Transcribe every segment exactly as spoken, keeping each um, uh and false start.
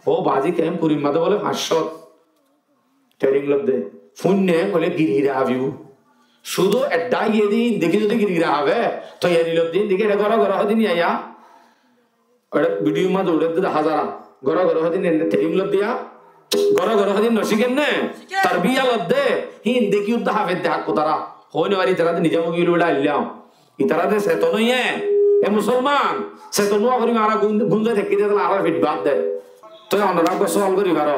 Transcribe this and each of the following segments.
Ó bazi kemp kurir mazé bóle fañs cót. Training lodde. Fúinne hoile girgira hábibo. Cúdu edda iye de hín deki zodi girgira hábe, toiyari lodde hín deki ere goro goro hodin iya. Ere video mazé uçedde dahá zar. Goro goro hodin ere training lodde ya. Goro goro hodin no cíkenne. Tarbiya lodde. Hín deki udda háfedde hákku tara. Hoine bari tara de niza mugi ulo ulo aillam. Itará de seton óiye, e musolman, seton ówa fori añára gún, gún zai táki de, añára fit bad de. Toi onora uggwá sual gori faro.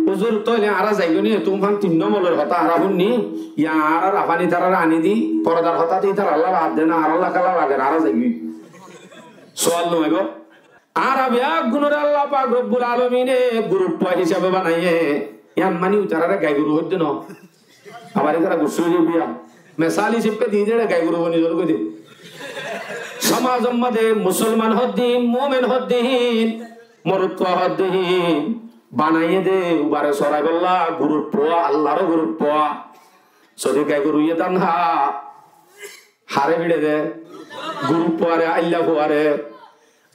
Huzur, toile añára zaigói ni, tuáñr tin nombolor hotá añára fúinni, ya añárar afán itarare aní di, fordar hotá de itaralla bad de na, añáralla kiyá lage, añára zaigói. Sual no aibó. Añára beggúnore Allah pak Rabbul Alamine guruppuwa hísabe banaiye, yián mani itarare gai guru hoidde no. Abar ítara gussá ói zaibo ya. Mesal hísabe di de, gai guru boni zar goi de. Somazor mazé musolman hoddin, mumin hoddin, morotfuwa hoddin, banaiye de ubare soraibálla guruppuwa, Allar guruppuwa. Zodi gai guru iye dan há, hare fiçe de, guruppuware, ailla fuware.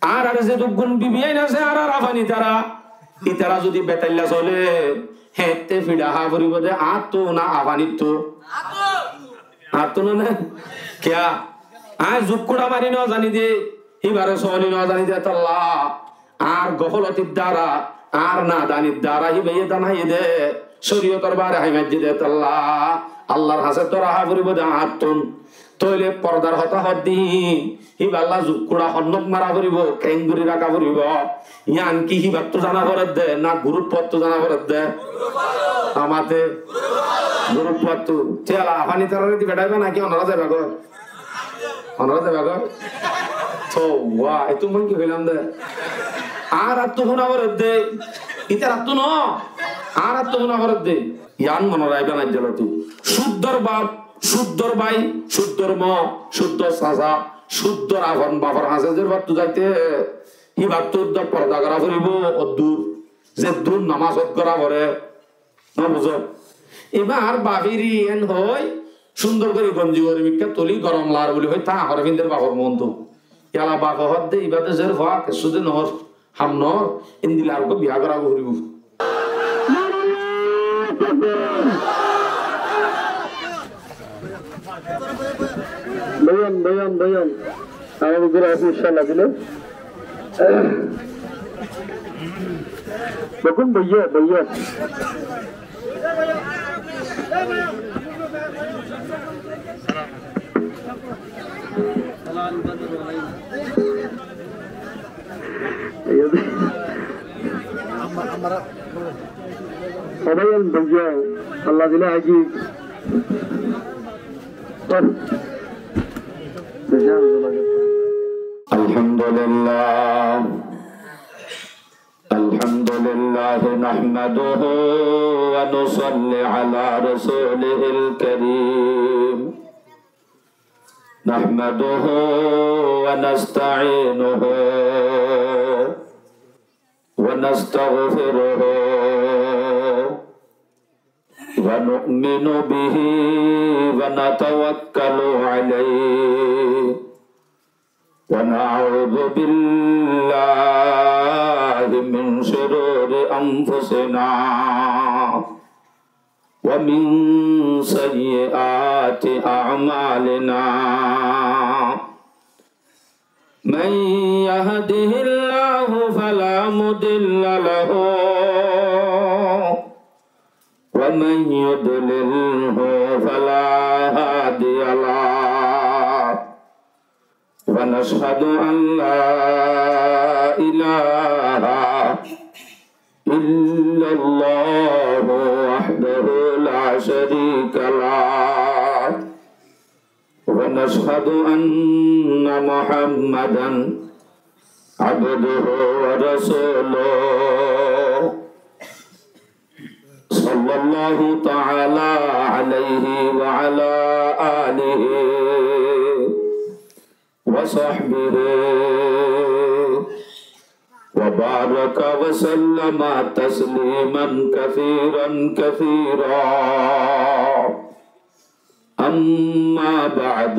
Añárar zedukkún bibiyain asé, añárar afán itara, itara zodi betailla sole, héñtte fiça há foribo de, añáttu na afánittu? Añáttu no né? Kiyá? Añí zukkuça mari no zani de, híbare soli no zani de, tolla. Añár gofolotir dara, añár nadanir dara, híbaye dan háiye de, córiyotor baáre hái maijje de, tolla. Allar hañsé dóra há foribo de añáttun. Tóile fordar hotá hoddin, híballa zukkuça honnót mara foribó, keéngori raká foribó, yián ki híbattu zana foredde, na guruppuwattu zana foredde? Amate guruppuwattu. Tiyala afán itarare di feçaiba naki onora zaiba goi? Onora zaiba goi? Towa, etú mui ki hoilam de? Añárattu fúna foredde, itarattu no, añárattu fúna foredde. Yián mone raiba na jaloti. Cúddor baf, cúddor bái, cúddor mo, cúddor sasa, cúddor afon bafor hañsé ze báttu zaite, hí báttu udda forda gora foribó, oddur, zeddúr nomás ot gora fore. No buzó? Ibar bafiri en hoi, cúndor gori gonji gori mikká tuli gorom lar buli hoi, ta hore finder bafor montu. Yala bafe hodde, ibá de zer fua, kessú de nohor. Ham nor, endilla arokko biya gora foribó. Boyan, boyan, boyan. Amar ugure asé, inshallah, dile. Bekun boiyo, boiyo. Sóbai en boiyo, Allah dile aji. الحمد لله. الحمد لله نحمده ونصلي على رسوله الكريم. نحمده ونستعينه ونستغفره ونؤمن به ونتوكل عليه ونعوذ بالله من شرور أنفسنا ومن سيئات أعمالنا. من يهده الله فلا مضل له ومن يضلله فلا هادي له. ونشهد أن لا إله إلا الله وحده لا شريك له. ونشهد أن محمدا عبده ورسوله، صلى الله تعالى عليه وعلى آله وصحبه وبارك وسلم تسليما كثيرا كثيرا. أما بعد،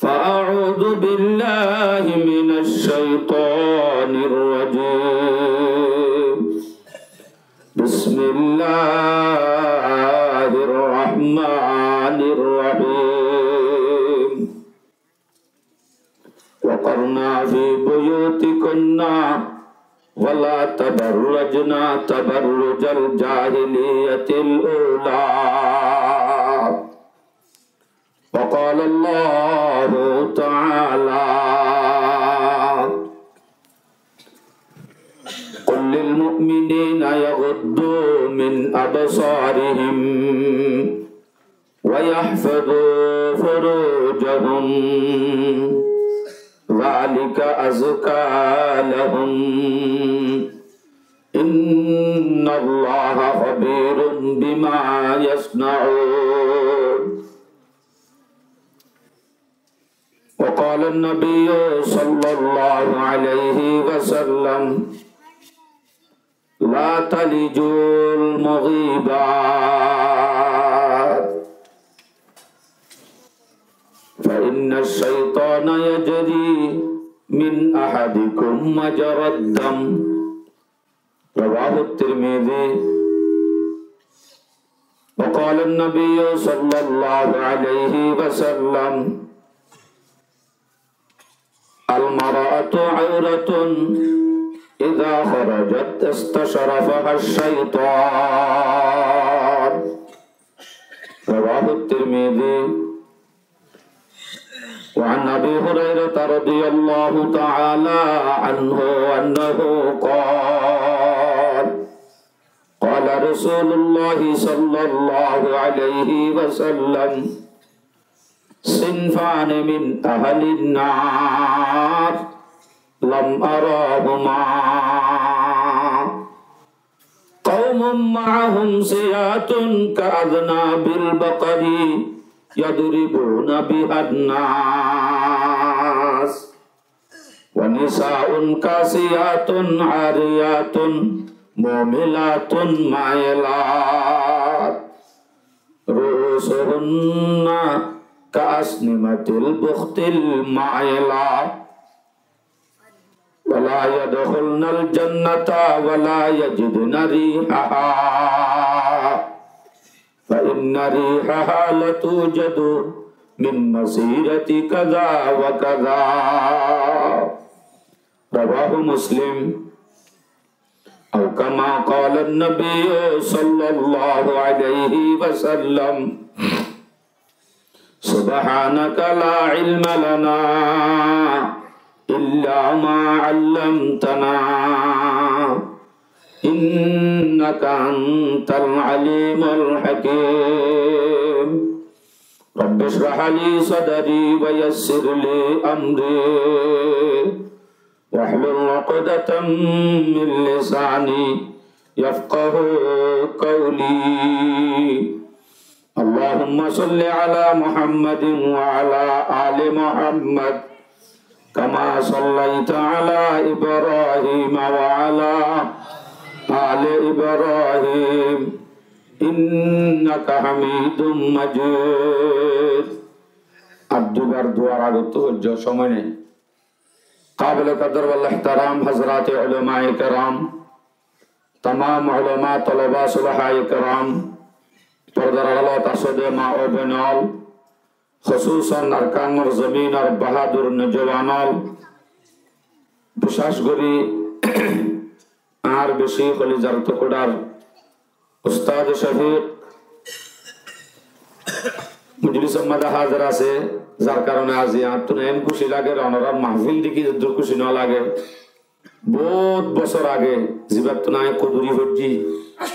فأعوذ بالله من الشيطان الرجيم. بسم الله الرحمن الرحيم. وقرن في بيوتكن ولا تبرجن تبرج الجاهلية الأولى. وقال الله تعالى: قل للمؤمنين يغضوا من أبصارهم ويحفظوا فروجهم ذلك أزكى لهم إن الله خبير بما يصنعون. وقال النبي صلى الله عليه وسلم: لا تلجوا المغيبات فإن الشيطان يجري من أحدكم مجرى الدم. رواه الترمذي. وقال النبي صلى الله عليه وسلم: المرأة عورة إذا خرجت استشرفها الشيطان. رواه الترمذي. وعن أبي هريرة رضي الله تعالى عنه أنه قال: قال رسول الله صلى الله عليه وسلم: صنفان من أهل النار لم أرهما: قوم معهم سياط كأذناب البقر يضربون بها الناس، ونساء كاسيات عاريات مميلات مائلات رؤوسهن كأسنمة البخت المائلة، ولا يدخلن الجنة ولا يجدن ريحها، فإن ريحها لتوجد من مسيرة كذا وكذا. رواه مسلم. أو كما قال النبي صلى الله عليه وسلم: سبحانك لا علم لنا إلا ما علمتنا إنك أنت العليم الحكيم. رب اشرح لي صدري ويسر لي أمري واحلل عقدة من لساني يفقهوا قولي. اللهم صل على محمد وعلى آل محمد كما صليت على إبراهيم وعلى آل إبراهيم إنك حميد مجيد. Ar duibar duar agottú foijjó, somoi nai. Qabile kadar wal ehtaram hazrate ulamaye keram, tamam ulama, tolaba, sulahaye keram, pordar adalot asóde ma ó boin ól, hususan Arkanor zominor bahadur nojowan ól, bicéc gorí añár beci holizar tukurar Ustad Shafiq mojlisor maze házir asé, zar karone aijja añáttu en kúci lager, onorar mahfil dekí zeddur kúci no lage. Bout bosór age zibattú añí kuduri foijjí,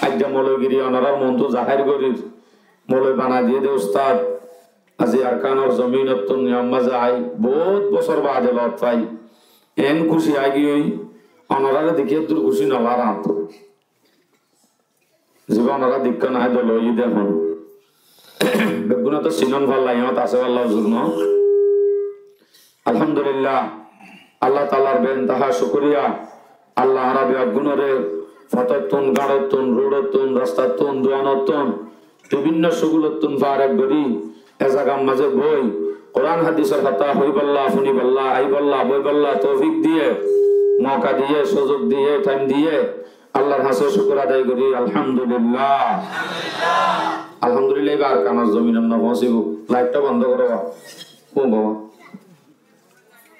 aijja moloigiri onorar montú zahér gorir, moloi banai diyé dé ustad. Aijja Arkanor zominottún yar maze aái bout bosór baade lot fai, en kúci aigiyói, onorare dekí eddur kúci no lager añáttu. Ziba onora dekó nai dé loi de hon. Beggúne to sinon falla, iyót asé falla huzur no. Alhamdulillah, Allah taalar beintaha cukuriya. Allah añára beggúnore fotottún, gañçottún, ruçottún, rastattún, duanottún, bibinno cugulottún farek gorí e zagar maze boi Kuran hadisor hotá hoibolla, funibolla, aibolla, boibolla toufik diye. Mouka diyé, suzuk diyé, thaim diyé, Allar hañsé cúkur adai gorí, alhamdulillah. Alhamdulillah, ibá Arkanor zominot no foóñsibó. Laittá bondó goró. Ó baba.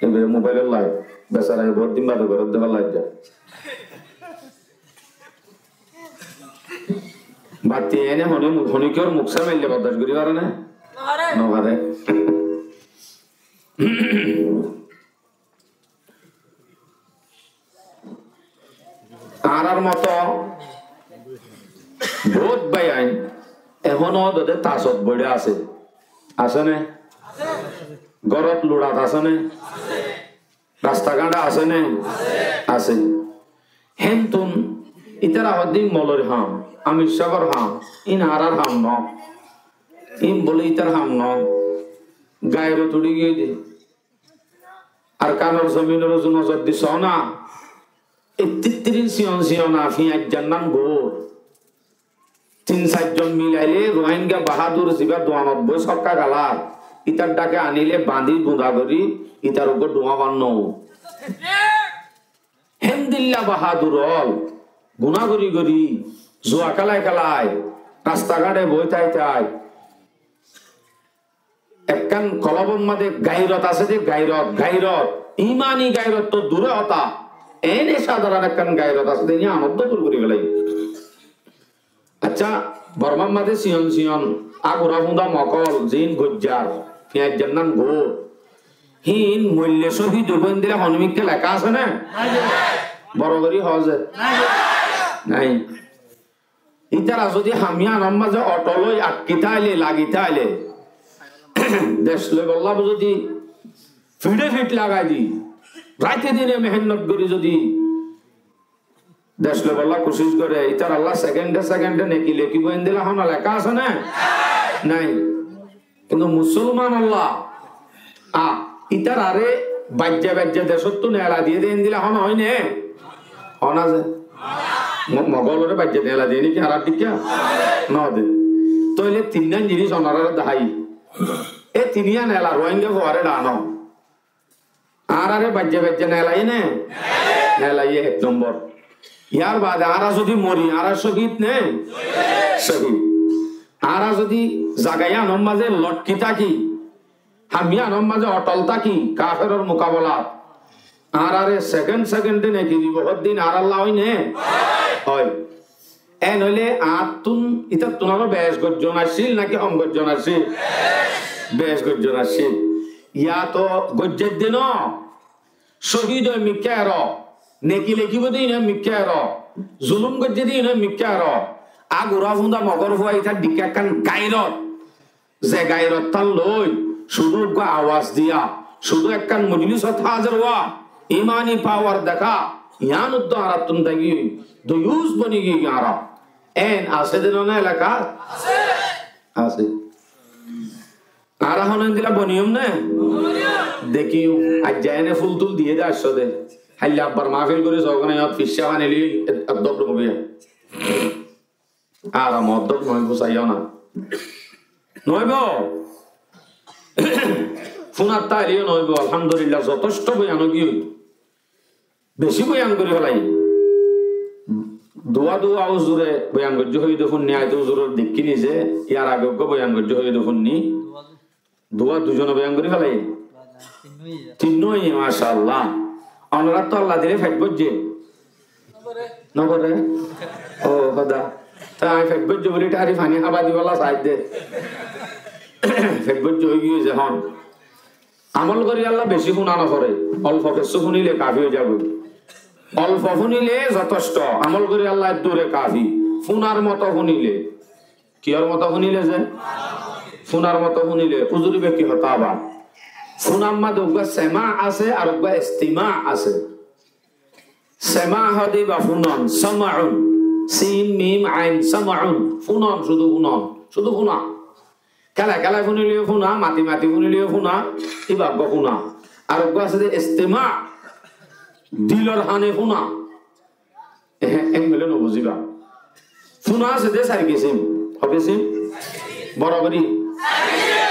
Ibá mobailor lait. Besara ibá bout din bade goródde fán lait za. Batti ene hone mu-, hone kiyór muk sámaille bordac gorí fare né? No fare. Añárar moto bout báiyain ehóno dode tasot boiçá asé. Asé né? Górot luçat asé né? Rasta gáñt asé né? Asé. Héntun ítara hoddé molor ham, amir sábor ham, ín añárar ham no. Ín bóle ítar ham no. Gairot uçí giyé de. Arkanor zominor uzu nozor di soó na. Ettittirin siyon siyon a fiyañijjar nam goór. Tin sair zon milailé Rohingya bahádur zibá duanot boói sokka galar, ítar dháke aníle bañdí guñda gorí, ítar uggúa dhuáñ fán no. Héndilla bahádur ól, guná gorí gorí, zua kélai kélai, rasta gáñçe boói tái tái, ekkán kolbor mazé gairot asé de, gairot, gairot, imani gairot to dure hotá, ene sadaron ekkán gairot asé de, yían oddó dur gorí félaiye. Accá, Bormar mazé siyon siyon agura fúñda mokol, ziín goijjar, fiyañijjar nam goór, híin moille cóhid óibo endilla honó mikká leká asé né? Boro gorí hoó ze. Nái. Ítara zodi ham yíanor mazé otol ói atki táile, lagi táile, dec loibolla zodi fiçe fiṭ lagai di, raite dine mehénnot gorí zodi dec loibolla kucíc goré, ítaralla sekende sekende neki lekíbo endilla honó leká asé né? Nái. Kintu musolmanolla, a, ítararé baijja baijja decóttu neelai diyé de endilla honó óine? Honó ze? Mo-, mogoloré baijja neelai diyé né ki añárar dikká? No de. Tóile tinnán jinis onoráre dahái. E tinnán neela Rohingya fuaré dano. Añáráre baijja baijja neelaiyé né? Neelaiyé ek nombor. Yar baade añára zodi mori, añára cóhid né? Cóhid. Añára zodi zaga yíanor mazé lotki táki, ham yíanor mazé otol táki, kaferor mukabelat, añáráre sekend sekende neki dibo, hoddin añáralla óine? Ói. Én óile añáttun, ítattun aró bec goijjon accíl náki hom goijjon accíl? Bec goijjon accíl. Yá to goijjé de no, cóhid ói mikká eró, neki lekíbo de ín ói mikká eró, zulum goijjé de ín ói mikká eró, agura fúñda mogor fua ítar dikká ekkán gairot. Ze gairot tán loi, cúdu uggúa awaz diya, cúdu ekkán mojlisot házir ówa, imani pawar deká, yián uddú añárattún táki, doyus boni giyói añára. Eén asé de no né elakát? Asé. Añára hone endilla boniyum né? Dekiyum, aijja ene ful tul diyé de aiccó de. Háilla abbar mahfil gorí zogóna yót fissá fani loi, ek, ek dók dók óibo. Ar moddot noóibo, saiyó na. Noóibo. Fúnat táileyó noóibo, alhamdulillah, zotectho boyan ói giyói. Bicí boyan gorí félai. Duwa duwa uzure boyan goijjé hoiyé de fúnni, aññí to uzuror dekkí nize, yar age uggúa boyan goijjé hoiyé de fúnni. Duwa duizone boyan gorí félaiye? Tinnó óiye, macállah. Onoráttu Allah dile feth boijjé? Nogoré? Ó, hoda. Te aññí feth boijjé buli thári faní hába dibolla saáidde. Feth boijjé ói giyói zehón. Amol gorí Allah bicí fúna noforé. Olfo kessú fúnile kafí ói zagói. Olfo fúnile zotectho. Amol gorí Allah eddúre kafí. Fúnar moto fúnile. Kiyór moto fúnile ze? Fúnar moto fúnile. Uzur íba ki hotá abar? Fúnar mazé uggúa semá asé ar uggúa estimá asé. Semá hoó de íba fúnon, samaun. Sin, mim, ain, samaun. Fúnon, cúdu fúnon. Cúdu fúna. Kéla kéla fúnileyó fúna, mati mati fúnileyó fúna, íba uggúa fúna. Ar uggúa asé de estimá, dilor hane fúna. Ehe, en hoilé nobuzíba. Fúna asé de sair kisím. Hó kisím? Boro gorí.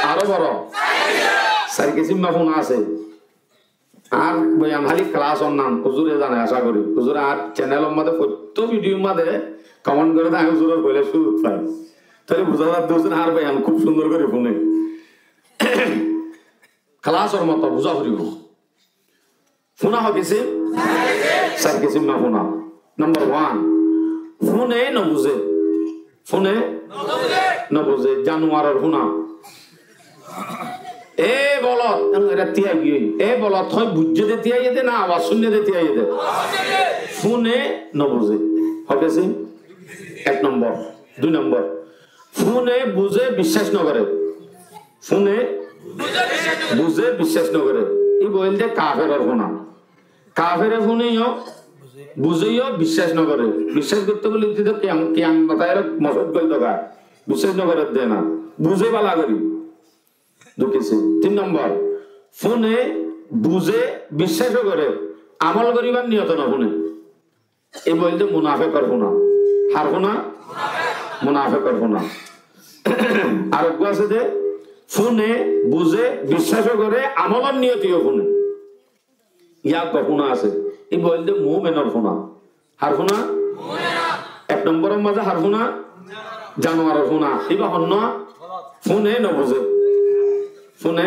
Aró boro. Sair kisím ba fúna asé. Añár boyan háli kelasor nam, huzure zane acá gorí. Huzure añár cenelor máze fottí bidiyor máze komen goré de, añí huzuror foila cúrut fai. Tóile buzá zar de huzure añár boyan kúb cúndor gorí fúne. Kelasor moto buzá foribó. Fúna hó kisím? Sair kisím fúna. Nombor wan, fúne nobuzé. Fúne nobuzé, januaror fúna. E bolot, en era tiyai giyói. E bolot, hoi buijjé de tiyai de na awaz cúinne de tiyai de? Fúne nobuzé. Hó kisím? Ek nombor. Dui nombor, fúne buzé, biccác nogoré. Fúne buzé, biccác nogoré. Íba óilde kaferor fúna. Kafere fúne yó, buzé yó, biccác nogoré. Biccác goitté bóli dito kiyang, kiyang matá ere mosót goi doga. Biccác nogoré de na. Buzé bála gorí. Dui kisím. Tin nombor, fúne buzé, biccác goré, amol goríbar niyote no fúne. Íba óilde munafekor fúna. Har fúna? Munafekor fúna. Areggúa asé de, fúne, buzé, biccác goré, amolor niyote yó fúne. Yá eggúa fúna asé. Íba óilde mumenor fúna. Har fúna? Ek nomboror máze har fúna? Januaror fúna. Íba honnúa? Fúne nobuzé. Fúne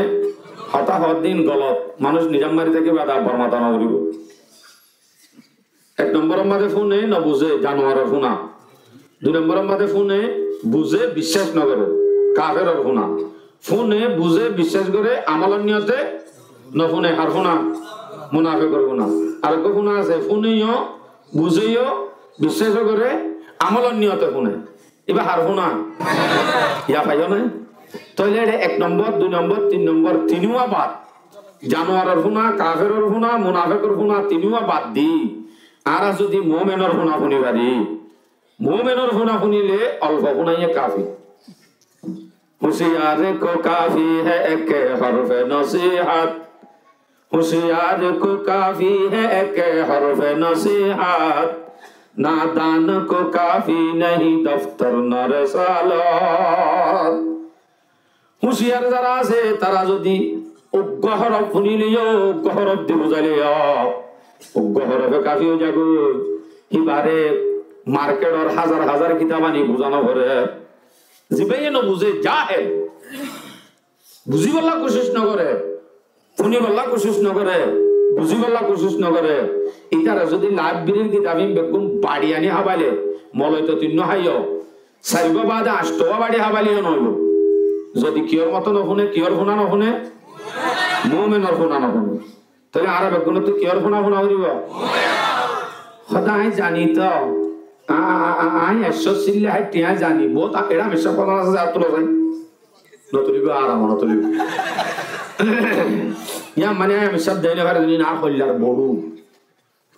hotá hoódde ín golot. Manúic nizam mari tákibo, eda bor mata noforibó. Ek nomboror máze fúne nobuzé, januaror fúna. Dui nomboror máze fúne buzé, biccác nogoré, kaferor fúna. Fúne buzé, biccác goré, amolor niyote no fúne, har fúna? Munafekor fúna. Areggúa fúna asé, fúne yó, buzé yó, biccác goré, amolor niyote fúne. Íba har fúna? Yá faiyó né? Tóile ere ek nombor, dui nombor, tin nombor, tinúa bad. Januaror fúna, kaferor fúna, munafekor fúna, tinúa bad di, añára zodi mumenor fúna fúni fari, mumenor fúna fúnile olfo fúnaiye kafi. ہوشیار کو کافی ہے ایک حرف نصیحت، ہوشیار کو کافی ہے ایک حرف نصیحت، نادان کو کافی نہیں دفتر نہ رسالت۔ Húciyar zará asé, tará zodi uggúa horof fúnile yó, uggúa horof di buzáile yó, uggúa horofe kafi ói zagói. Híbare marketor házar házar kitab ani buzá noforé. Zibáye nobuzé, jahel, buzíbolla kucíc nogoré, fúnibolla kucíc nogoré, buzíbolla kucíc nogoré. Ítara zodi laibirir kitab ín beggún baçi aní hábaile, moloi to tuinnó háiyo, sairgúa baade añctogúa baçi hábaile yó noóibo. Zodi kiyór moto nofúne, kiyór fúna nofúne? Mumenor fúna nofúne. Tóile añára beggúnottú kiyór fúna fúna foribó? Hotá añí zani to. A-, a-, a-, añí ekcó silla háit tiañ zani. Bout a-, eçé amir sáb hotá asé, zar tulo zai. Notulibó, añára notulibó. Yá mane añí amir sáb dei no fari, dini na hoillar boru.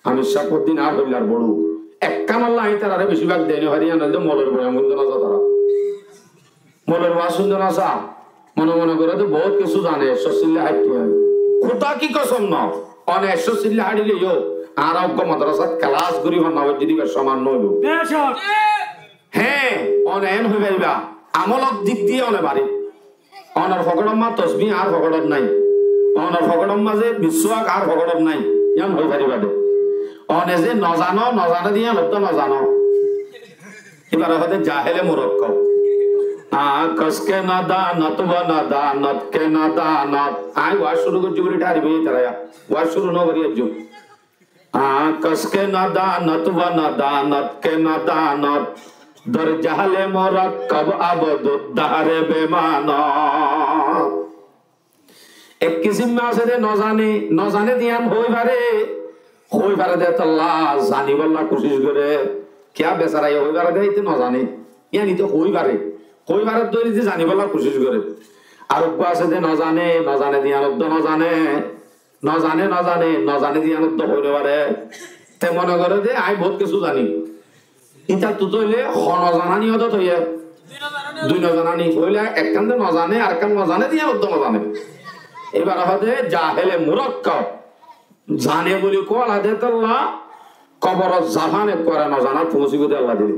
Amir sáb hoddin ar hoillar boru. Ekkán olla añí tarare beci bák dei no fari, yián óilde molor boyan fúnde no sa tará. Molor waz fúnde no sa. Mone mone goré de bout kessú zane, ekcó silla háit tiañ. Kúda ki kosom no, one ekcó silla háitile yó, añára uggúa madrasat kelas gorí fanna foijjé de ibar soman no óibo. Hé, one en hoi fariba, amolor dik diye one bari. Onor foketor maze tosbih, añár foketot nai. Onor foketor maze miswak, añár foketot nai. Yián hoi fariba de. One ze no zano, no zane de yián uddá no zano. Ibare hoó de jahele murakkob. آنکس که نداند و نداند که نداند. Añí waz cúru goijjí buli tharibo tará. Waz cúru no gorí aijjó. آنکس که نداند و نداند که نداند، در جهل مرکب ابدالدهر بماند. Ek kisím asé de no zane, no zane de yián hoi fare, hoi fare de tolla zanibolla kucíc gore, kiyá besaraye hoi fare de ite no zane, yián ite hoi fare, hoi fare de ite zanibolla kucíc gore. Ar uggúa asé de no zane, no zane de yián uddá no zane. No zane, no zane, no zane de yián uddá hoi no fare. Te mone gore de añí bout kessú zani. Itattú tóile ho no zanani ódot óiye? Dui no zanani. Óile ekkán de no zane, arekkán no zane de yián uddá no zane. Ibare hoó de jahele murakkob. Zane buli kola de tolla koborot zafan ekkuare no zanat foóñsibo de Allah dile.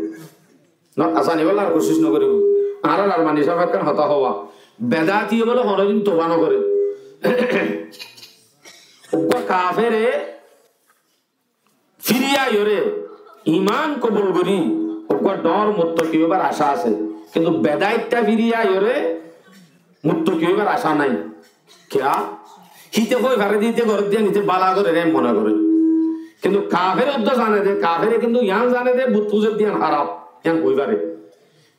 No, zanibolla ar kucíc no goribo. Añárar Armani sáb ekkán hotá hoó, bedati bole honodin toba no gore. Uggúa Kafere firi aiyóre iman kobul gorí uggwá dhoóñr muttaki óibar acá asé, kintu bedaitta firi aiyóre muttaki óibar acá nái. Kiyá? Híte hoi fare de íte gorér de, íte bála gorér de mone goré. Kintu kafere uddá zane de, kafere kintu yián zane de, but fuzor de yián háraf, yián hoi fare.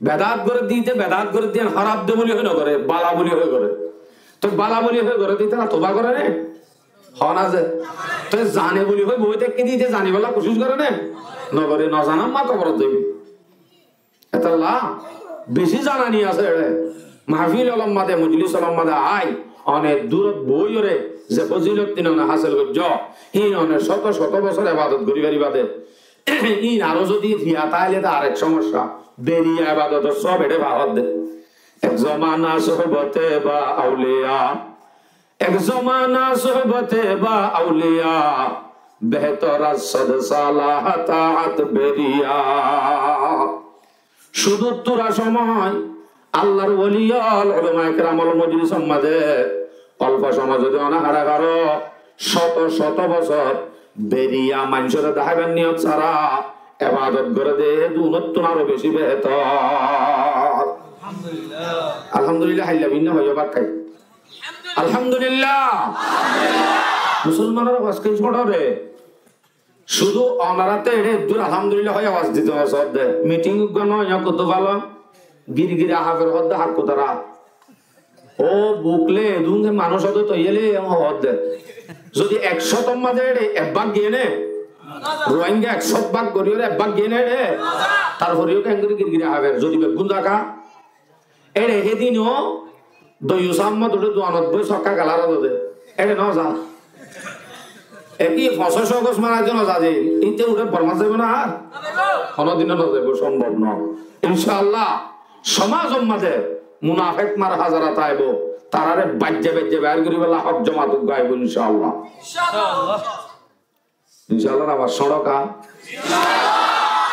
Bedat gorér de íte bedat gorér de yián háraf de buli hoi no goré, bála buli hoi goré. Toi bála buli hoi goré de ítara toba goré né? Hó na ze. Toi zane buli hoi boi táke de íte zanibolla kucíc goré né? No goré, no zanar ma koborot zaibo. Etolla beci zanani asé ere. Mahfil olor maze, mojlis olor maze ai, one durot boiyóre ze fozilot tin one hásil goijjó, hín one cóto cóto bosór ebadot gorí faribá de. Hín aró zodi riya táile de arek somosya. Beriya ebadotor sob ere fahódde. Ek zomana sohbote ba auliya, ek zomana sohbote ba auliya, behtor az sad sala taat beriya. Cúdu tura somoi Allar woli ól, ulamaye keramor mojlisor maze olfo somoi zodi one hára goró, cóto cóto bosór beriya maincóre deháibar niyot sára ebadot goré de, e dunottún aró beci behetor. Alhamdulillah, hailla binna hoiyo bakkai. Alhamdulillah. Musolmanor awas ki cóñço re? Cúdu onarate ere eddur alhamdulillah hoi awas dito sódde. Miting uggwá no, iyan kutu falo. Girgira hafer hodde hak kutara. Ó bukle edunge manúic hodde toiyele iyan hodde. Zodi ek cótor maze ere ek bák giye ne, Rohingya ek cót bák goriyore ek bák giye ne ere, tarfore yó kengori girgira hafer. Zodi beggún zaka, ere hédin ó Doyus Ahmod uçé duanot boi sokka galar dode. Ere no za. Eki fosó cógos mara de no za de. Ite uçé Bormat zaibo na ar? Honodin no zaibo, sombob no. Incaallah, somazor maze munafek mar hazarat aibo. Tarare baijje baijje bair gori bolla hók jomat uggwá aibo, incaallah. Incaallah, abar sóñço ka?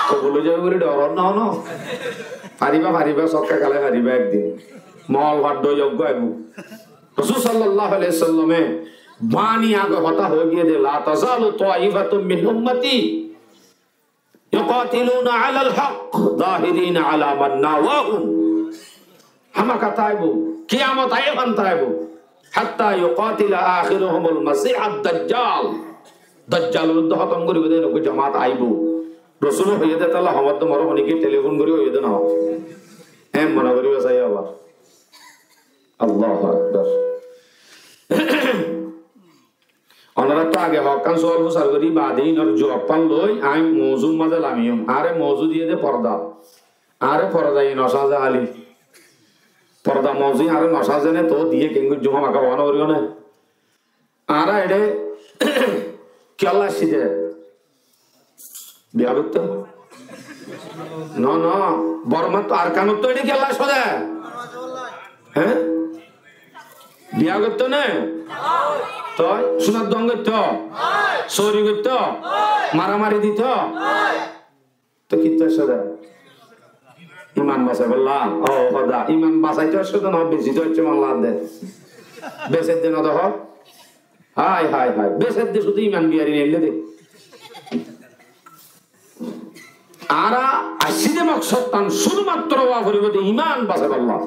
Kobul ói zaibo buli dor no, no. Fariba, fariba, sokka gale fariba ekdin. Mol faddo yoggo aibo. Rosul sallallahu alaihi wasallame bani age hotá hoi giye de, "La tazalu taifatun min ummati yuqatiluna alal haqq zahirina ala man nawahum." Hámaka táibo, kiyamot aiyé fán táibo. Hatta yuqatila akhiruhumul masihad dajjal. Dajjalor uddá hótom goribo de enokká jomat aibo. Rosule hoiyé de, tolla homot de mor honiki telefon gori hoiyé de no. Em mone goriba sai abar. Allahu Akbar. Onorattú age hokkán sual fusar gorí, baade inor juab fán loi añí mouzu mazé lamiyum. Añáre mouzu diyé de porda. Añáre porda iye no saze háli. Porda mouzu añáre no saze né, toóu diyé kengori juma maka bana goríyo né. Añára eçé kiyólla así de? Biya goittó? No, no. Bormattú Arkanottú eçé kiyólla asó de? Hé? Biya goittó né? Toi? Sunar don goittó? Sori goittó? Maramari dito? Toi kittú asó de? Iman basaibólla. Ó, hoda. Iman basaitó asó de no, besitó asó de no, lade. Besedde no de ho? Hái, hái, hái. Besedde cúdu iman biyari neille de. Añára aiccí de moksod tán cúdumattro ówa foribó de iman basaibólla.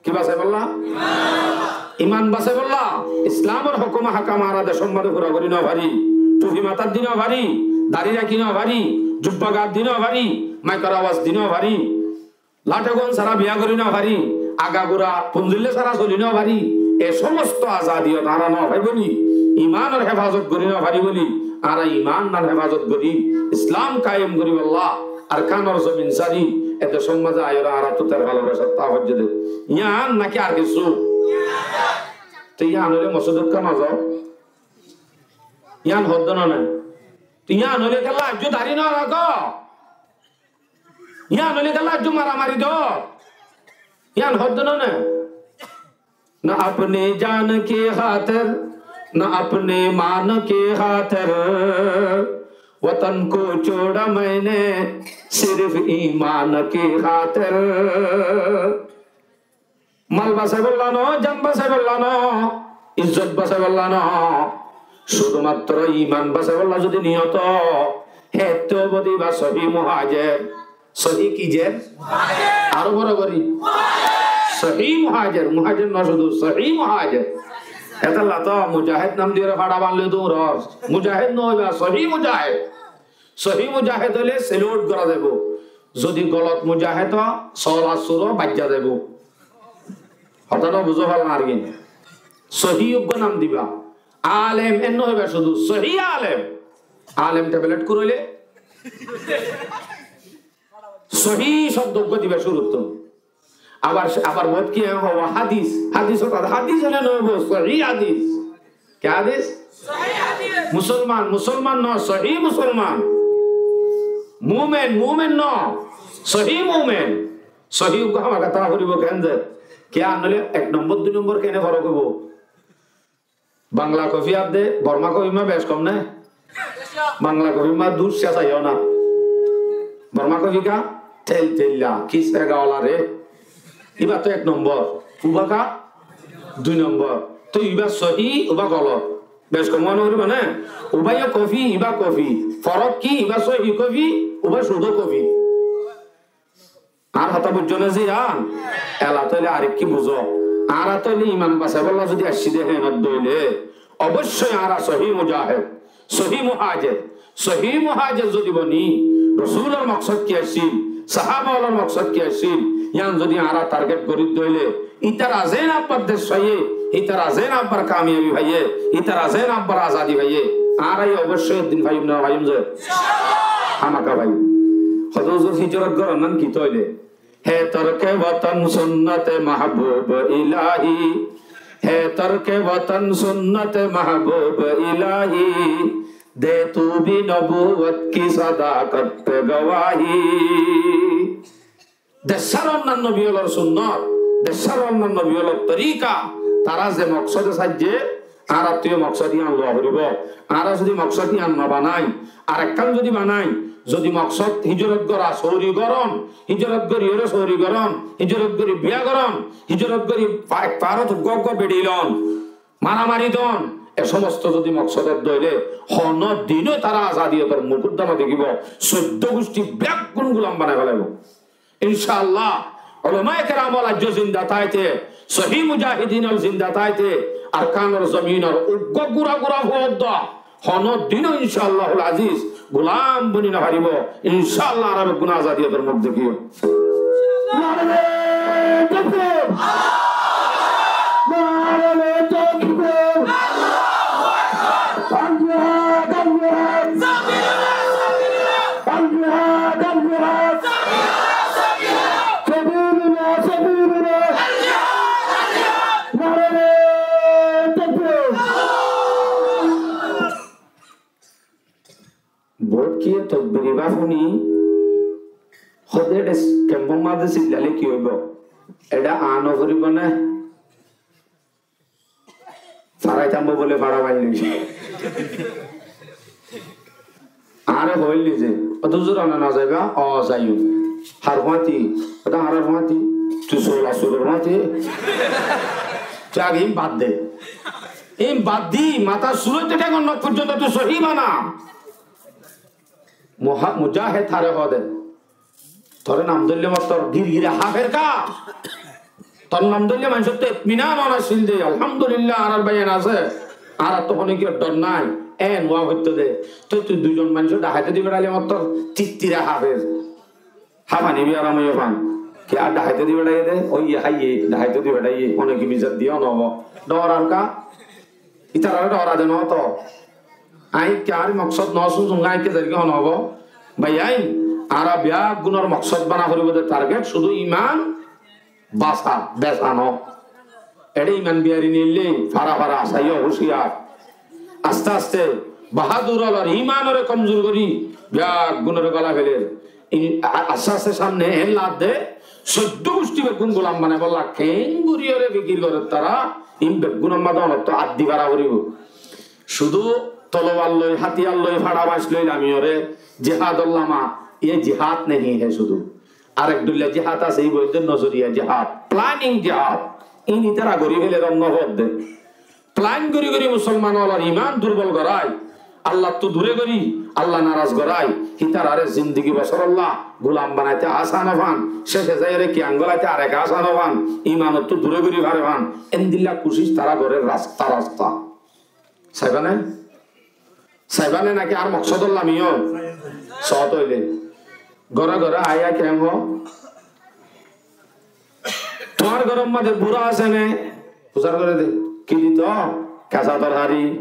Ki basaibólla? Iman basaibólla. Islamor hókum ahkam añára decór maze fura gorí no fari. Tufi matát di no fari. Dari raki no fari. Jubba gat di no fari. Maikor awas di no fari. Late gon sára biya gorí no fari, agagura punzille sára soli no fari, e somosto azadiyot añára no fai bóli, imanor hefazot gorí no fari bóli, añára iman nan hefazot gorí, Islam kayem goríbolla, Arkanor zomin sári, e decór maze aiyóre añárattú terfalor esar tá foijjé de. Yián naki ar kissú? Te yián óile mosjidot kiyá no zao? Yián hoddé no né? Te yián óile kiyólla aijjó dari no rakó? Yián óile kiyólla aijjó maramari do? Yián hoddé no né? نہ اپنی جان کی خاطر، نہ اپنی مان کی خاطر، وطن کو چھوڑا میں نے صرف ایمان کی خاطر۔ Mal basaibólla no, jan basaibólla no, izzot basaibólla no, Cúdumatró iman basaibólla zodi niyot ó, hétte óibo de ibá sohí muhájer. Sohí ki jer? Aró boro gorí. Sohí muhájer, muhájer no cúdu, sohí muhájer. Hétolla to mujáhed nam diyóre faça banle duñr. Mujáhed no, ibá sohí mujáhed. Sohí mujáhed óile selút gorá zaibo. Zodi golot mujáhed ó, sola sur ó baijja zaibo. Hotá no buzó fán ar ki? Sohí uggwá nam diba. Alem en no hoiba cúdu, sohí alem. Alem teblet kuroile sohí cobdo uggwá diba cúruttu. Abar, abar bóut ki en hoiba hádis. Hádis óile, hádis óile no hoibo, sohí hádis. Ki hádis? Sohí hádis. Musolman, musolman no, sohí musolman. Mumen, mumen no, sohí mumen. Sohí uggwá hámaká táka foribo, kiyá de? Kiyá noile ek nombor, dui nombor kene forok óibo? Bangla kofi ar de Borma kofi ma bec kom né? Bangla kofi ma dusha saiyó na. Borma kofi ka? Tel tella, ki sega ola re. Ibá to ek nombor. Ubá ka? Dui nombor. To ibá sohí, ubá golot. Bec kom no goriba né? Ubá yó kofi, ibá kofi. Forok ki? Ibá sohí kofi, ubá cúdu kofi. Añár hotá buijjó né ziyan? Ela tóile ar ki buzó? Añára tóile iman basaibólla zodi aiccí de hénot dóile, oboicói añára sohí mujáhed, sohí muhájer, sohí muhájer zodi boni, Rosulor moksód ki accíl, sahába ólor moksód ki accíl, yián zodi añára target gorí dóile, ítara zeén abbar dec faiyé, ítara zeén abbar kamiyabi faiyé, ítara zeén abbar azadi faiyé, añára yó oboicói ek din faiyum né no faiyum ze? Hámaká faiyum. Hotó huzur hijrot goron nan ki tóile? ہے ترک وطن سنت محبوب الٰہی، ہے ترک وطن سنت محبوب الٰہی، دے تو بھی نبوت کی صداقت پہ گواہی۔ Dec sáron na nobi ólor sunnot, dec sáron na nobi ólor torika, tará ze moksode saijjé, añárattú yó moksod yián lowa foribo. Añára zodi moksod yián no banai, arekkán zodi banai, zodi moksod hijrot gora, sóori goron, hijrot goriyóre sóori goron, hijrot gori biya goron, hijrot gori fa-, ek faárot uggwá uggwá beçi lon, maramari don, e somosto zodi moksod dóile, honó dinó tará azadiyotor mukuddoma dekibo, soiddó gucthí beggún gulam banai felaibo. Incállah, ulamaye keram ol aijjó zinda táite, sohí mujahidin ol zinda táite, Arkanor zominor uggwá gura gura fódda, honó dinó incállahul aziz gulam boni no faribo. Incállah, añára beggún azadiyotor muk dekiyum. Nare takbir! Nare takbir! Al jihad, al jihad! Al jihad, al jihad! Sabilillah, sabilillah! Nare takbir! Bóut kiye tokbir ibá fúni, hóde eçé kempor mazé sillaile ki óibo? Eçé añá no foribo né? Farai tambo bóle fara bainní. Añáre hoóil nize, "Ó to zura na, no zaiba?" "Ó, zaiyum." "Har fúañti?" "Ó to añárar fúañti." "Tui sola suror fúañti?" "Tui age ín bad de. Ín bad di, matár sur óite théngor nok foijjonto tui sohí bana." Muha-, mujahed hare hoó de? Tore nam dóille mottor girgire háfer ka? Tor nam dóille maincóttu itminan accíl de, alhamdulillah, añárar báiyain asé, añárattú honó kiyór dhor nái, en wá hoitto de. Toi tui duizon maincé dhaháitedi beçaile mottor tittira háfer. Háfani biyaram óiye fán. Kiyá dhaháitedi beçaiye de, óiye háiye, dhaháitedi beçaiye, honó ki bizar diye honó óibo. Dhorar ka? Ítarare dhorade no to. Añí ki añár moksod no suñsung, añí ki zargi hon óibo? Báiyain, añára beggúnor moksod bana foribo de target, cúdu iman basa, besa no. Eçé iman biyari nille, fara fara, saiyó huciyar. Aste aste bahadur ólor imanore komzur gori, beggúnore gola feler. In-, a-, aste aste samne en lad de, soiddó gucthí beggún gulam banaibólla keéngoriyóre fikir gorer tará, in beggúnor mazé onottú addi fara foribo. Cúdu tolobar loi, hátiyar loi, fara bañc loi lamiyóre jihador lama, ye jihad nehi hai cúdu. Arek dhoilla jihad asé, ibá óilde nozoriya jihad, planning jihad. In ítara gori feler onno fodde. Plan gorí gorí musolman ólor iman durbol gorái, Allattú dure gorí, Allah naraz gorái, hítararé zindigi bosórolla gulam banaité asá nofán, céce zaiyóre kiyan golaité arek asá nofán, imanottú dure gorí fare fán, endilla kucíc tará gorér rasta rasta. Saibá né? Saibá né náki ar moksódor lamiyó? Sóot óile. Góre góre aiyá keén hoó? Tuáñr góror mazé bura asé né? Fusár goré dé. Ki dito? Kesa torhari.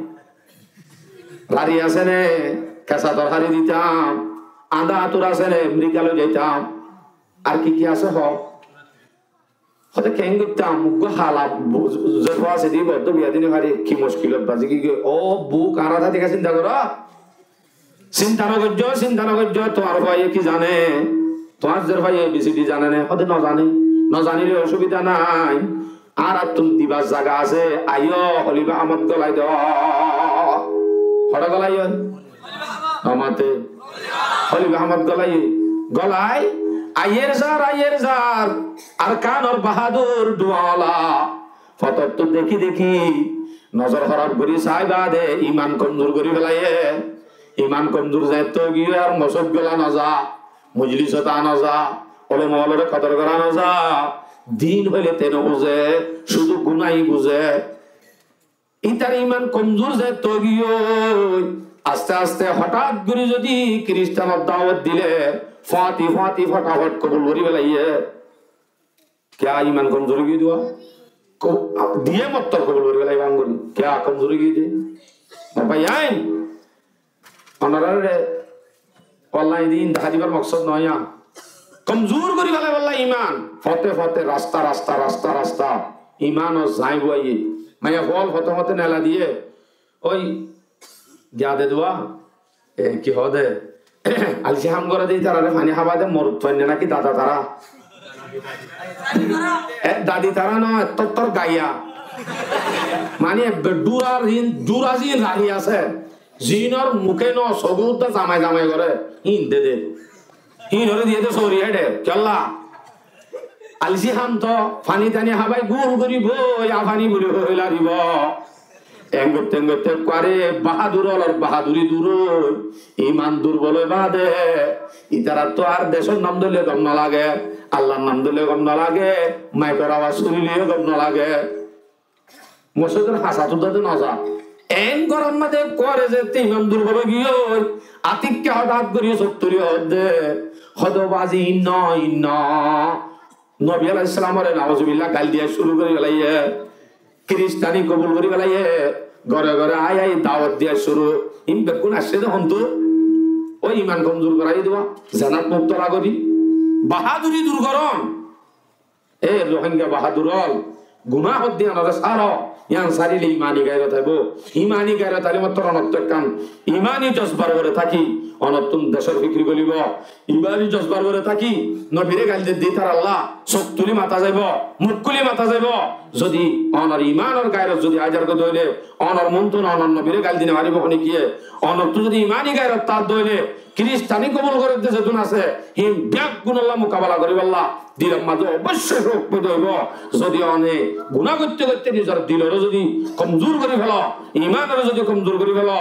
Rari asé né? Kesa torhari ditam. Añdá atur asé né? Mrikal loi zaitam. Ar ki ki asé hoó? Hoté keén goittám, uggúa hala bu-, zerfua asé dé, ibá to biya di no fari, ki muckilot bazi giyói. Ó buk, añára táki sinta goró. Sinta no goijjó, sinta no goijjó, tuáñr fuaye ki zane? Tuáñr zerfuaye A B C D zane né? Hoté no zane. No zanile osubida nai. Añárattún dibar zaga asé, aiyó, Holifa Ahmod golai do. Hoçé golai ói? Amate. Holifa Ahmod golai, golai, aiyér zar, aiyér zar, Arkanor bahadur duwala. Fotottú deki deki, nozor hóraf gorí sai bade iman komzur gorí felaiyé. Iman komzur zeéñtte ói giyói ar mosóit gola no za, mojlisot a no za, olema ólore kodor gora no za, din hoilé te no buzé, cúdu guná i buzé. Ítar iman komzur zeéñtte ói giyói, aste aste hotát gorí zodi Kiristanor dawot dile, fúañti fúañti fotafot kobul gorí felaiyé. Kiyá iman komzur ói giyói dé? Ko-, diyé mottor kobul gorí felaiyé bang gorí. Kiyá komzur ói giyói dé? Mor báiyain, Onoráre online din dahá dibar moksód noó yían. Komzur gorí felaibálla iman. Fote fote, rasta, rasta, rasta, rasta. Imanor zañi buaiyé. Maiya fuwal fote fote nela diyé. Ói, giya de duwa. E, ki hoó de? Alci ham goré de, ítararé faní hába de, morot fuain né náki dada tará? E, dadi tará no, ettó tottor gaiya. Mani ebbe dura zin, dura zin rahi asé. Zinor muke no, sogudda zamai zamai goré, hín de de. Hínoré diyé de sóri héçe, kiyólla? Alci ham to, faní taní hábai gul goríbo, ya faní buli hoilaribo. Engotte engotte kuare bahadur ólor bahaduri dur ói, iman durbol ói bade, ítarattú ar decór nam dóille gom no lage, Allar nam dóille gom no lage, maikor abas cúnile gom no lage. Mosóidor hasatú dade no za. En gorom made kuare zette iman durbol ói giyói, atikka hotát gorí sók tuli hoódde, hodo bazi inno, inno. Nobi alaihissalamore nauzubillah gail diya cúru gorí felaiyé. Kiristani kobul gorí felaiyé. Góre góre ai ai dawot diya cúru. In beggún aiccé de hontú? Ói iman komzur gorai diba. Zenat mubtola gorí. Bahaduri dur goron. E Rohingya bahadur ól, guná hoddé yíanore sáro, yían sárile imani gairot aibó. Imani gairot aile mottor onottú ekkán imani jozbar uore táki, onottún decór fikir golibo. Imani jozbar uore táki, nobire gail de de ítaralla, sók tuli mata zaibo, muk kuli mata zaibo. Zodi onor imanor gairot zodi aizar goi de óile, onor muntun onor nobire gail di no faribo hone kiye, onottú zodi imani gairot tar de óile, Kiristani kobul gorer de zedún asé, hín beggúnolla mukabela goríbolla dilor mazé oboicco cóuk foida óibo. Zodi one guná goitte goitte nizor diloré zodi komzur gorí felo, imanoré zodi komzur gorí felo,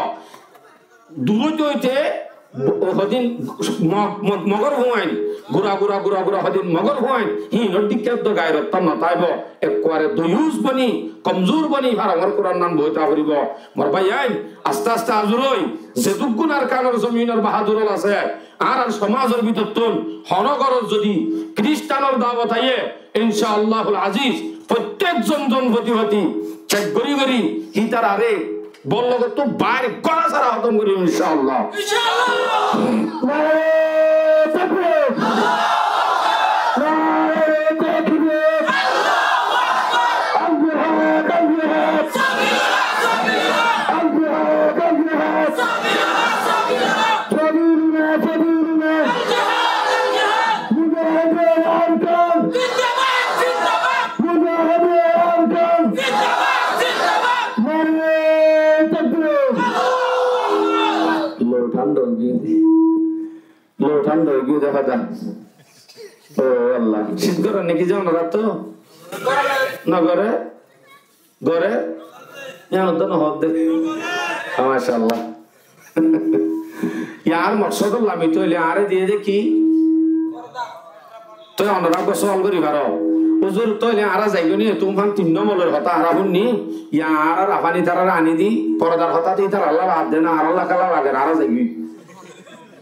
durot óite hodin mo-, mo-, mogor fuain, gura gura gura gura hodin mogor fuain, híinor dikká eddo gairot no táibo, ekkuare doyus boni, komzur boni, haramor kuran nan boi táa foribo. Mor báiyain, aste aste azur ói, zedukkún Arkanor zominor bahadur ól asé, añárar somazor bútottún hono górot zodi Kiristanor dawot aiyé, inshaallahul aziz, fottek zon zon foti foti cek gorí gorí hítararé bol logottú bair gora sára hótom gorí, inshaalla. Nare takbir! Nare takbir! Mujahede Arkan! Mujahede Arkan! Nare takbir! Lou thánda ói giyé. Lou thánda ói giyé de hotá. Ó Allah. Cít goron niki ze onorattú? No gore? Gore? Yían oddó nohoódde. Macállah. Yíar moksód ólla ami tóile añáre diyé dé ki? Tói onorá uggúa sual gorí faró. Huzur, tóile añára zaigói né, tuáñr fán tin nombolor hotá añára fúinni, yá añárar afáni ítararé aní di, fordar hotá de ítarallá baade ná, añárálla kiyólla lager, añára zaigói.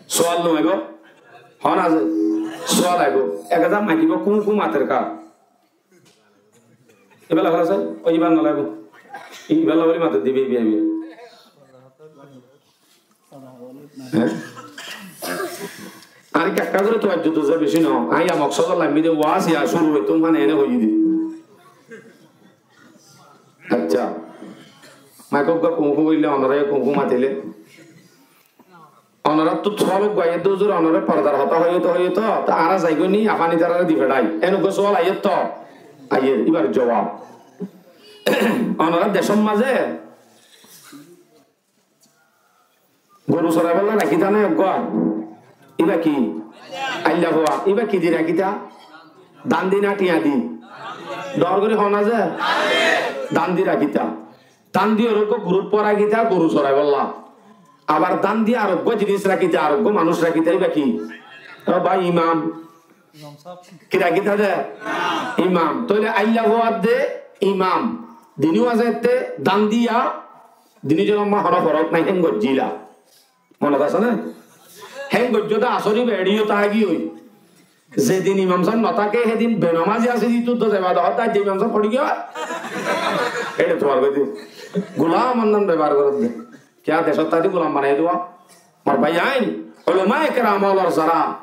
Sual no aibó? Hon asé? Sual aibó. Ek házar maikibá kúm kúm mater ká. Ibálla hoilá sai, ói ibár nolaibó. Ibálla hoilé mato dibe, iba, iba. Hé? Añí ekká gorí tuwajju diyé beci no. Añí yá moksódot laimmi de waz yá cúru óitou mane ene hoiyé de. Accá. Maikot gua kuñku goille, onorá kuñku matilé. Onoráttu sual uggúa aiyér dé huzur, onoré fordar hotá hoiyé to, hoiyé to, ta añára zaigói ni, afáni ítararé di feçai. Enuggúa sual aiyér to? Aiyér, ibar juwab. Onorá decór mazé goru soraibálla rakíta né uggúa? Iba ki? Aillafua. Iba ki di rakíta? Dán di ná thiañ di? Dor gorí hon asé? Dán di rakíta. Dán di ar uggúa gurúf rakíta goru soraibálla. Abar dán di ar uggúa jinis rakíta, ar uggúa manúic rakíta, iba ki? Ó bái, imam. Ki rakíta dé? Imam. Tóile aillafua de imam. Dini wazette dán diya, dini zonor mazé honó forok nái, héng goijjíla. Monot asé né? Héng goijjó dé asóri beçiyó tágiyói. Zedin imam sáb no táke, hédin benomazi asé, ittú dóre zaiba dé, hoódde aijja imam sáb fori giyói. Éçe tuáñr goijjí. Gulam annán bebohar goródde. Kiyá decót táki gulam banaiyé dé? Mor bái ain, ulamaye keram ólor zará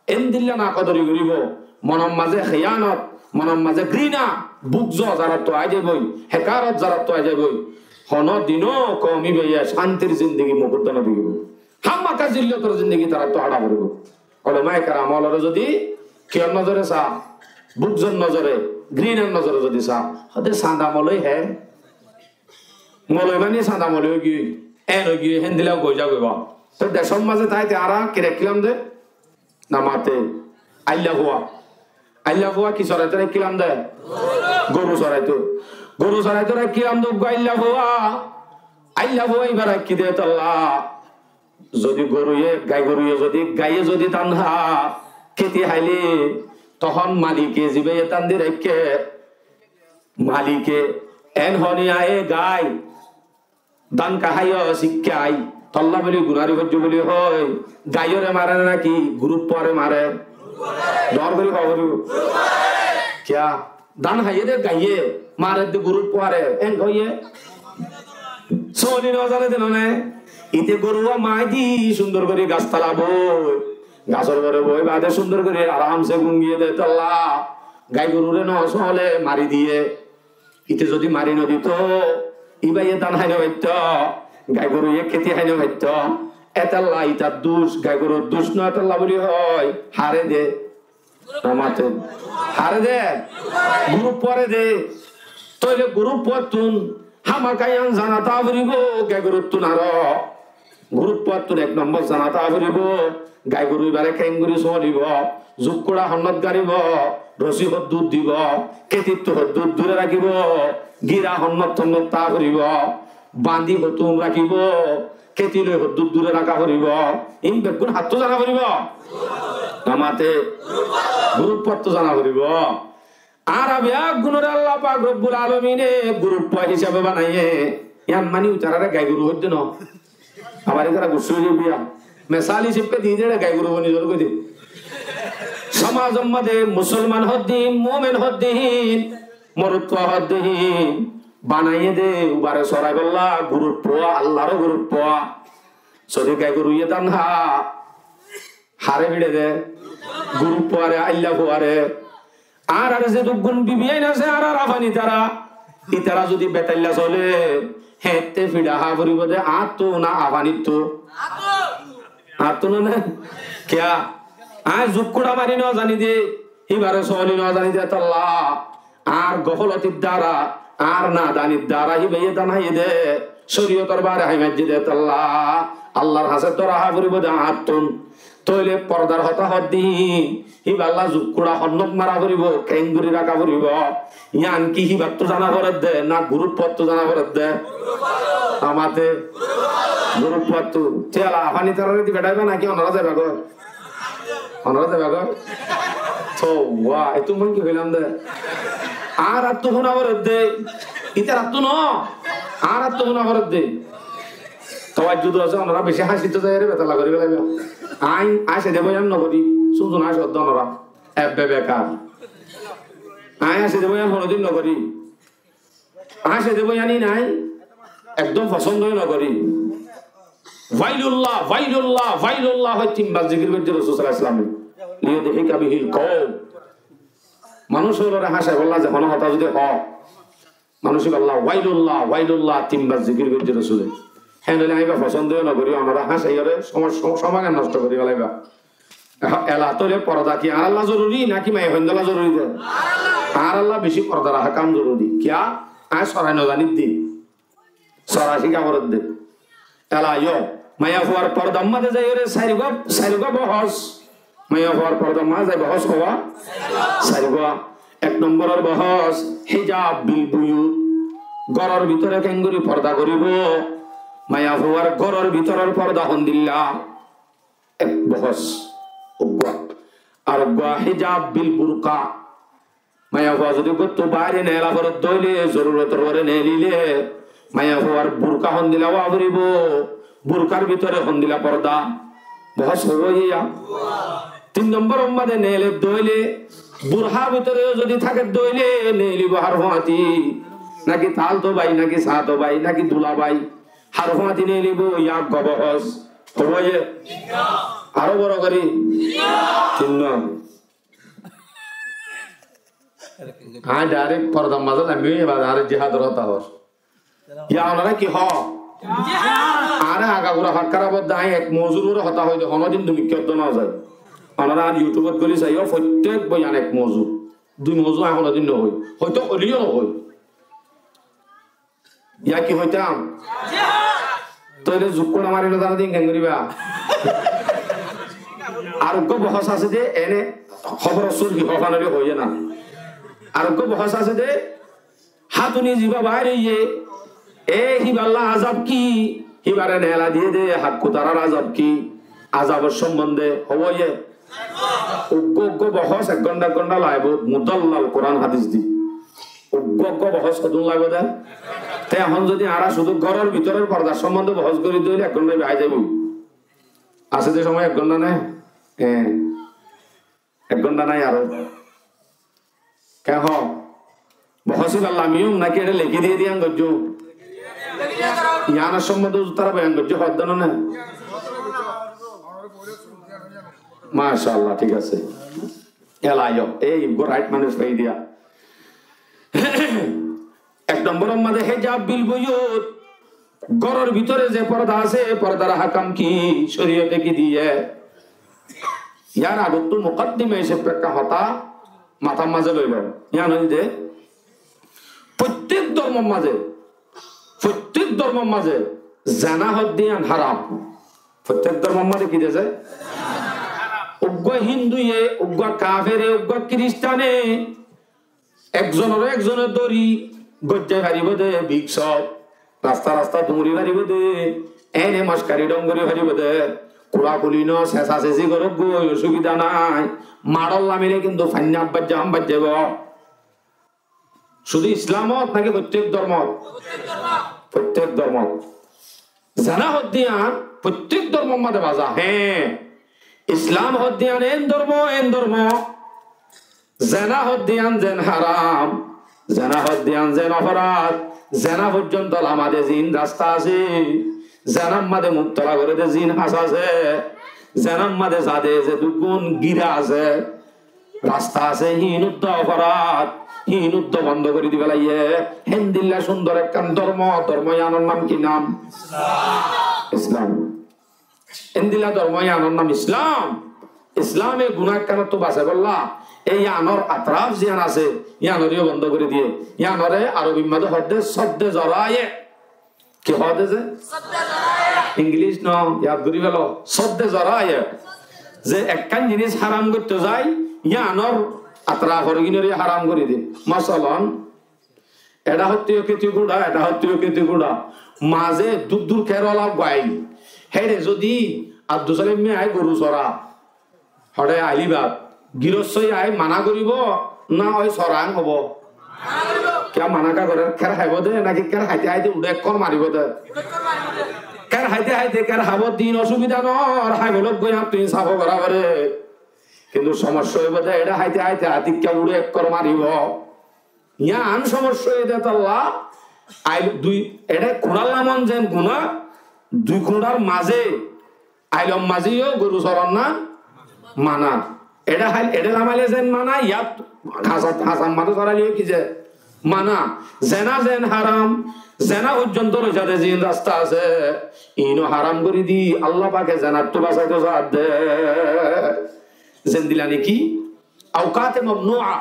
endilla nakodori goríbo, monor mazé hiyanot, monor mazé grína, bugzo zaráttu aái zaibói, hekarot zaráttu aái zaibói, honó dinó koum íbaye cántir zindigi mukúdda no digibó. Hámaka zillotor zindigi taráttu háça foribó. Ulamaye keram ólore zodi kiyór nozore sa, bugzor nozore, grínar nozore zodi sa, hoódde sañda moloi hé, moloi mani sañda moloi ói giyói, en ói giyói, héndilla goi za goiba. Toi decór mazé táite añára ki raikkilam dé? Namate. Aillafua. Aillafua ki soraito raikkilam dé? Goru soraito. Goru soraito raikkilam dé uggúa aillafua. Aillafua iba raikki dé tolla. Zodi goruye, gai goruye zodi, gaiye zodi dán há, kéti háile, tohón malike zibáye dán di raikké, malike en honiya e gai, dán ká háiyo, sikká ai, tolla buli gunari foijjó buli hoi, gaiyóre mare né náki gurúffuare mare? Dor gorí hoó foribó. Kiyá? Dán háiye dé gaiye, mare dé gurúffuare, en hoiye. Sóoli no zane dé none. Ite goruwa maádi cúndor gorí gas tola boi, gasor uore boi baade cúndor gorí aramse gúm giyé dé tolla. Gai gorure no sóole, mari diye. Ite zodi mari no dito, íbaye dán hái no faittó, gai goruye kéti hái no faittó. Etolla itar duc, gai gorur duc no, etolla buli hoi. Hare de? Nomate. Hare de? Gurúffuare de. Tóile gurúffuattún hámaka yián zana táa foribó, gai goruttún aró. Gurúffuattún ek nombor zana táa foribó, gai goru ibáre keéngorí sóolibo, zukkúça honnót garibó, rosí hoddúr dibó, kétittu hoddúr dure rakibó, gíra honnót honnót táa foribó, bañdí hottún rakibó, kéti loi hoddúr dure raká foribó, iín beggún hattú zana foribó? Nomate. Gurúffuattú zana foribó. Añára beggúnore Allah pak Robbul Alamine gurúffua hísabe banaiyé. Yián mani itaráre gai goru hoiddé no. Abar itará gussá ói zaibói. Mesal hísabe diyé dé gai goru boni zor goi de. Somazor mazé musolman hoddé hín, mumin hoddé hín, morotfua hoddé hín banaiyé dé ubare soraibálla gurúffua, Allar gurúffua. Zodi gai goruye dán há, hare fiçe de? Gurúffuare, ailláfuare. Añárar zedúkkun bibiyain asé, añárar afan itará, itará zodi betailla sole, héñtte fiça há foribó de añáttu na afanittú? Añáttu no né? Kiyá? Aññí zukkúça mari no zani de, híbare sóoli no zani de, tolla. Añár gofolotir dara, añár nadanir dara híbaye dán háiye de, córiyotor baáre hái maijje de tolla, Allar hañsé dóra há foribó de añáttun. Tóile fordar hotá hoódde híin, híballa zukkúra honnúa mara foribó, keéngori raká foribó. Yían ki híbattú zana foredde, na gurúffottú zana foredde? Amate gurúffottú. Téla afáni tarare di feçáiba náki onorá zaibagói? Onorá zaibagói? Tóu, wá, etú mui ki hoilam de? Añárattú fúna foredde, ítarattú no, añárattú fúna foredde. Tawajju do asé, onorá beci háñsit zaiyóre betala gorí félaiba. Añí háñse de boyan nogorí, cúnzun háñse de onorá. Ebbe bekar. Añí háñse de boyan honodin nogorí. Háñse de boyan nái, ekdom fosóndo nogorí. Wailullah, wailullah, wailullah hoi tin bar zikir goijjé Rosul sallallahu alaihi wasallame. Liyudhika bihil qawm. Manúic ókkolore háñsaibolla ze honó hotá zodi hoó, manúic íballa wailullah, wailullah tin bar zikir goijjé Rosule. Héen óile añí íba fosóndo nogorí, onorá háñsaiyóre somó-, somó-, somoigan nosto gorí félaiba. Ehón ela tóile forda ki añáralla zoruri náki maiyafuaindólla zoruri de? Añáralla beci forda raká kam zoruri. Kiyá? Añí sorai nozanídde. Sorai cíka foredde. Ela yó, maiyafuar fordar mazé zaiyóre sairgúa, sairgúa bohós. Maiyafuar fordar mazé zai bohós hoó? Sairgúa. Ek nombor bohós, hijab bil buyut. Góror bútore keéngori forda goríbo. Maiyafuar góror bútoror forda hondilla? Ek bohós. Uggúa. Ar uggúa hijab bil burka. Maiyafua zodi góttu baáre neela foredde óile, zorurotor uore neelile, maiyafuar burka hondilla ówa foribó, burkar bútore hondilla forda. Bohós hoóiye yá. Tin nombor mazé neeledde óile, burkar bútore zodi tákedde óile, neelibo hárfuañti, náki taalto bái, náki saato bái, náki dula bái, hárfuañti neelibo, yá uggúa bohós. Hoóiye. Aró boro gorí. Tin no. Añí direct fordar mazé naimmi, ebare añáre jihador hotá hoór. Yá onorá ki hoó? Añáre agagura fakkara bodde añí ek mozur uore hotá hoóide, honódin dui mikká uddá no zai. Onorá añár YouTube ot goli saiyó, fottek boyan ek mozu. Dui mozu añí honódin no hoi. Hoito hoileyó no hoi. Yá ki hoitám? Tóile zukkúra mari no zano de ín keén goríba? Ar uggúa bohós asé de, ene hóbor asól ki hofan óile hoiyé na. Ar uggúa bohós asé de, hátuni zibá baáir óiye, e híballa azab ki, híbare neela diyé de, hakkú tarar azab ki, azabor sombonde hoóiye. Uggúa uggúa bohós ek gónta ek gónta laibó, mudallal Kuran hádis di. Uggúa uggúa bohós hodún laibo de? Te ehón zodi añára cúdu góror bútoror fordar sombonde bohós gorí de óile ek gónta ibá hái zaibo. Asé de somoi ek gónta nái? Ee, ek gónta nái aró. Keén hoó? Bohós ibá lamiyum náki ere lekí diyé de yián goijjó? Yiánor sombonde tará boyan goijjé hoó de no né? Macállah, thík asé. Ela yó, ei uggúa right manúic fai diya. Ek nombor mazé hijab bil buyut, góror bútore ze forda asé, e fordar hákam ki, córiyote ki diyé? Yar agottú mukaddima hísabe ekká hotá matár mazé loi loi. Yián óilde, fottek dormor mazé, fottek dormor mazé zena hoódde yián háram. Fottek dormor mazé ki de ze? Uggúa Hinduye, uggúa kafere, uggúa kiristane ekzonoré ekzone dóri goijjai faribó de, bík sóp, rasta rasta duñri faribó de, ene mockari dhong gorí faribó de, kula kuli no, sesa sesi gorók goi, osubida nái. Maçot lamile kintu fainna abbaijja ham baijjaibo. Cúdu Islamot náki fottek dormot? Fottek dormot. Zena hoódde yián fottek dormor mazé baza. Hé, Islam hoódde yián en dormo, en dormo. Zena hoódde yián zen háram, zena hoódde yián zen oforad, zena foijjonto lama de ziín rasta asé, zenar mazé mubtala goré de ziín has asé, zenar mazé za de zedukkún gira asé, rasta asé, híin uddá oforad, híin uddá bondo gorí di félaiye. Héndilla cúndor ekkán dormo, dormo yiánor nam ki nam? Islam. Endilla dormo yiánor nam Islam. Islame guná ekkánottú basaibólla, e yiánor atraf ziyán asé, yiánoreyó bondo gorí diyé. Yiánoré Arobir mazé hoódde sodde zoraye. Ki hoódde ze? Inglic no, yad gorí félo. Sodde zoraye. ze ekkán jinis háram goittó zai, yíanor atara forgínoré háram gorí de. Masalan, eçé hottó yó keti guñça, eçé hottó yó keti guñça. Maze dúr dúr kér ola guail. Héçe zodi Abdus Salim miya ai goru sora, hoçé ailí bad, girosói ai mana goríbo, ná ói sora añ hobo? Kiyá mana ká gorér, kér háibo de, náki kér háite háite uçé ekkor maribo de? Kér háite háite kér hábo din osubida noór, háibo lói goi añttú insaf gorá foré. Kintu somosya óibo de, eçé háite háite atikká uçé ekkor maribo. Yián somosya óiye de tolla, ail dui, eçé kuñçar lamon zen guná, dui kuñçar maze, ailor maze yó goru soron nan mana. Eçé hail, eçé lamaile zen mana, yát hasat, hasat maze soraile yó ki ze mana. Zena zen haram, zena foijjonto loizade zin rasta asé, iín ó haram gorí di, Allah pake zenattú basaito saádde. Zendilla niki, aukate mamnu'a,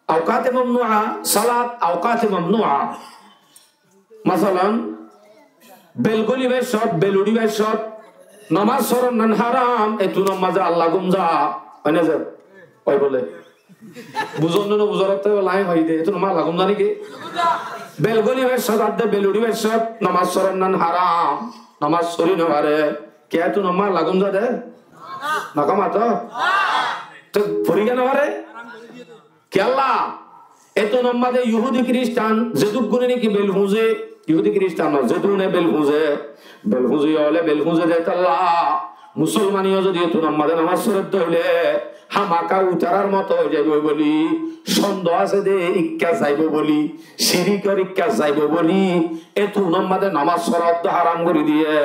Aukate mamnu'a, salat aukate mamnu'a. Masalan, bel golibar cót, bel uçíbar cót, nomás soron nan haram, etúnor maze Allah gúmza. Ói né ze? Ói bole. Buzón né no buzón, ottót lain hoiyé de, etúnor maze Allah gúmza niki? Bel golibar cót, adde bel uçíbar cót, nomás soron nan haram, nomás sori no fare. Kiyá etúnor maze Allah gúmza de? Nokó mato? Te fori kiyá no fare? Kiyólla? Etúnor maze Yuhudi Kiristan zedún gune niki bel fuñze, Yuhudi Kiristan no, zedún gune bel fuñze, bel fuñze óile bel fuñze de tolla. Musolmani yó zodi etúnor maze nomás forer de óile, hámaka utarar moto ói zaibo boli, sondoh asé de ikká zaibo boli, sirikor ikká zaibo boli, etúnor maze nomás fora de haram gorí diye.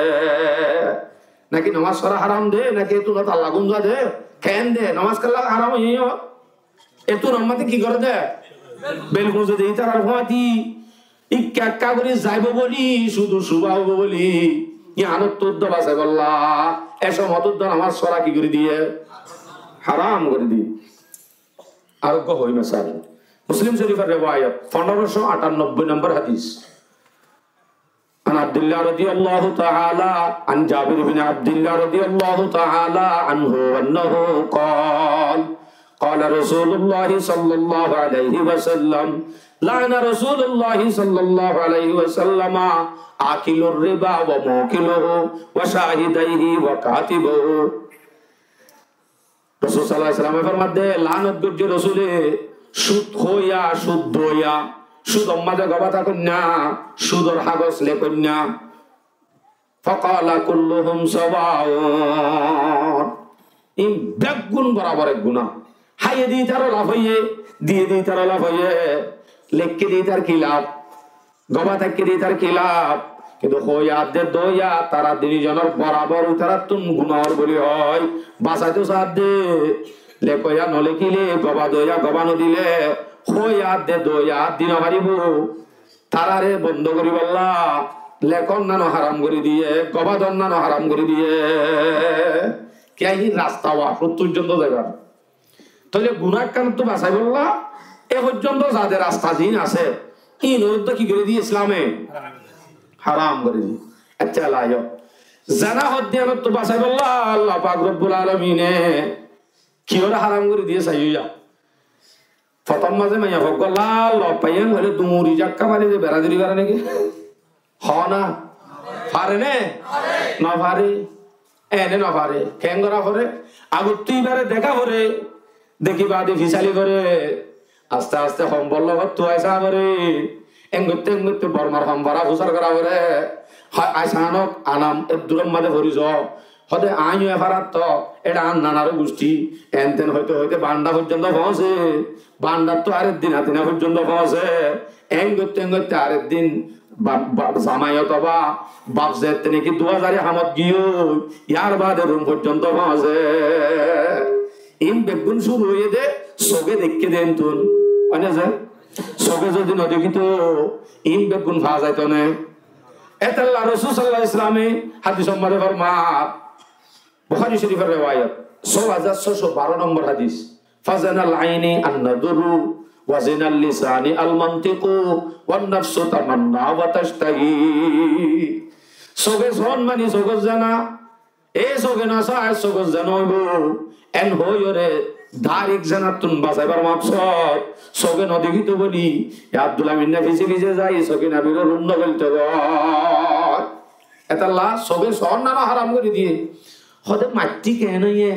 Náki nomás fora haram de, náki etúnot Allah gúmza de, keén de, nomás kiyólla haram óiye yó? Etúnor maze ki goré de? Bel fuñze de, ítarar fúañti ikká ikká gorí zaibo boli, cúdu cúba óibo boli. Yiánottú uddá basaibálla, e somot uddá nomás fora ki gorí diye? Haram gorí diye. Ar uggwá hoói mesal. Muslim Córifor rewayat, fondoro cót atannobbói nombor hadis. عن عبد الله رضي الله تعالى، عن جابر بن عبد الله رضي الله تعالى عنه أنه قال، قال رسول الله صلى الله عليه وسلم، لعن رسول الله صلى الله عليه وسلم آكل الربا وموكله وشاهديه وكاتبه. Rosul sallallahu alaihi wasallam e formadde, laanot goijje Rosule cud hóiya, cud dóiya, cudor maze gobata goinna, cudor hagos lekoinna. فقال كلهم سواء. Iín beggún borabor ek guna. Háiye de ítar laf óiye, diye de ítar laf óiye, lekke de ítar ki laf? Gobá táikke de ítar ki laf? Kintu hóiya de dóiya tara dui zonor borabor, ítarattún gunáhor boli hoói, basaito saádde. Lekoiya no lekile, gobá dóiya gobá no dile, hóiya de dóiya di no faribo. Tarare bondo goríballa lekon nano haram gorí diye, gobá don nano haram gorí diye. Kiyá iín rasta wa, fottí foijjonto zaibar. Tóile guná ekkánottu basaibálla e foijjonto zade rasta ziín asé, íinoré to ki gorí diye Islame? Haram gorí diye. Accá, laiyó. Zena hoddiyánottu basaibálla Allah pak Robbul Alamine kiyóre haram gorí diye saiyó ya. Fottóm maze maiyafuaggúa lal lofaiye hoile duri zakka fari ze bera duri fare niki? Hoó na. Fare né? No fare. Ene no fare. Keén gora fore? Agottú ibare deka fore. Deki bade fisali fore. Aste aste hombor logot tuai sa fore. Engotte engotte Bormar hombora fusar gora fore. Hoi, acanok anam edduror maze fori zo. Hode aññí yó e faratto, eçe añár nanaró gucthí, enten hoite hoite Banda foijjonto foóñse, Bandattu areddin Atina foijjonto foóñse, engotte engotte areddin ba-, ba-, zamai otoba baf zette niki duazari hamot giyói, yar bade Rum foijjonto foóñse. Iín beggún cúru óiye de, soge deikké de entun. Óine ze? Soge zodi no dekíto, iín beggún faa zaito né? Étalla Rosul sallallahu alaihi wasallame hadisor maze formar, Bukhari Shorifor rewayat, só házar sócó baró nombor hadis, فزنا العين النظر وزنا اللسان المنطق والنفس تمنى وتشتهي. Soge soón mani sogor zena, E sóge no sai, sóge zena óibo. En hoiyóre dairek zenattún basaibar moksod, sóge no dekíto buli, e Abdul Amin ne fise fise zai, sóge no buli rum no goilto goi. Etolla sóge sór nano haram gorí diye. Hode matti ken óiye?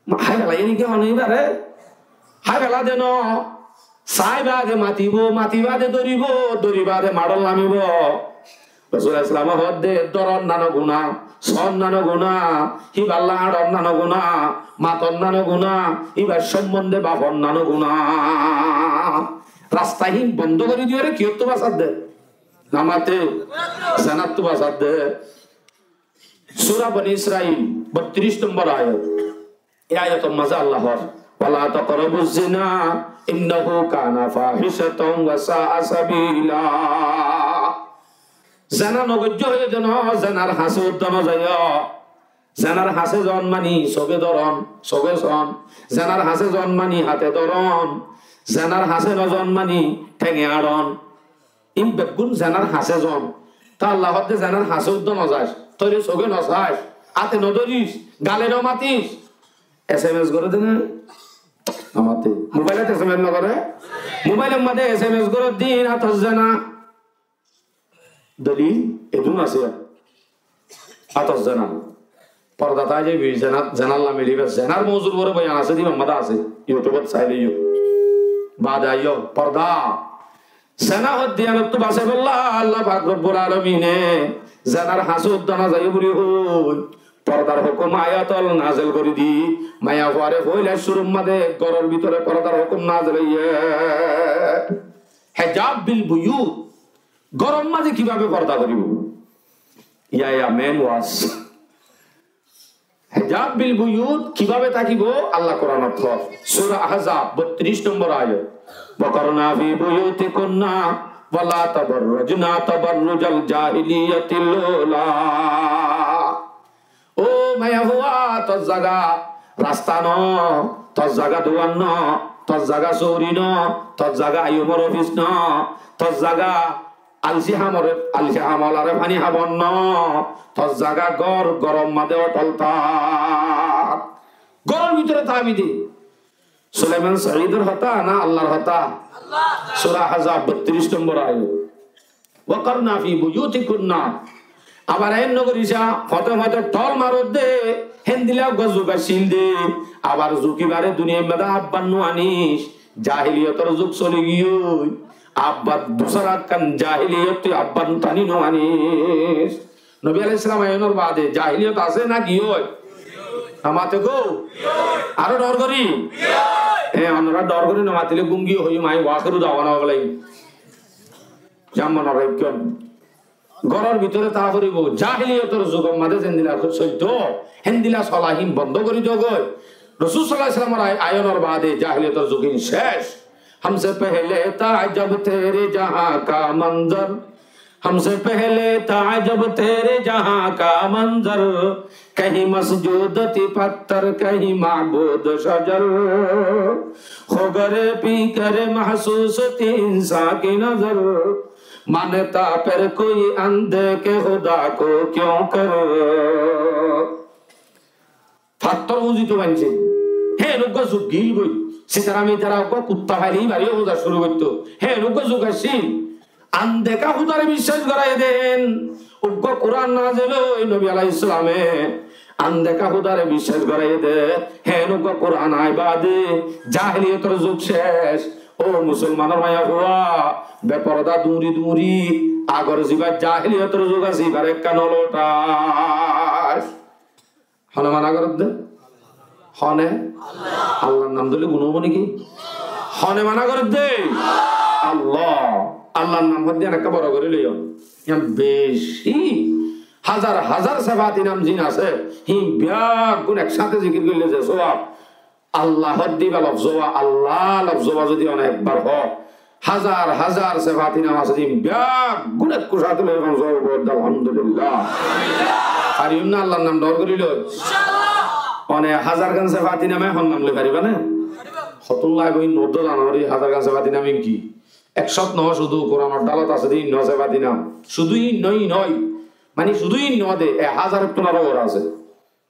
Hái felaiyé niki hone ibare? Hái fela de no. Sai bade matibo, mati bade doribo, dori bade maçot lamibo. Rosul Islam hoódde, dóron nano guná, sóon nano guná, híballa añçon nano guná, maton nano guná, híbar sombonde bafon nano guná. Rasta hín bondo gorí diyóre kiyóttu basadde? Namate, zenattú basadde. Sura Bani Israil, bottiríc nombor ayat. E ayator mazé Allah hoór, "Wala taqrabuz zina, innahu kana fahishatan wa sa'a sabila." Zena no goijjó hoiyé de no, zenar hañsé uddá no zaiyó. Zenar hañsé zon mani sóge dóron, sóge sóon. Zenar hañsé zon mani háte dóron. Zenar hañsé no zon mani thénge añçon. Ín beggún zenar hañsé zon. Te Allah hoódde zenar hañsé uddá no zais, tóile sóge no sais, áte no dóris, gale no matis. S M S goré de né? Amate. Mobailot S M S no goré? Mobailor mazé S M S goré de ín átor zena. Dolil edún asé. Átor zena. Porda tái zaibo, zena, zenar lam eliba, zenar mozur uore boyan asé, diba mazé asé. YouTube ot sai loiyo. Bade aiyó, porda. Zena hoddiyanottú basaibolla Allah pak Rabbul Alamine zenar hañsé uddá no zaiyo buli hoi, pordar hukum ayat ol nazel gorí di, maiyafuare foila cúrur mazé góror bútore pordar hukum nazel óiye. Hijab bil buyut. Góror mazé kibábe porda goríbo? Iya, iya, main was. Hijab bil buyut kibábe tákibo? Allah Kuranot hoór. Sura Ahzab, bottiríc nombor ayat. "Wa qarna fi buyutikunna wa la tabarrajna tabarrujal jahiliyatil ula." Ó maiyafua, tor zaga rasta no, tor zaga duan no, tor zaga sóuri no, tor zaga ayumor ofis no, tor zaga alsi hamore, alsi hamolare faní habon no, tor zaga gór, góror mazé otol tá. Góror bútore tábi de. Sulaiman Saidor hotá na Allar hotá? Sura Ahzab, bottiríc nombor ayat. "Wa qarna fi buyutikunna." Abar en no gorísa, fóte fóte thol marodde, héndilla uggwá zuk accíl de. Abar zuk ibare duniyair mazé abbar no anis. Jahiliyotor zuk soli giyói. Abbar dusara ekkán jahiliyot tui abbar tani no anis. Nobi alaihissalam aiyonor bade jahiliyot asé na giyói? Amate gó? Aró dhor gorí? E, onora dhor gorí no matile gúm giyó hoiyum, añí wa akhiru dawana bole. Zan mone raikkón. Góror bútore tá foribo, jahiliyotor zugor mazé zendilla solto, héndilla sola hín bondo gorí do goi. Rosul sallallahu alaihi wasallamor ay-, ayonor bade jahiliyotor zug hín céc. ہم سے پہلے تھا عجب تیرے جہاں کا منظر، ہم سے پہلے تھا عجب تیرے جہاں کا منظر، کہیں مسجود تھی پتھر، کہیں معبود شجر، خو گرے پی کرے محسوس تھی انساں کی نظر، مانتا پھر کوئی اندھے کہ خدا کو کیوں کر۔ Fattór fúzito maincé. Hé, en uggwá zuk gil goi. Sitara mitara uggwá kutta faile ibare fúza cúru goitto. Hé, en uggwá zuk accíl. Andeká húdare biccác goráiye de hén. Uggwá Kuran nazel ói, Nobi alaihissalame andeká húdare biccác goráiye de. Hé, en uggwá Kuran aibá de. Jahiliyotor zuk céc. Ó musolmanor maiyafua, beporda duñri duñri agor ziba jahiliyotor zuk asé, ibar ekká no lothás. Hone mana gorédde? Hone? Allar nam dóille guná óibo né ki? Hone mana gorédde? Allah. Allar nam hoddé yián ekká boro gorí loiyo. Yián beci. Házar házar sefati nam ziín asé, híin beggún eksáñte zikir goillé ze sóab. Allah hoddé íba lofzó ba, Allah lofzó ba zodi one ekbar hoó, házar házar sefati nam asé de, beggún ekku sáte loi fán sóab óibo de, Alhamdulillah. Fariyum né Allar nam dor gorí loi? One házar gán sefati name hon nam loi faribá né? Hotólla goi noddo zanori házar gán sefati nam ín ki? Ekcót no, cúdu Kuranor dhalot asé de ín no sefati nam. Cúdu ín no, ín no. Mani cúdu ín no de, ek házar ottún aró uore asé.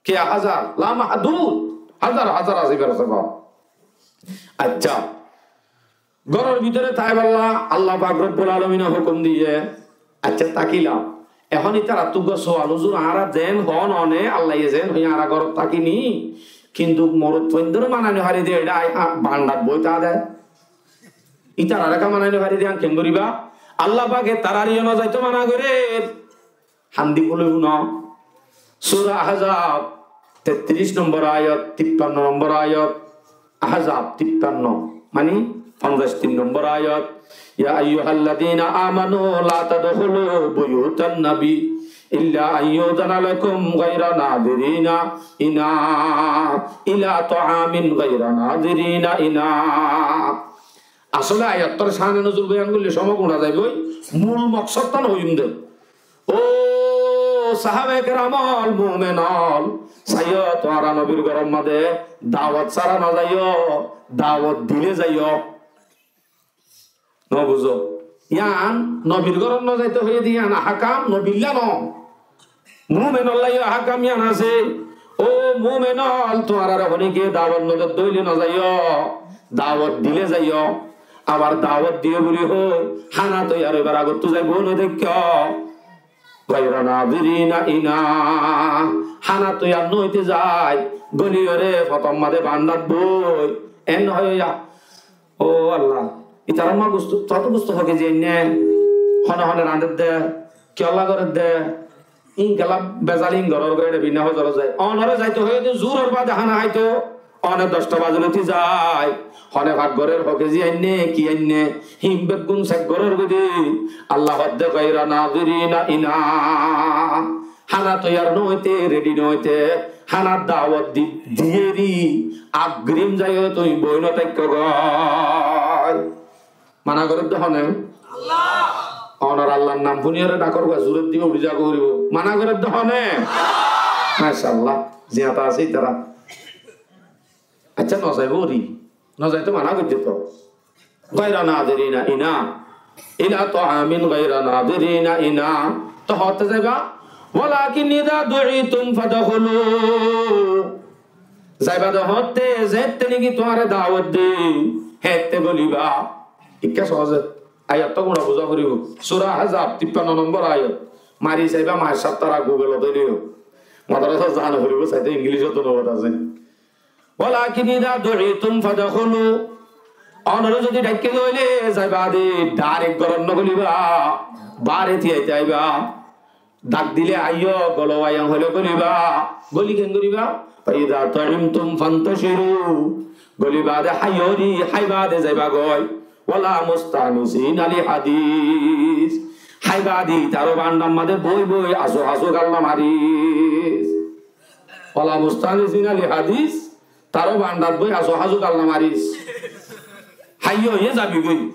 Ki ek házar? Lamahdud. Házar házar asé ibár sebab. Accá. Góror bútore táibolla Allah pak Robbul Alamine hókum diyé. Accá, tákilam. Ehón ítarattú uggwá sual, huzur, añára zeén hoó no né, Allaye zeén hoiyé añára górot táki ni, kintu morot fuaindóre manai no fari de, eçé ai, a, bandat boói táa de. Ítararé ká manai no fari de, yián keén goríba? Allah pake tarare yó no zaito mana gorér. Hán di bóli fúno. Sura Ahzab, tettiríc nombor ayat, tippanno nombor ayat. Ahzab tippanno, mani fonzaic tin nombor ayat. يا أيها الذين آمنوا لا تدخلوا بيوت النبي إلا أن يؤذن لكم غير ناظرين إناء إلى طعام غير ناظرين إناء. Asóle ayattór cáne nozul boyan goille cómot gúna zaibói, mul moksódtán hoiyúm de. Ó sahábaye keram ól, mumen ól, saiyó, tuáñra nobir góror mazé dawot sára no zaiyó, dawot dile zaiyó. No buzó? Yián nobir górot no zaito hoiyé de yián ahkam nobilla no. Mumen olla yó ahkam yián asé. Ó mumen ól, tuáñrare honíkiye dawot no de de óile no zaiyó, dawot dile zaiyó. Abar dawot diyé buli hoi hána toiyar óibar agottú zai boi no táikko. غير ناظرين إناء. Hána toiyar no óite zai, góliyoré fotor mazé bandat boi. En no hoiyó ya. Ó Allah, ítarar ma gusto, tuáñttu gusto faki ziyán né? Hone hone rañder de, kiyólla gorer de? Ín kiyólla bezal ín gorer, gorí binná hozorot zai. Onore zaito hoiyé de zuror bade hána háito. One doc ta bazé lóti zai. Hone fak gorer, hoke ziyán né, kiyán né? Hín beggún sek gorer goi de. Allah hoódde غير ناظرين إناء. Hána toiyar no óite, redi no óite, hánar dawot di-, diyéri, agrim zaiyó, tuñí boi no táikko goi. Mana gorer de hone? Allah. Onor Allar nam fúniyóre dhakor gua zuror diye uçí zagói foribo. Mana gorer de hone? Macállah. Ziyán ta asé ítara. Accá, no zaibo ri. No zaito mana goijjé to. غير ناظرين إناء إلى طعام غير ناظرين إناء. To hotte zaiba? ولكن إذا دعيتم فادخلوا. Zaiba de hotte, zette niki tuáñre dawot de, hette góliba. Ikká sohóze. Ayat to gúna buzá foribo. Sura Ahzab, tippanno nombor ayat. Mari saiba, mac sáttara Google ot óileyo. Madrasat zano foribo, saite English ot onubad asé. ولكن إذا دعيتم فادخلوا. Onore zodi dhaikke de óile zaiba de, direct górot no góliba, bare tiyai tiyai aiba. Dhak dile aiyó, golo aiyó hoile góliba, góli ken goríba? فإذا طعمتم فانتشروا. Góliba de háiyori, háiba de zaiba goi. ولا مستأنسين لحديث. Háiba de taró bandar maze boi boi asó asó galla maris. ولا مستأنسين لحديث, taró bandar boi asó asó galla maris. Háiyo ye zabi goi.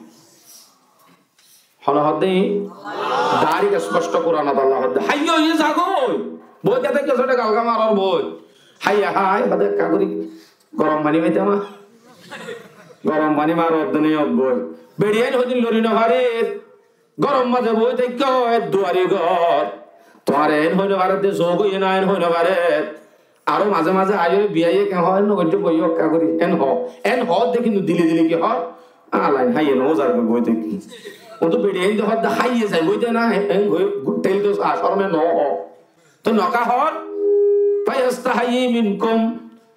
Hone hoódde? Darik esposto Kuranot Allah hoódde. Háiyo ye zagoi. Boi kete kessú de galga maror boi. Háiye hái, hoódde ekka gori gorom faní faitám. Gorom faní maror de niyot boi. Beçiyain hodin lori no farer. Góror maze boi táikko, e duari gór. Tuáñre en hoi no farer de, zougo iye na en hoi no farer. Aró maze maze aiyóre biyaiye ken hoó, en no goijjó, boiyó ekka gori, en hoó. En hoó de kintu dile dile ki hoó? Alain háiye no zargoi boi táikko. Óntu beçiyain de hoó de háiye zai boi de na, en hoi tel de a corme no hoó. Toi noka hoór, فيستحيي منكم،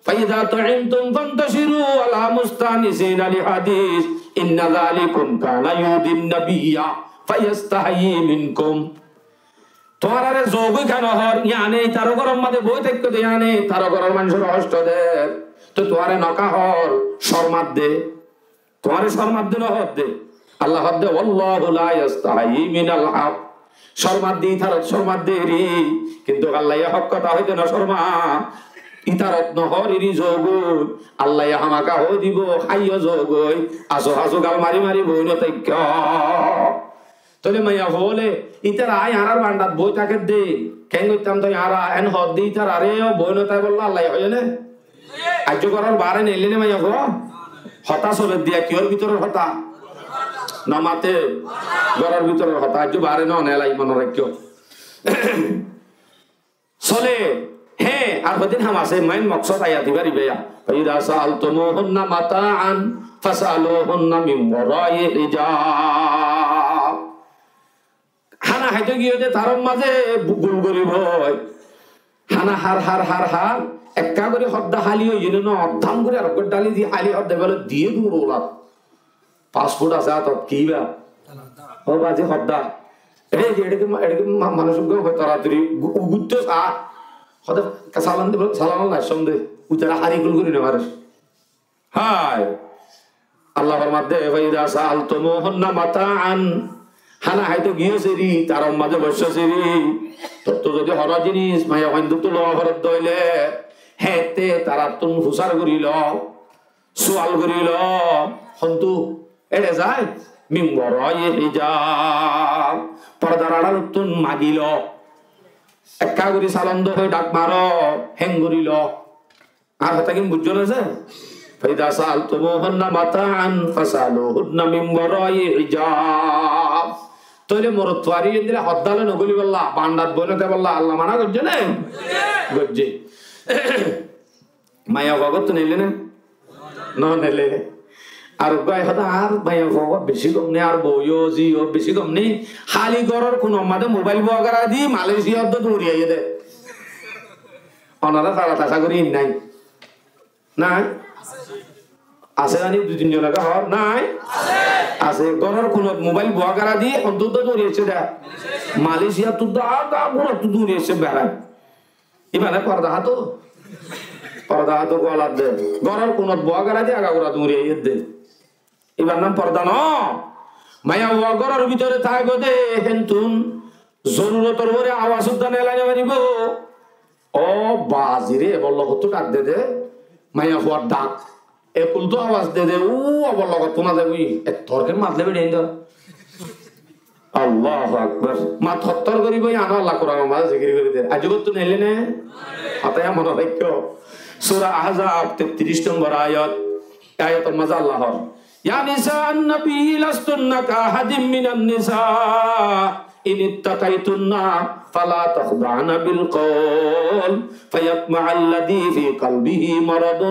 فإذا طعمتم فانتشروا ولا مستأنسين لحديث، إن ذلكم كان يؤذي النبي فيستحيي منكم. Tuáñrare zougo kiyá no hoór, yíane taró góror maze boi táikko de, yíane taró góror manúcore hosto der. Toi tuáñre noka hoór, cormar de. Tuáñre cormar de no hoódde. Allah hoódde, والله لا يستحيي من الحق. Cormar de, ítarat cormar de eri, kintu Allaye hók hotá hoite no cormar. Ítarat no hoór eri zougo, Allaye hámaka hoi dibo, háiyo zougoi, asó asó gal mari mari boi no táikko. Tóile maiyafua ókkole, ítara añárar bandat boi táke de, keén goittám toi añára, en hoódde ítarare yó boi no táibolla Allaye hoiyé né? Aijjó góror baáre neille né maiyafua? Hotá soler de, kiyór bútoror hotá? No mate, góror bútoror hotá, aijjó baáre no nelai, mone raikkó. Sole, hé, ar hodin ham asé, main moksod ayat ibar ibá ya. فإذا سألتموهن متاعا فاسألوهن من وراء حجاب. Hána háito giyé de tarár mazé gul goribo. Hána hár, hár, hár, hár. Ekká gori hodda háli óiye né no, dam gori ar ekká dháli di háli hodda bele diye dur olat. Passport asé átot, ki ba? Ó bazi, hodda. Ei, eçe ki ma-, eçe ki ma-, manúic uggúa hoi toratori gu-, uguitto sa. Hodda, ka salan dibo, salan ol nai somde. Uitara hári gul gori no fare. Hái. Allah formadde, فإذا سألتموهن متاعا. Hána háito giyó seri, tarár mazé boiccó seri. Tottú zodi hono jinis maiyafuain dóttu lowa foredde óile, hétte tarattún fusár gorilo. Sual gorilo, hontú? Eçe zai, من وراء حجاب. Fordar arálottún magilo. Ekká gori salon do hoi dhak maro, héng gorilo. Ar hotá gín buijjó né ze? فإذا سألتموهن متاعا فاسألوهن من وراء حجاب. Tóile morot fuari endilla hoddale no gulibálla, bandhat boi no táibálla Allah mana goijjé né? Goijjé. Maiyafua górttu neille né? No neille. Ar uggwá hotá, ar maiyafua beci gom né, ar bou yo, zi yo beci gom né. Háli góror kunor mazé mobail buagara di Malaysia ot dóri aiyé dé. Onora tara tasa gorí nai. Nai? Asé zani dui tin zon age hoór, nai? Asé. Góror kunot mobail buagara di hontú dóri aiccé dé. Malaysia ttu dóri aiccé berai. Ibáre porda háto. Porda háto golat de. Góror kunot buagara di agagura dóri aiyé dé. Ibar nam porda no. Maiyafua góror bútore táibo dé, héntun zorurotor uore awaz uddá nelai no faribo. Ó bazi re, ebor logottú dhak de dé, maiyafuar dhak. Ekul tó awaz de dé, ó ebor logottú no zaibo, ettór ken mazle beçe indo. Allahu Akbar. Mat hottór goribo, yián Allah Kuranor mazé zikir gorí der. Aijjó gottu neille né? Hotá yián mone raikkó. Sura Ahzab, tettiríc nombor ayat. E ayator mazé Allah hoór, يا نساء النبي لستن كأحد من النساء إن اتقيتن فلا تخضعن بالقول فيطمع الذي في قلبه مرض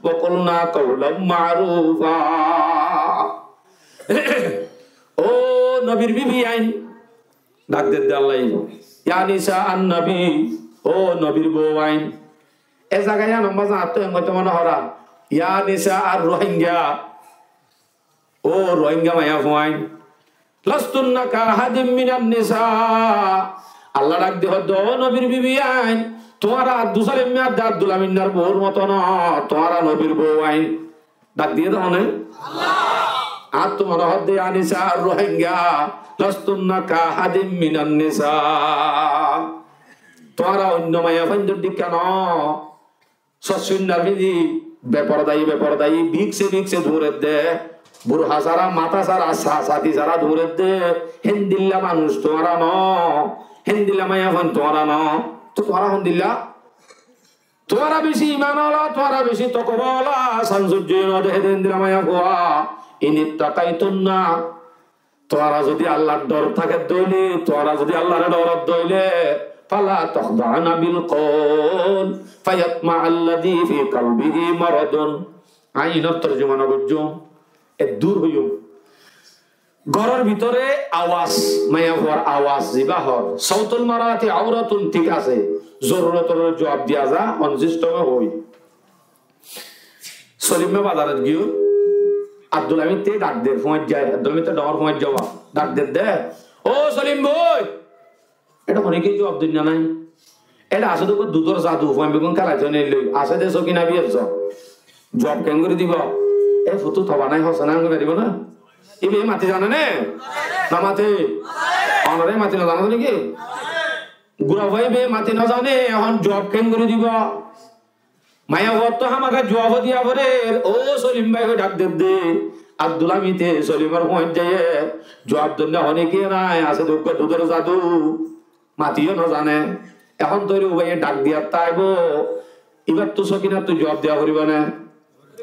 وقلن قولا معروفا. Ó nobir bibi ain, dhak der dé Allah, يا نساء النبي, ó nobir bou ain. E zaga yián mazé añáttu engoitó mone hoór, يا نساء الروهينجا, ó Rohingya maiyafuain, لستن كأحد من النساء. Allah dhak di hoódde, ó nobir bibi ain, tuáñra Abdul Salim miya adde Abdul Aminnar bour moto no, tuáñra nobir bou ain. Dhak diyé dé hone? Allah. Añáttu mone hoódde, يا نساء الروهينجا لستن كأحد من النساء. Tuáñra oinno maiyafuaindor dhíkka no. Sossuinnar fidi bepordayi, bepordayi, bikse, bikse duñredde, burha sára, matá sára, sa-, sati sára duñredde, héndilla manúic tuáñra no, héndilla maiyafuain tuáñra no, to tuáñra héndilla? Tuáñra beci iman ola, tuáñra beci tokoba ola, san sóijjo no dehé de héndilla maiyafua, إن اتقيتن. Tuáñra zodi Allar dhor táke dóile, tuáñra zodi Allaré dhor dóile, فلا تخضعن بالقول فيطمع الذي في قلبه مرض. Añí inor torjuma no goijjum, eddur hoiyum. Góror bútore awaz, maiyafuar awaz zibá hoór, صوت المرأة عورة, thík asé, zorurotor juab diya za, on sistome hoi. Solim bái bazarot giyói, Abdul Hamid te dhak der, fúañijja, Abdul Hamid te dhoóñr fúañijja, dhak der dé, "Ó Solim bái!" Eçé honikka juab dóinna nái. Eçé asé dé dudor zadu, fuain beggún kélaito neillói. Asé dé Sokina biyar zon. Juab keéngorí dibo? E futu toba nái, hosé nái, hoói faribó ná? Ibá mati zane né? No mate? Onoré mati no zano dé niki? Gura fua ibá mati no zane, ehón juab keéngorí dibo? Maiyafuattú hámaká juab diya forer, "Ó Solim bái" hoói dhak der dé. Abdul Hamide Solimor fúañijjayé juab dóinna honikka nái, asé dé uggwá dudor zadu, matiyó no zane. Ehón tóile ubaye dhak diyat táibo, ibáttu Sokinattú juab diya foribó né?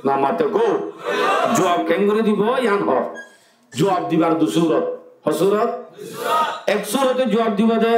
No mate gó. Juab keéngorí dibo, yián hoó. Juab dibar dui surot. Hó surot? Ek surote juab dibo dé.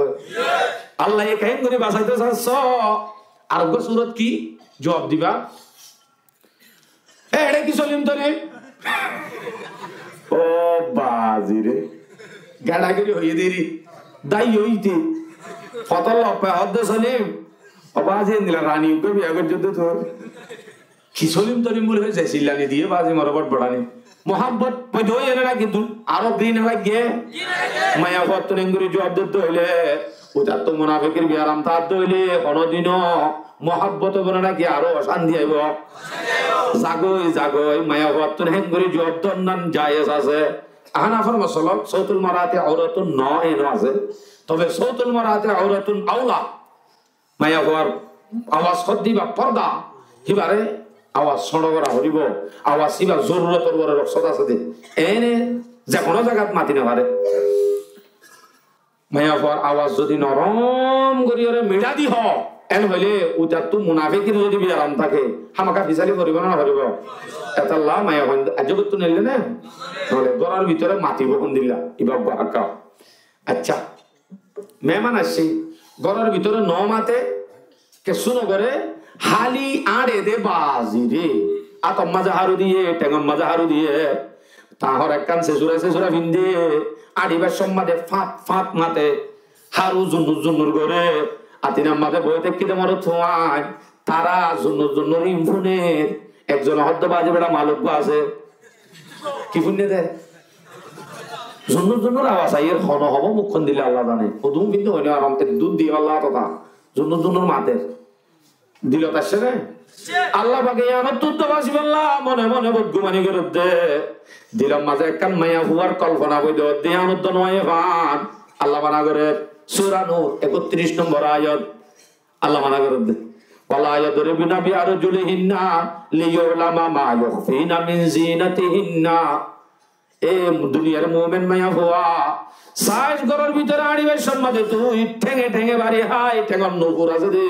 goi. Allaye keén gorí basaito sasso? Ar uggwá surot ki? Zuab diba. E, eçé ki solim torim? Ó bazi re. Geçagiri hoiyé deri. Dai hoite. Fotor loppa hoódde solim. Ó bazi, endilla rani uggwá biya goijjó de tor. Ki solim torim buli hoiye, ze sillani diye bazi more botboraní. Muhabbot foida óiye né na, kintu aró din laiggé. Maiyafuattún engori zuab dito óile, uitattú munafikir biyaram táadde óile, honodino muhabbot óibo né naki aró ocánti aibo? Zagoi, zagoi, maiyafuattún engori zuab donnan jayez asé. Ahanafor mosolok, sautul marati auratun no, eno asé. Tobe sautul marati auratun aula. Maiyafuar awaz hoddé íba porda, híbare awaz sóñço gora foribo, awaz híbar zorurotor uore roksot asé de. Ene ze hono zagat mati no fare. Maiyafuar awaz zodi norom gorí ore miçá di ho, en hoile uitattú munafikir zodi biyaram táke, hámaka fisali foribo na no foribo? Etolla maiyafuar aijja gottú neille ne? Noile góror bútore matibo hondilla, íba uggwá hakka. Accá, meheman aiccé, góror bútore no mate, kessú no gore, háli añçe de bazi re. Átor mazé haru diye, théngor mazé haru diye, tañhor ekkán sesura sesura finde, añçibar somot de fát fát mate, haru zunnur zunnur gore, atinar mazé boi táikki de morot fuain, tara zunnur zunnur in funer, ekzone hoódde bazi beça maluk uggwá asé. Ki funne de? Zunnur zunnur awaz aiyer, hono hobo mukkon dile Allah zane. Hodún finde hoine aram, eddúr di Allah tata. Zunnur zunnur mater. Dilot aiccé né? Allah pake yíanottú basibálla mone mone bodgumani goredde. Dilor mazé ekkán maiyafuar kolfona foida ódde, yíanottú no aiyé fán. Allah mana gorer. Sura Nur, ekottiríc nombor ayat. Allah mana goredde. ولا يضربن بأرجلهن ليعلم ما يخفين من زينتهن. E duniyar mumin maiyafua, saiz góror bútore añçibar somot de tui thénge thénge bari hái, théngor nufur asé de,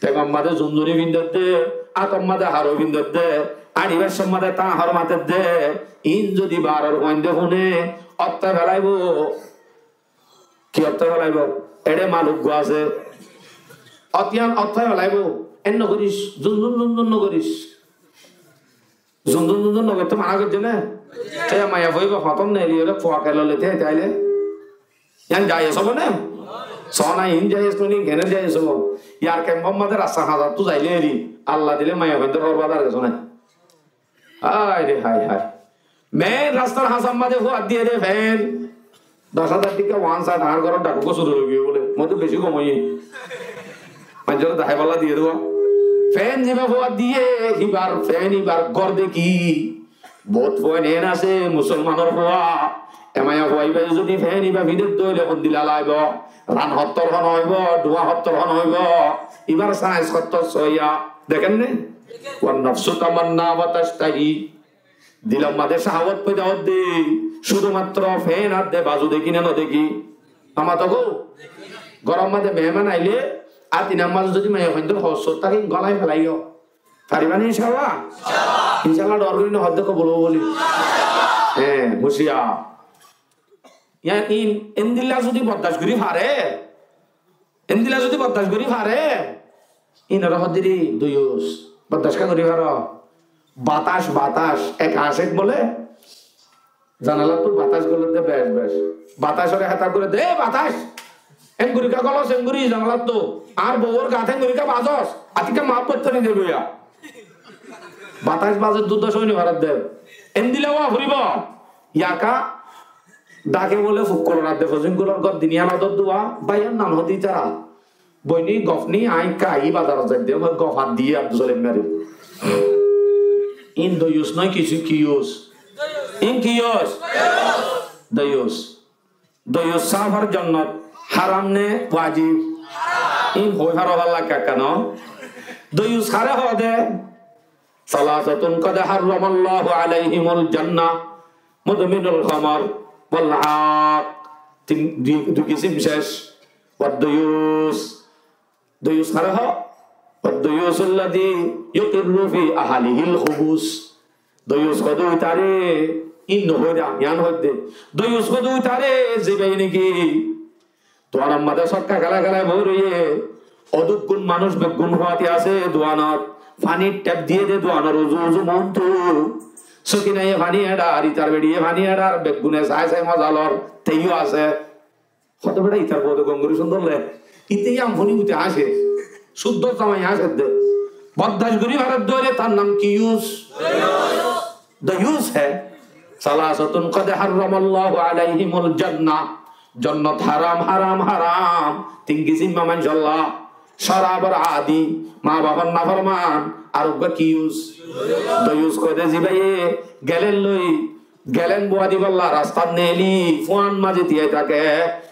théngor mazé zunzuni findedde, átor mazé haru findedde, añçibar somot de tañhor matedde, in zodi baror fuainde fune, ottá felaibo. Ki ottá felaibo? Eçé maluk uggwá asé. Otiyan ottá felaibo. En no goris, zunzun zunzun no goris. Zunzun zunzun no goitté mana goijjé né? Te maiyafua íba fotón neeli ore fua kelole te aile. Yan jayes obo né? Sona in jayes no ni, kene jayes obo? Yar kempor mazé rasta hazattú zaile eri, Allah dile maiyafuaindor horbadar geso nai. Hái re hái hái. Main rastar hasar mazé fuar diye de fen. Doc házar tikka one side, añár góror dhaku gosur ói giyé bóle. Mottú beci gom óiye. Maincóre deháibálla diye de. Fen ziba fuar diye, híbar fen, híbar gór deki. Bout fuain en asé, musolmanor fua. E maiyafua íba zodi fen íba findedde óile hondilla laibo. Ran hottor hon óibo, dhuwa hottor hon óibo. Íbar saiz hottor soiya. Dekénne? والنفس تمنى وتشتهي. Dilor mazé cáhawot foida ódde, cúdumattro fen ar de, bazu dekí né no dekí? Amato gó? Góror mazé meheman aile, atinar mazé zodi maiyafuaindor hossot táke, gólai felaiyo. Fariba né incállah? Incállah, dor gorí no hoódde, kobul óibo bóli. Hé, huciyar. Yían in, endilla zodi bordac gorí fare, endilla zodi bordac gorí fare, Ínoré hoddiri doyus, boddac gorí faró. Batáis, batáis, ek acek bóle, zanalattú batáis golédde bec bec. Batáisore hétab gorédde, "E batáis, enguríka golos engurí zanalattú, añár bouwor gat enguríka bazos, atikka muhábbot gorí de" hoiya. Batáis bazé dudda sói no faredde. Endilla ówa foribó. Yaka dake bóle fukkulor adde fozingulor gór diniya nodor duwa, báiyor nam hoddí tará. Boini gofni añí kai bazarot zaidde, moi gof ar diye Abdul Salim mari. In doyus noi, kisu kiyus. In kiyus. Doyus. Doyus sáfar jonnot haram ne wajib? In hoi faro balla kakka no. Doyus hare hode? Salasatun qad harramallahu alaihimul jannah, mudminul khamar wal aq. Tin, dui, dui kisim cec. Wad doyus. Doyus hare ho? Wad doyusul ladhi yuqirru fi ahlihil khubus. Doyus hodde ítare, in no hoiram, yián hoidde. Doyus hodde ítare, zibai niki duanor maze sokka kela kela boi roiye, oduk gun manúc beggún fuáñti asé duanot, fanir tep diye de duanor uzu uzu montu. Sokinaye fani eçar, itar beçiye fani eçar, beggúne sai sai moza lor, teiyo asé. Hoto beça itar boude gom gorí sundor le. Ite yam funi ute asé. Suddor zamai asé de. Boddac gorí faredde óile tar nam kiyus. Doyus he. Salasatun qad harramallahu alaihimul jannah. Jonnot haram, haram, haram. Tin kisim manúc olla. Corabor adi, ma bafor naforman, ar uggwá kiyus. Doyus hoide zibaye gelen loi Gelen bua dibolla rastat neeli, fuañr maze tiyai take,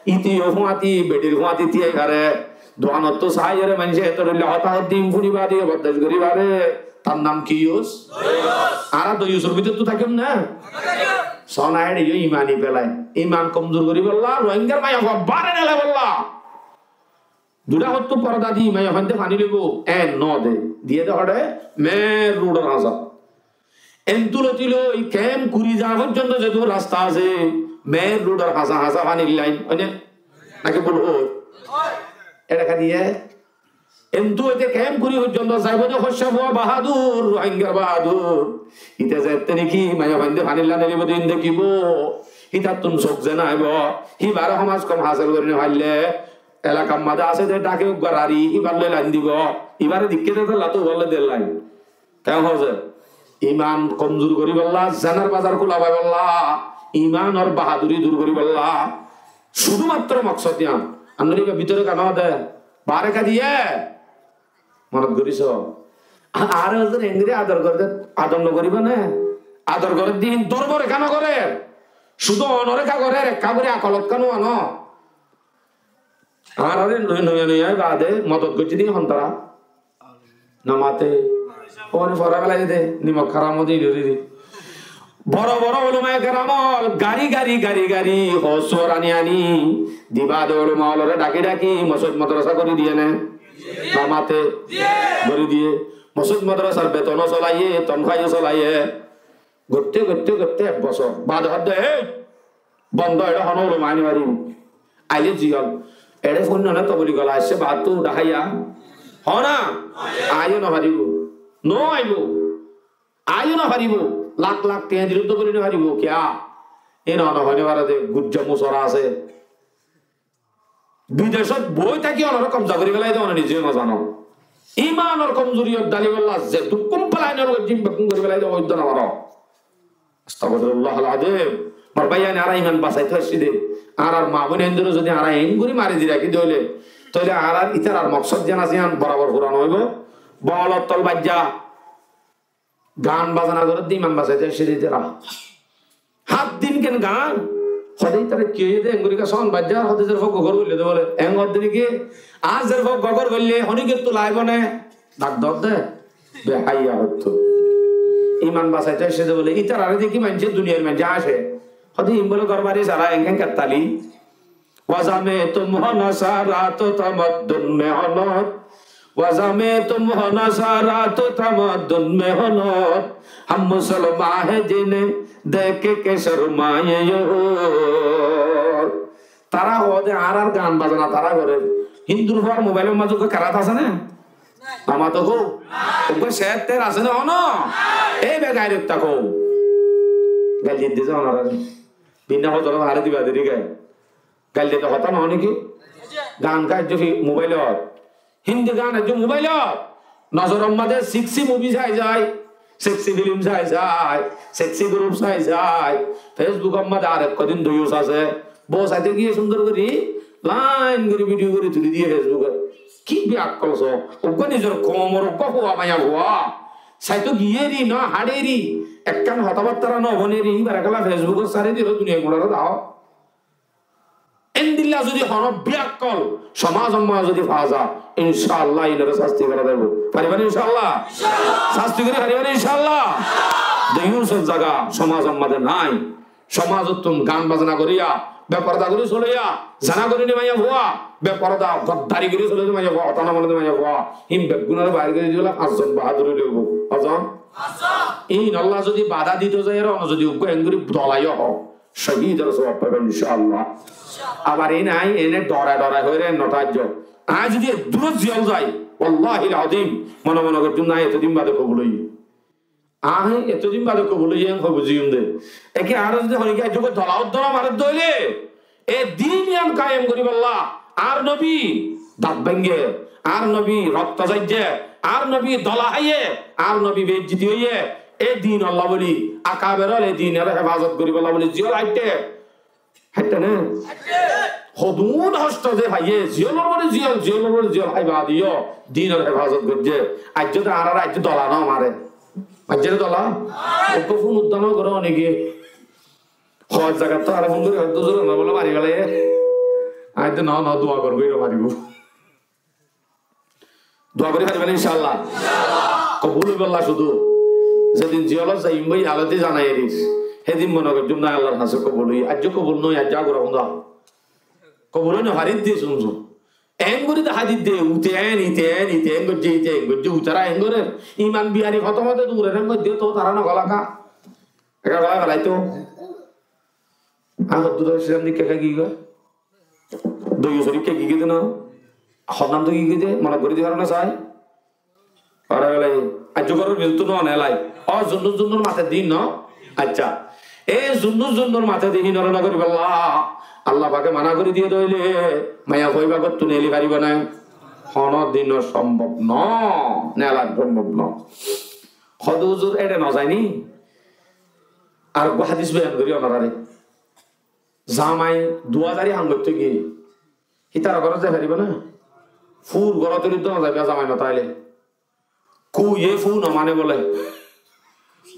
íte yó fuañti, beçir fuañti tiyai fare. Duanottú saiyóre maincé eto dhoilla hotá hoddé fúni bade yó boddac gorí fare, tar nam kiyus? Añára doyusor bútottu tákiyum né? Sona eçe yó imani felai. Iman komzur goríbolla, Rohingyar maiyafua bare nelaibolla. Duçá hottú porda di maiyafuainde faní loibó, en no de. Diyé de hoçé, meér ruçor hañsa. Entú loti loi kemp kuri za foijjonto zetu rasta asé, meér ruçor hañsa hañsa fanir lain, óine? Naki bul hoóir? Eçe ka diyé? Entú óite kemp kuri foijjonto zaibo de hoicca fua bahadur, Rohingyar bahadur. Íte zette niki maiyafuainde fanir lain loibó de, ín dekibó. Hítattún sók ze naibo, híbare homaz kom hasel gorí no faille, elakar maze asé de dhake uggwá rari, íbar loi lain dibo. Íbare dikké de tolla, tóu bolle de lain. Ken hoó ze? Iman komzur goríbolla, zenar bazar kúla faibolla, imanor bahaduri dur goríbolla. Cúdu matro moksod yián. Andor íba bútore keno de, bare ka diyé? Monot gorí so. A-, añáre huzur engori ador gorer, ador no goríbo né? Ador gorer din dorbar ekká no gorer. Cúdu onor ekká gorer, ekká gorí akolot ekká no ano. Añáre nuya nuya bade modot goijjé de hon tara? No mate. Óne fora felai de, nimok haram ode ilori de. Boro boro ulamaye keram ol gari gari gari gari hos ani ani diba de ulama olore dhaki dhaki mosjid madrasa gorí diye né? No mate. Gorí diye. Mosjid madrasar beton o solaiye, tonhwa o solaiye. Gotte gotte gotte ek bosor bade hoó de, "Ei, bondo, eçe hono ulama ai no faribo." Aile ziyol, eçe fúinno né, toboli gola aiccé, baáttu dhahaiya. Hoó na? Aiyó no faribo. No aibo. Aiyó no faribo. Lak lak tiañ dilé dó boli no faribo. Kiyá? Ín ono hoi no fare de, gujja musora asé. Bidecót boi táki onore komza gorí felai de, one nize no zano. Imanor komzuri dalibolla ze dukkún pelainor goijjé, bekkún gorí felai de, ói de no faro. Astagfirullahal azim. Mor báiyain, añára iman basaito aiccí de. Añárar ma boin endore zodi añára en gorí mari di rakí de óile, tóile añárar ítarar moksod zen asé, yián borabor fura no óibo. Bolor tol baijja. Gan bazana gorédde iman basaito aiccí de ítara. Háñt din ken gan? Hode ítara ki óiye de, engori ka son baijja, hode zer fok gogor goille de bole. Eng hode niki, ar zer fok gogor goille, honi ke tulaibo ne? Dak dor de. Behaiya hoitto. Iman basaito aiccí de bole. Ítarare deki maincé, duniyar maincé háñce. Hode in bole gor bari sara, eng ken kettali. وزعمتم ہو نصارا تو تمدن میں ہو نوت، وزعمتم ہو نصارا تو تمدن میں ہو نوت، ہم مسلمان ہیں جنہیں دیکھ کے شرمائیں یہود۔ Tará hoó de añárar gan bazana tará gorer. Hindur fuar mobailor mazé uggwá kerat asé né? Amato kó? Uggwá cér tér asé né hono? Ei begairot táko. Gail didde ze onorare. Binna hozorot añáre diba deri gail. Gail dede hotá noó niki? Gan gaijjó fi-, mobailot. Hindi gan aijjó mobailot. Nozoror mazé sexy movie sai sai, sexy film sai sai, sexy group sai sai. Facebookor mazé arek hodin doyus asé. Bou saite giyé cúndor gorí, line gorí video gorí tuli diyé Facebookot. Ki beakkol so? Uggwá nizor koumor uggwá fua maiya fua. Saito giyé ri no haçé ri. Ekkán hotábattára no bone ri. Íbar ekela Facebookot sári dilo duniyai gulare dao. Endilla zodi hono beakkol somazor mazé zodi faa za, incállah inore sasti gora zaibo. Fariba né incállah? Sasti gori fariba né incállah? Doyusor zaga somazor mazé nai. Somazottún gan bazna goriya, beporda gori soliya, zena gori ni maiya fua, beporda goddari gori soli ni maiya fua, hotá no mane ni maiya fua, hín beggúnore bair gori diyóla fañszon bahadur ói loibo. Hozon? Ín Allah zodi bada dito zai, ar ono zodi uggwá engori dolaiyo ho. Cóhidor sóob faiba incállah. Abar ei nai, ene dhora dhora hoiyóre no táijjo. Añí zodi eddúrot ziyól zai, wallahil azim, mone mone goijjum añí etodin bade kobul óiye. Añí etodin bade kobul óiye, añí hoi buziyum de. Eki añára zodi honikka aijjó dola uddóna maredde óile, e din yián kayem goríballa añár nobi dat báñgge, añár nobi rokto zaijje, añár nobi dola háiye, añár nobi beizzoti óiye, e dinolla bóli, akaber ókkole e dinor hefazot goríballa bóli ziyól háitte. Háitte né? Hodún hosto ze faiye, ziyólor uore ziyól, ziyólor uore ziyól hái baade yó dinor hefazot goijje. Aijjó de añárar aijjó dola no mare. Aijjó de dola? Uggwá fún udda no goró niki? Hoi zagat to añáre fún gorí hoó, "Huzur, amare bóle mari félaiye." Añí de no, no, dua goró, gorí maribo. Dua gorí faribá né incállah? Kobul óibolla cúdu. Zedin ziyólot zaiyum bóli alati zanai erir, hédin mone goijjum nái Allar hañsé kobul óiye. Aijjó kobul no óiye, aijjó agura fúnda. Kobul ói no farir de cúncu. Eén gorí dahái didde, ute eén, ite eén, ite eén goijje, ite eén goijje, utara eén gorer. Iman bihari fotó fotó dure eén goijje, to tara no gola ka. Eka gola galaito. Añí hoddúr siyan dikká ki goi? Doyusor ikká ki goi de no? Honnán to ki goi de? Monot gorí di faro na sai? Ore bele, aijjó goror bútottu no nelai. O, zunnur zunnur mate din no? Accá. E zunnur zunnur mate din hínore no goríballa. Allah pake mana gorí diye de óile, maiya fua iba gottú neli faribo na? Hono din sombob no. Nela sombob no. Hode huzur ede no zai ni? Ar uggwá hadis boyan gorí onorare. Zamai duazari ham goittó giyé, hítara górot zai faribo na? Fur górot eri dóna zaiba zamai no táile. Kuye fu no mane bole.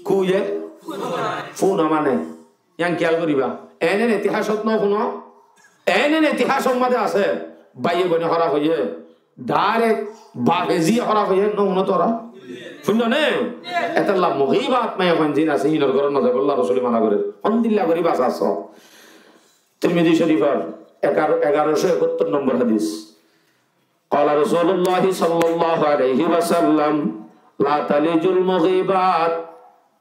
Kuye fu no mane. Yián kiyal goriba. Enen itihasot no funo. Enen itihasor maze asé. Baiye boine hóraf óiye. Direct bafe ziye hóraf óiye, no funo tora? Funno ne? Etolla mugibat maiyafuain zin asé, hinor górot no zaibolla Rosule mana gorer. Hondilla gori basa so. Tirmizi Shorifor egar-, egarocó ekattor nombor hadis. Qala Rasulullah sallallahu alaihi wasallam, "La talijul mugibat."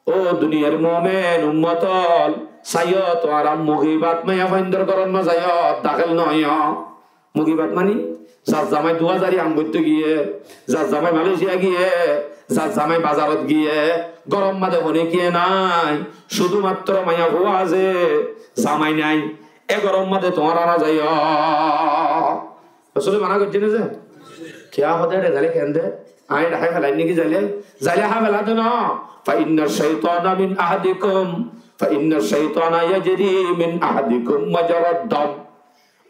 Ó duniyar mumin ummot ol, saiyó tuáñra mugibat maiyafuaindor górot no zaiyó, dakel no óiyo. Mugibat mani, zar zamai duazari ham goittó giyé, zar zamai Malaysia giyé, zar zamai bazarot giyé, góror maze hone kiyé nai, cúdu matro maiyafua asé, zamai nai, e góror maze tuáñra no zaiyó. Rosule mana goijjé né ze? Kiyá hode ere zaile kende? Añí ere hái felai niki zaile? Zaile hái fela de no. Fa inna shaitana min ahadikum, fa inna shaitana yajri min ahadikum majrad dam.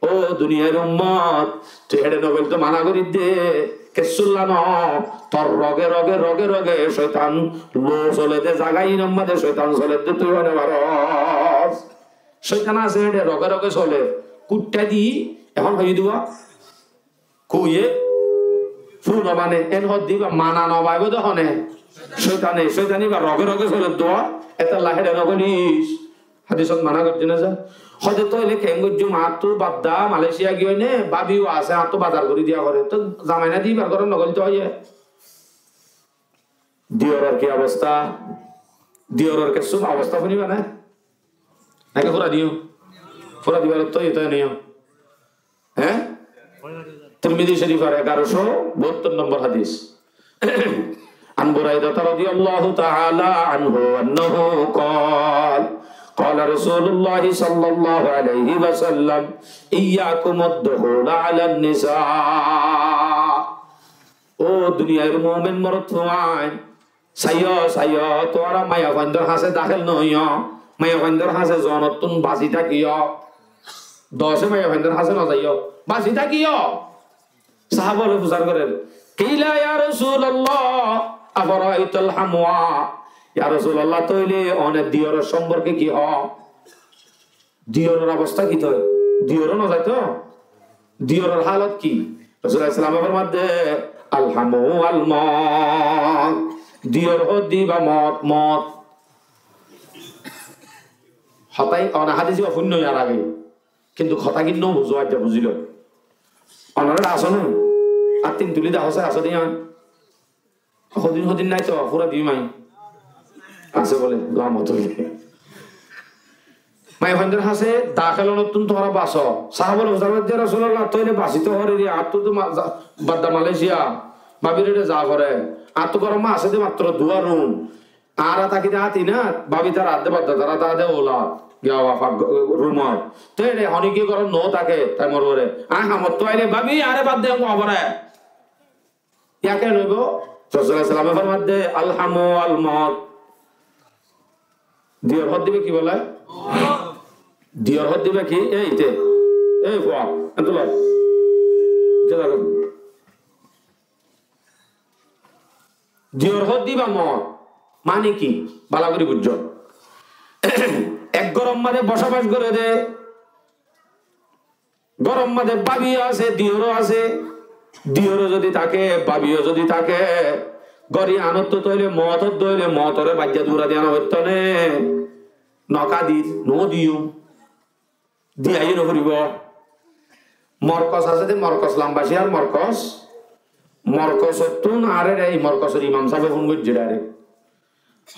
Ó duniyar ummot, tui ere no goil to mana gorir de, kessulla no, tor roge roge, roge roge coitan lo sole de, zaga inor maze coitan sole de, tui hone faros. Coitan asé ere roge roge sole. Kuttá di, ehón hoi diba? Kuye fu no mane, en hoi diba mana no faibo de hone. Coitane, coitane iba roge roge sole de, etolla ere no golis. Hadisot mana goijjé né ze? Hode toile keén goijjum, añáttu bad da, Malaysia giyói né, bábiyo asé, añáttu bazar gori diya fore. To zamai nai de ibar górot no goil to óiye. Diyoror ki obosta? Diyoror kessú obosta funiba né? Naki fura diyum? Fura dibar to ito niyo. Hé? Tirmizi Shorifor egarocó bahattor nombor hadis. عن بريدة رضي الله تعالى عنه أنه قال، قال رسول الله صلى الله عليه وسلم، إياكم والدخول على النساء. Ó duniyair mumin morotfuain, saiyó, saiyó, tuáñra maiyafuaindor hañsé dahél no óiyo, maiyafuaindor hañsé zonottún basi tákiyo. Dosé maiyafuaindor hañsé no zaiyó, basi tákiyo. Sahába ókkole fusár gorér, قيل يا رسول الله أفرأيت الحمو؟ Ya Rosulallah, tóile one diyoror somporke ki hoó? Diyoror obosta ki toi? Diyoró no zaito? Diyoror hálot ki? Rosul aláihis salame formaidde, الحمو الموت. Diyor hoódde íba moot, moot. Hotá, one hádis íba fúinno yar age. Kintu hotá kinno buzó, aijja buzílo. Onorá asó né? Át tin tulí dahó sai, asó de yián. Hodin hodin nái to, fura di mai. Asé bole, lamat óile. Maiyafuaindor hañsé dahél onottún tuáñra basó. Sahába ókkole fusár gorér de, Rosulallah, tóile basi to hoór de, añáttu to ma-, za-, badda Malaysia, bábir ére za fore. Añáttu góror maze asé de matro duwá rum. Añára táki de añára tin, bábi tará adde badda, tará táke de ola, giya wafak rumot. Tóile honíkka górot no táke, taimor uore. Añí hamottú aile bábi añáre bad de, en fore. Yá ken óibo? Rosul aláihis salame formaidde, الحمو الموت. Diyor hoódde íba ki bole? Diyor hoódde íba ki? Ei te. Ei fua. Entú lo. Ite zago. Diyor hoódde íba moot. Mani ki? Bála gorí buijjó. Ek góror maze bosábas goré de. Góror maze bábiyó asé, diyoró asé. Diyoró zodi táke, bábiyó zodi táke, gór iánottú tóile moot ódde óile mootoré baijja dura diya no foitto né? No kadir, no diyum. Diya yó no foribo. Morkos asé de, morkos lamba ciyar morkos. Morkosottún añáre ei morkosor imam sábe fún goijjé direct.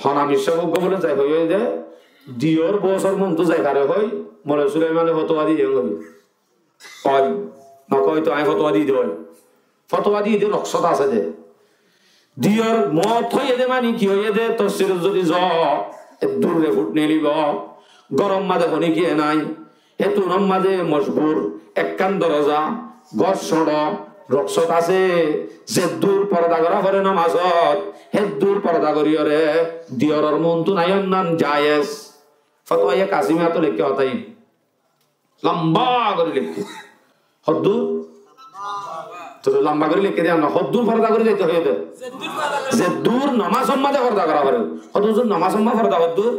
Hon amir sáb uggwá bole zai hoi hoi de, diyor bosór muntú zai fare hoi, Moloi Sulaimane fotuwa diye hoi. Hoi, no hoi to añí fotuwa di de hoi. Fotuwa di de ruksot asé de. Diyor moot hoiye de mani ki hoiye de, tofsirot zodi zo, eddur report nelibo. Góror maze honíkka nai. Hétunor maze mojbur, ekkán doroza, gór cóñço, ruksot asé, zeddur forda gorá fore nomazot, héddur forda goríyore, diyoror muntú naiyon nan jayez. Fotuwa ye Kasimi ato lekké hotá iín. Lamba gorí lekké. Hoddur? Tóile lamba gorí lekké de, na hoddur forda gorí zaito hoiye de. Zeddur nomazor maze forda gorá fore. Hoddur nomazor maze forda hoddur.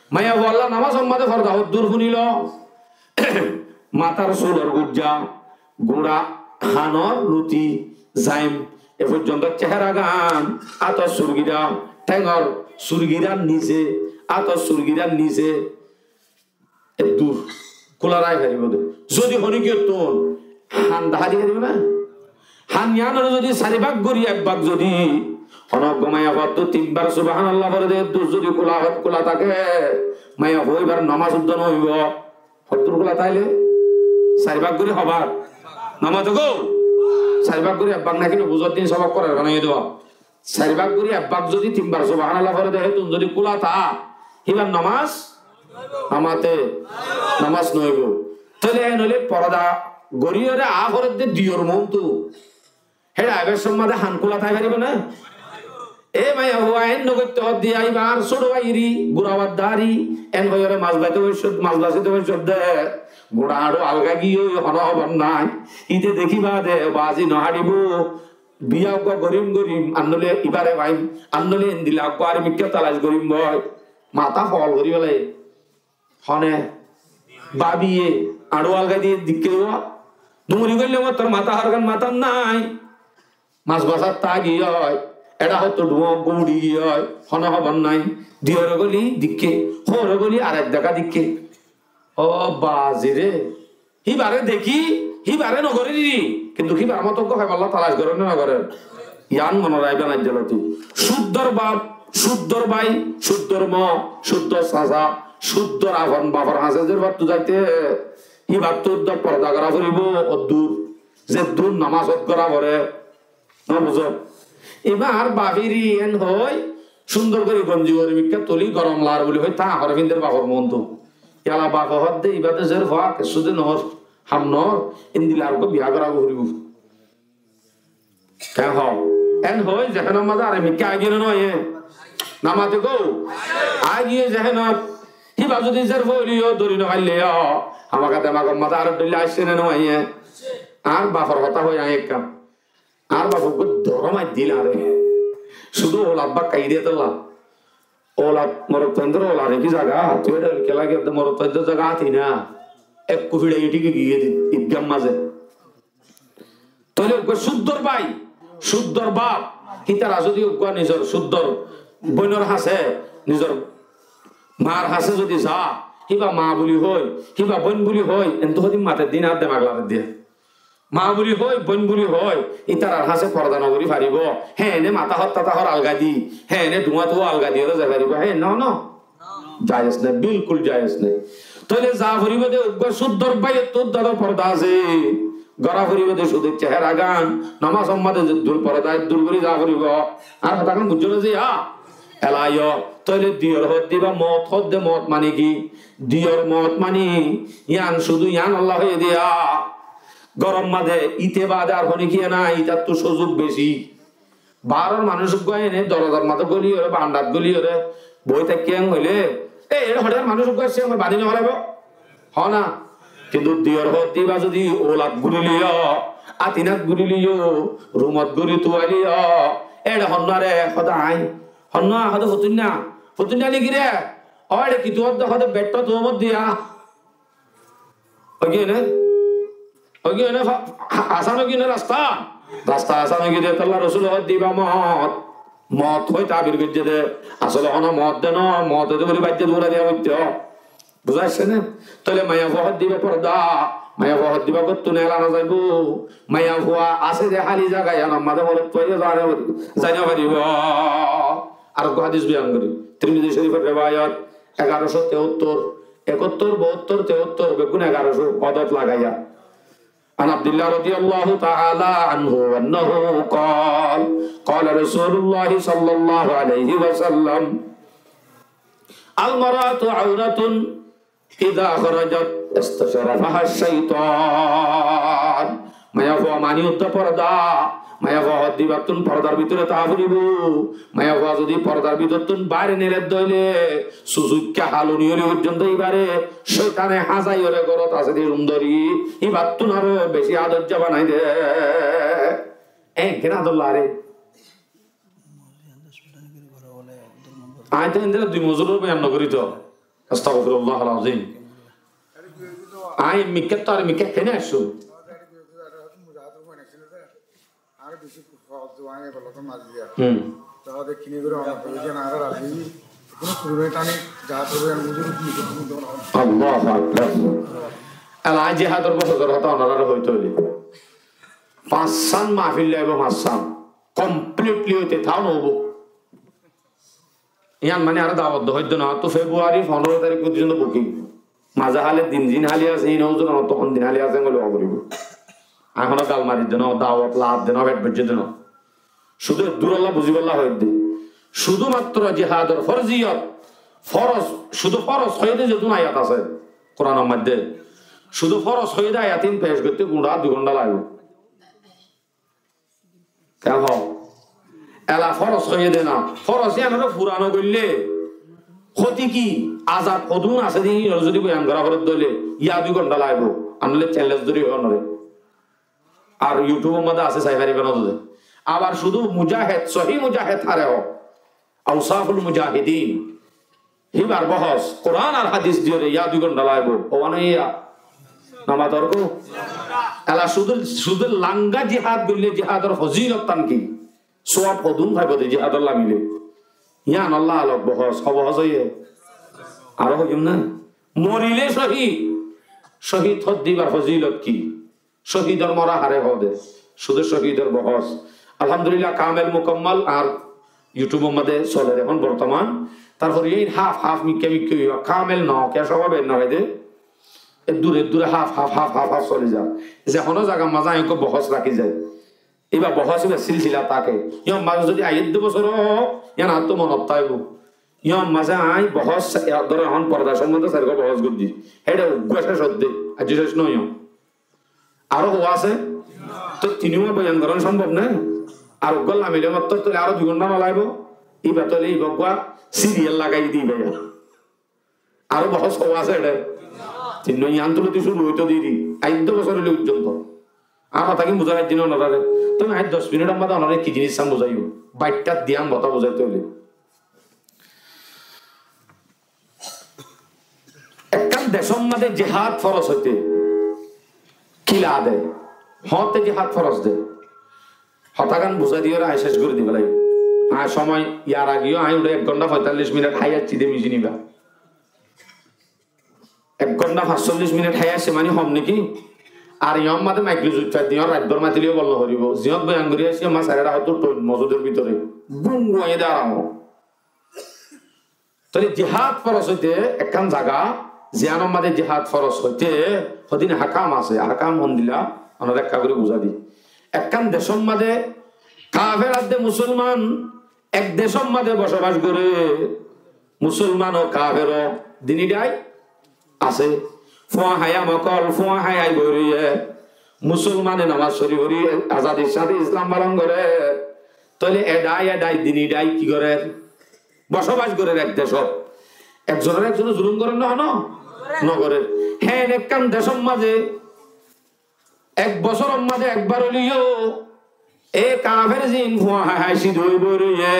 Maiyafualla nomazor maze forda hoddur fúnilo. Matár sulor gujja, gura, hanor luti, zaim, e foijjonto ceheragan, átor surgira, thengor surgirar nise, átor surgirar nise, eddur kúla rái faribo de. Zodi honíkka tún han dahái di faribo na? Han yiánore zodi sari bák gorí ek bák zodi hono uggwá maiyafuattú tin bar Subhanallah fore de, eddur zodi kúla, kúla táke, maiyafua ibar nomaz uddá no óibo. Hoddur kúla táile? Sari bák gorí ho bák? Nomaz óibo? Sari bák gorí ek bák naki no buzór din sobok korar banaiyé de. Sari bák gorí ek bák zodi tin bar Subhanallah fore de, hétun zodi kúla tá, híbar nomaz? Nomate, nomaz no óibo. Tóile en óile forda goríyore a fore de diyor muntú. Héçe aibar somot de han kúla tái faribo na? E maiyafua, en no goitto hoó de, iba añár cóto báirí, gura baddari, en hoiyore mas baito boiccó, mas basito boiccó de. Gura añçu algai giyói, hono hóbor nái. Ite dekíba de, bazi no háçibo. Biya uggwá gorim gorim, ar noóile ibare faim, ar noóile endilla uggwá ar mikká talac gorim boi. Matá fol gorí félaiye. Hone? Bábiye. Añçu algai diye dikké uwa. Dumuri goille uwa tor matá horgan matát nái. Mas basát táki giyói. Eçé hoto dhuwá uggwá uçí giyói. Hono hóbor nái. Diyore goli dikké. Hóore goli ar ek deka dikké. Ó bazi re. Híbare dekí, híbare no gorí dí, kintu híbar moto uggwá faibálla talac gorér né no gorér? Yián mone raikba na, ijjaloti. Cúddor baf, cúddor bái, cúddor mo, cúddor sasa, cúddor afon bafor hañsé zerbattú zaite, híbattú uddá forda gorá foribo, oddur, zeddur nomaz ot gorá fore. No buzó? Ibá añár bafíri en hoói, cúndor gorí gonji gorí mikká tulí gorom lagar buli hoói, taá hoór findér bafor muúntu. Yala bafe hoódde ibá de zérfua, kessú de noór, ham noór, endilla areggúa biyá gorá foribó. Keén hoó? En hoói zehénor mazé are mikká aigiyé né noóiye? Namate gó? Aigiyé zehénot. Híba zodi zérfua óileyo, dóri nofailleyó, hámaka demagor mazé are dóilla aiccé né noóiye? Añár bafor hotá hoói añí ekká. Añár bafe uggúa dóro maijjé añáre. Cúdu oulad bákka giyé dé tolla. Oulad, morotfuaindór oulad ekí zaga, tui eçé kiyá lagiyós dé, morotfuaindór zaga áti na. Ekku fiçai uthi giyé dé, idgár mazé. Tóile uggúa cúddor bái, cúddor baf, hítara zodi uggúa nizor cúddor bóinor hañsé, nizor maar hañsé zodi za, híba maa buli hoói, híba bóin buli hoói, entú hodin mater dé añár demag larer dé. Maa buli hoói, bóin buli hoói, ítarar hañsé forda nogorí faribó, héene matá hottá tahór alga di, héene dhuáñ tuwá alga diyoré zai faribó, héen noó, noó. Jaiyes nái, bilkul jaiyes nái. Tóile za foribó dé, uggúa cúddor báiyottú úddado forda asé, gorá foribó dé cúdur cehéragan, nomás ommáde zeddúr forda eddur gorí za foribó. Añár hotá gán buijjó né ziyá? Ela yó, tóile diyor hoódde ibá moot hoódde, moot mani ki? Diyor moot mani, yián cúdu yián Allah hoiyé diya. Gorom mazé íte baade ar honikiyé nái, ítattú cúzuk beci. Baáror manúic uggúa ene dorozar mazé góliyoré, barandat góliyoré boói táikke en hoilé, "Ei, eçé hoçiyar manúic uggúa aiccé," en hoói bañdí nofélaibo? Hoó na? Kintu diyor hoódde ibá zodi oulad gúri loiyó, átinat gúri loiyó, rumot gúri tuwai loiyó, eçé honnúare hoóde aññí, honnúa hoóde fotóinna, fotóinna niki ré? Ó eçé ki tuwódde hoóde bettó tuwómot diya. Óigiyé né? Óigiyé né? Fa-, asán óigiyé né rasta? Rasta asán óigiyé dé, tolla Rosúl hoódde ibá moot. Moot hoói tabir goijjé dé. Asóle honó moot dé noó, moot dé buli baijjé dé urai diya foittó. Buzá aiccé né? Tóile maiyafua hoódde ibá forda, maiyafua hoódde ibá góttu neela nozaibó. Maiyafua asé dé háli zaga, yián ammá dé morotfua yó zai no faribó. Areggúa hádis boyan gorí, Tirmizi Córifor rewayot, egarocó teóttor, ekóttor, boóttor, teóttor, beggún egarocó odod lagaiya. عن عبد الله رضي الله تعالى عنه أنه قال، قال رسول الله صلى الله عليه وسلم، المرأة عورة إذا خرجت استشرفها الشيطان. Maiyafua mani uddá forda, maiyafua hoódde ibáttún fordar bútore táa foribó. Maiyafua zodi fordar bútorttún baáre neledde óile, susukká haloni óile foijjonto ibáre cóitane házaiyóre górot asé dé cúndori, ibáttún aró beci adorja banai dé. Eén kene ador lage ré. Aññí to endilla dui mozuror boyan nogorí to. Astagfirullahal azim. Aññí mikká to ar mikká kene aiccú. Hmm. Allahu Akbar. Ela aññí jihador bosótor hotá onoráre hoitó óile. Fañssán mahfil laibo, fañssán. Completely óite tao noóibo. Yián mani añáre dawot dówa hoiddé noó, to February fondoro tarík foijjonto booking. Mazé hále din zin háli asé, iín ózon onotto hon din háli asé, engoli hoó foribó. Aññí honó gal maridde noó, dawot laadde noó, fet boijjedde noó. Cúdu eddúrolla buzíbolla hoiddé. Cúdu matro jihador forziyot, foroz, cúdu foroz hoiyé dé zedún ayat asé Kuranor maidde, cúdu foroz hoiyé dé ayat ín pec goitté gura dui gonthá laibo. Keén hoó? Ela foroz hoiyé dé na. Foroz yíanoré fura nogoillé hóti ki? Azab hodún asé dé yíanoré zodi boyan gorá foredde óile yá dui gonthá laibo. Ar noóile challenge dóri hoó onoré. Ar YouTube or maze asé, sai fariba na zodi. Abar cúdu mujahed, sohí mujahed hare hoó. Ausaful mujahidin. Híbar bohos, Kuran ar hadis diyóre yá dui gonthá laibo. Ówane yá. Namator kó? Ela cúdu, cúdu langa jihad goille jihador fozilot tán ki? Suwab hodún faibo de jihadot lagile. Yián Allah alok bohos, hobo hoz óiye? Aró hoiyum na? Morile cohid. Cohid hoddé ibar fozilot ki? Cohidor mora hare hoó de. Cúdu cohidor bohos. Alhamdulillah, kamel mukammal ar YouTube or maze soler ehón bortoman. Tarfore ei haf haf mikká mikká óiba, kamel no, kiyá coba ber no óiye de. Eddure eddure haf haf haf haf haf soli za. Ze hono zagar maze añí ekku bohos raki zai. Íba bohós, íba silsila táke. Yían mazé zodi aiyér de bosór ó, yían añáttu monot táibo. Yían mazé aññí bohós, e, dóro ehón porda sombonde sairgwá bohós goijjí. Héçe uggwá céc ódde, aijjó céc no yó. Aró huá asé? Tói tiníwa boyan gorán sombob né? Ar uggwá lamile mottor tóile aró dui gonthá no laibo? Íba tóile íba uggwá siriyal lagai di íba. Aró bohós huá asé éçe? Tinnúa yían tulóti cúru óito deri, aiyér de bosór óile foijjonto. Añár hotá gín buzá faijjó né onoráre? Tói aññí doc minithor mazé onoráre ki jiníc san buzáiyum, baiththát diyán hotá buzáito óile. Ekkán decór mazé jihád foros óite ki lade? Hoóñtte jihád foros de? Hotágan buzái diyóre aññí céc gorí di félai. Aññí somoi yar age yó aññí uçé ek gonthá foitállic minit hái aiccí de micin íba. Ek gonthá fañsollic minit hái aiccí mani hom né ki? Ar yían mazé maikrochip fai diyóre rait bór matileyó bol no foribó. Ziyót boyan gorí aiccí yían mazé sairé raká hottó thoin mosúdor bútore. Gúm guáiye de aram. Tóile jihád foros óite ekkán zaga, ziyánor mazé jihád foros óite hodún ahkam asé, ahkam hondilla, onoré ekká gorí buzái di. Ekkán decór mazé kafer ar de musúlman ek decór mazé bosobas goré, musúlman ó kafer ó, dini dhái asé. Fúañ háiya mokol, fúañ háiya bói roiyé, musúlmane nomaz córi forí, azadir sáñte Islam falon goré, tóile e dhái e dhái dini dhái ki gorér? Bosobas gorér ek decót. Ekzonoré ekzone zulum gorér né, no? No gorér. Héen ekkán decór mazé ek bosóror mazé ekbar óileyo e kafer zin fúañ hái hái cída ói bói roiyé,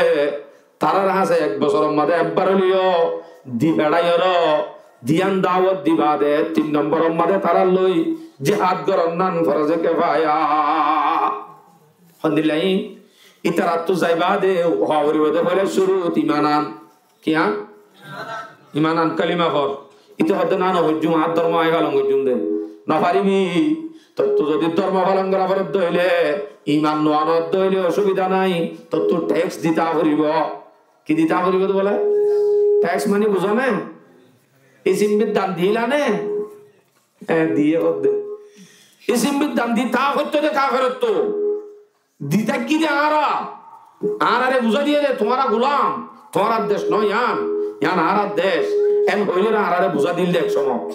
tarár hañsé ek bosóror mazé ekbar óileyo di feçáiyoré diyán dawot di baade tin nombóror mazé tarár loi jihád gorán nan foroze kefaya. Hondilla? Ítarattú zai baade hoó foribó de foila cúrut iman an. Ki an? Iman an, kalima for. Íte hoó de na, no foijjum, añár dormo aññí falon goijjum de. No faribi. Tottú zodi dormo falon gora foredde óile, iman no anodde óile osubida nai, tottú theks dita foribó. Ki dita foribó de bole? Theks mani buzó né? Isim bid dan dila né? E, diye hoó de. Isim bid dan dita foitto de kaferottú. Di táikki de añára, añárare buzái diye de tuáñra gulam, tuáñrar dec no yián, yián añárar dec, en hoiyóre añárare buzái dil de ek somot.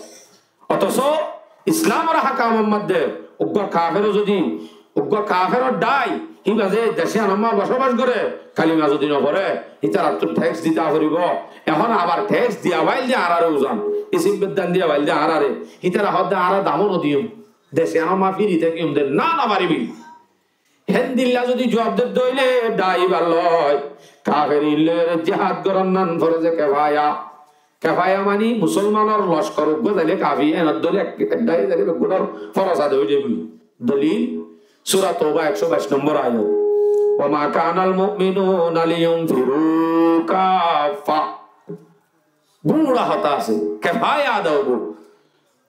Otoso Islamor hákamor modde uggwá kafer zodi, uggwá kaferor dhái, híba ze dec yiánor ma bosobas gore, kalima zodi no fore, hítarattú theks dita foribo. Ehón abar theks diya bail de añárare uzan, isim bid dan diya bail de añárare, hítara hoó de añára damo no diyum, dec yiánor ma firi tákiyum de, na, no faribi. Héndilla zodi juab dedde óile dhái íbar loi, kafer ín loi jihad gorán nan foroze kefaya. Kefaya mani musolmanor lockor uggwá zaile kafi, enor dóilla ek, ek dhái zaile beggúnor foroz adá ói zaibo. Dolil, Sura Touba ekcó baic nombor ayat. وما كان المؤمنون لينفروا كافة. Gúra hotá asé, kefaya adá óibo.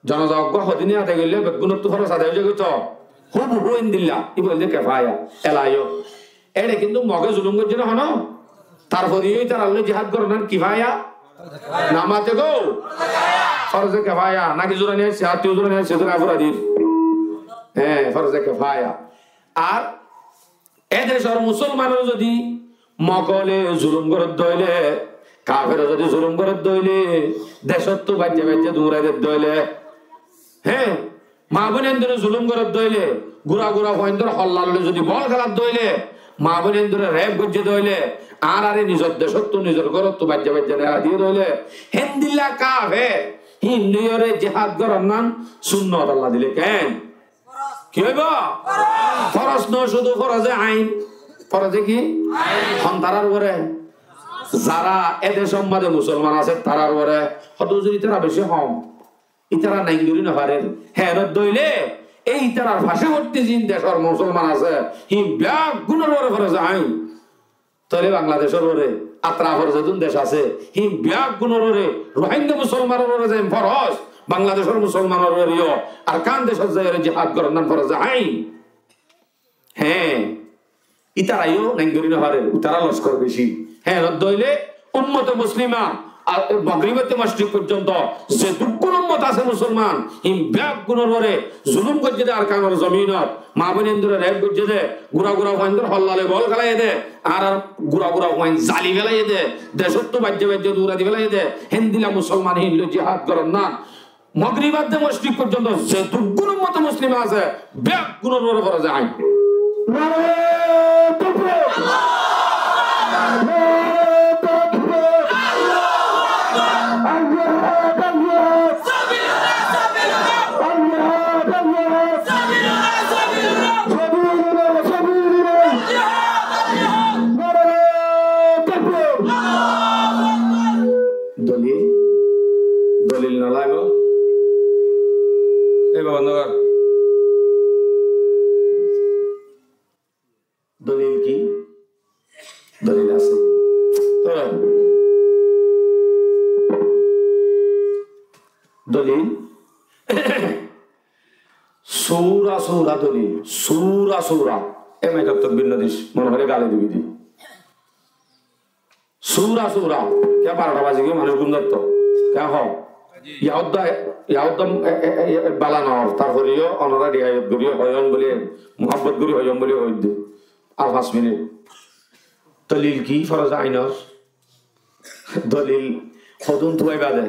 Jonaza uggwá hodine adá goille beggúnottú foroz adá ói zagói to. Húbuhú endilla, íba óilde kefaya, elaiyó. Éçe kintu Moge zulum goijjé né hono? Tarfore yó ítarar loi jihad gorán nan kifaya? Namate gó? Foroze kefaya, náki zurani aicce, attiyó zurani aicce, zurani furadir. Hé, foroze kefaya. Ar E decor musolmanor zodi Mogole zulum goredde óile, kafere zodi zulum goredde óile, decottú baijje baijje duñrai dedde óile, hé, maboinaindore zulum goredde óile, gura gura fuaindor hollalloi zodi bol keladde óile, maboinaindore rep goijje de óile, añárare nizor decottú nizor gorottú baijje baijje nela diye de óile, héndilla kafer hín loiyore jihad goran nan sunnot Allah dile ken? Ki óibo? Foroz no, cúdu foroze ain. Foroze ki? Hon tarar uore? Zara e decor maze musolman asé tarar uore. Hoto huzur, ítara beci hom. Ítara nain gorí no farer. Hénot dóile, e ítarar faceworti zin decor musolman asé, hín beggúnor uore foroze ain. Tóile Bangladecor uore, atrafor zedún dec asé, hín beggúnor uore, Rohingya musolmanor uore zeén foroz, Bangladecor musolmanor uore yó, Arkan decot zaiyóre jihad goron nan foroze ain. Hé, ítara yó nain gorí no farer, ítara loskor beci. Hé, no dóile ummote muslima, Ar Mogribottú Moshrik foijjonto ze dukkún ummot asé musolman, hín beggúnor uore zulum goijjé de Arkanor zominot, maa boinindóre rep goijjé de, gura gura fuaindór hollale bol kélaiyé de, ar gura gura fuain zali félaiyé de, decóttu baijje baijje dura di félaiyé de, héndilla musolman hín loi jihad goron na. Mogribottú Moshrik foijjonto ze dukkún ummot muslima asé, beggúnor uore foroze ain. Nare takbir! Nare takbir! Allahu Akbar! Allahu Akbar! Sabilillah, sabilillah! Allahu Akbar! Sabilillah, sabilillah! Sabilillah, sabilillah! Jihad, jihad! Nare takbir! Allahu Akbar! Dolil? Dolil no lagibo? Ei baba, no kor. Dolil ki? Dolil asé. Tore. Dolil. Sura sura dolil. Sura sura. E maikot tokbir no dis. Mone hoile gali dibi de. Sura, sura. Kiyá barota bazi giyé, manúic gúm zaito. Kiyá hoó? Yahudda, Yahudda, e, e, e, e, bala noór. Tarfore yó onora riyayot gorí hoiyón buli, muhabbot gorí hoiyón buli hoiyé de. Ar fañs minit. Dolil ki foroze ainor? Dolil hodún tuwaiba de.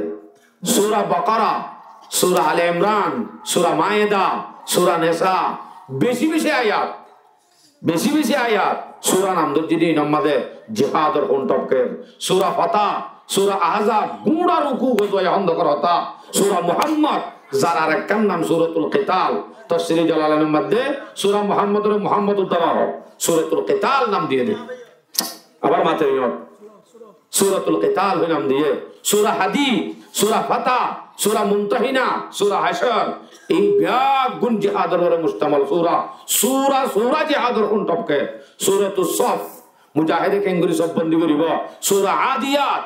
Sura Bakara, Sura Ale Imran, Sura Maida, Sura Nisa. Beci beci ayat. Beci beci ayat, sura nam dóijje de, inor maze jihador hún topker. Sura Fatah, Sura Ahzab, gúñra ruku gozwa ehón dokor hotá. Sura Muhammad, zarar ekkán nam Suratul Qital. Tafsire Jalalainor maze Sura Muhammadore Muhammad uddama hoó. Suratul Qital nam diye de. Abar matir iyot. Suratul Qital hoi nam diye, Sura Hadid, Sura Fatah, Sura Mumtahina, Sura Hashar, in beggún jihador uore mushtamil sura, sura, sura jihador hún topke, Suratus Saff, mujahide kengori sof bondi goribo, Sura Adiyat,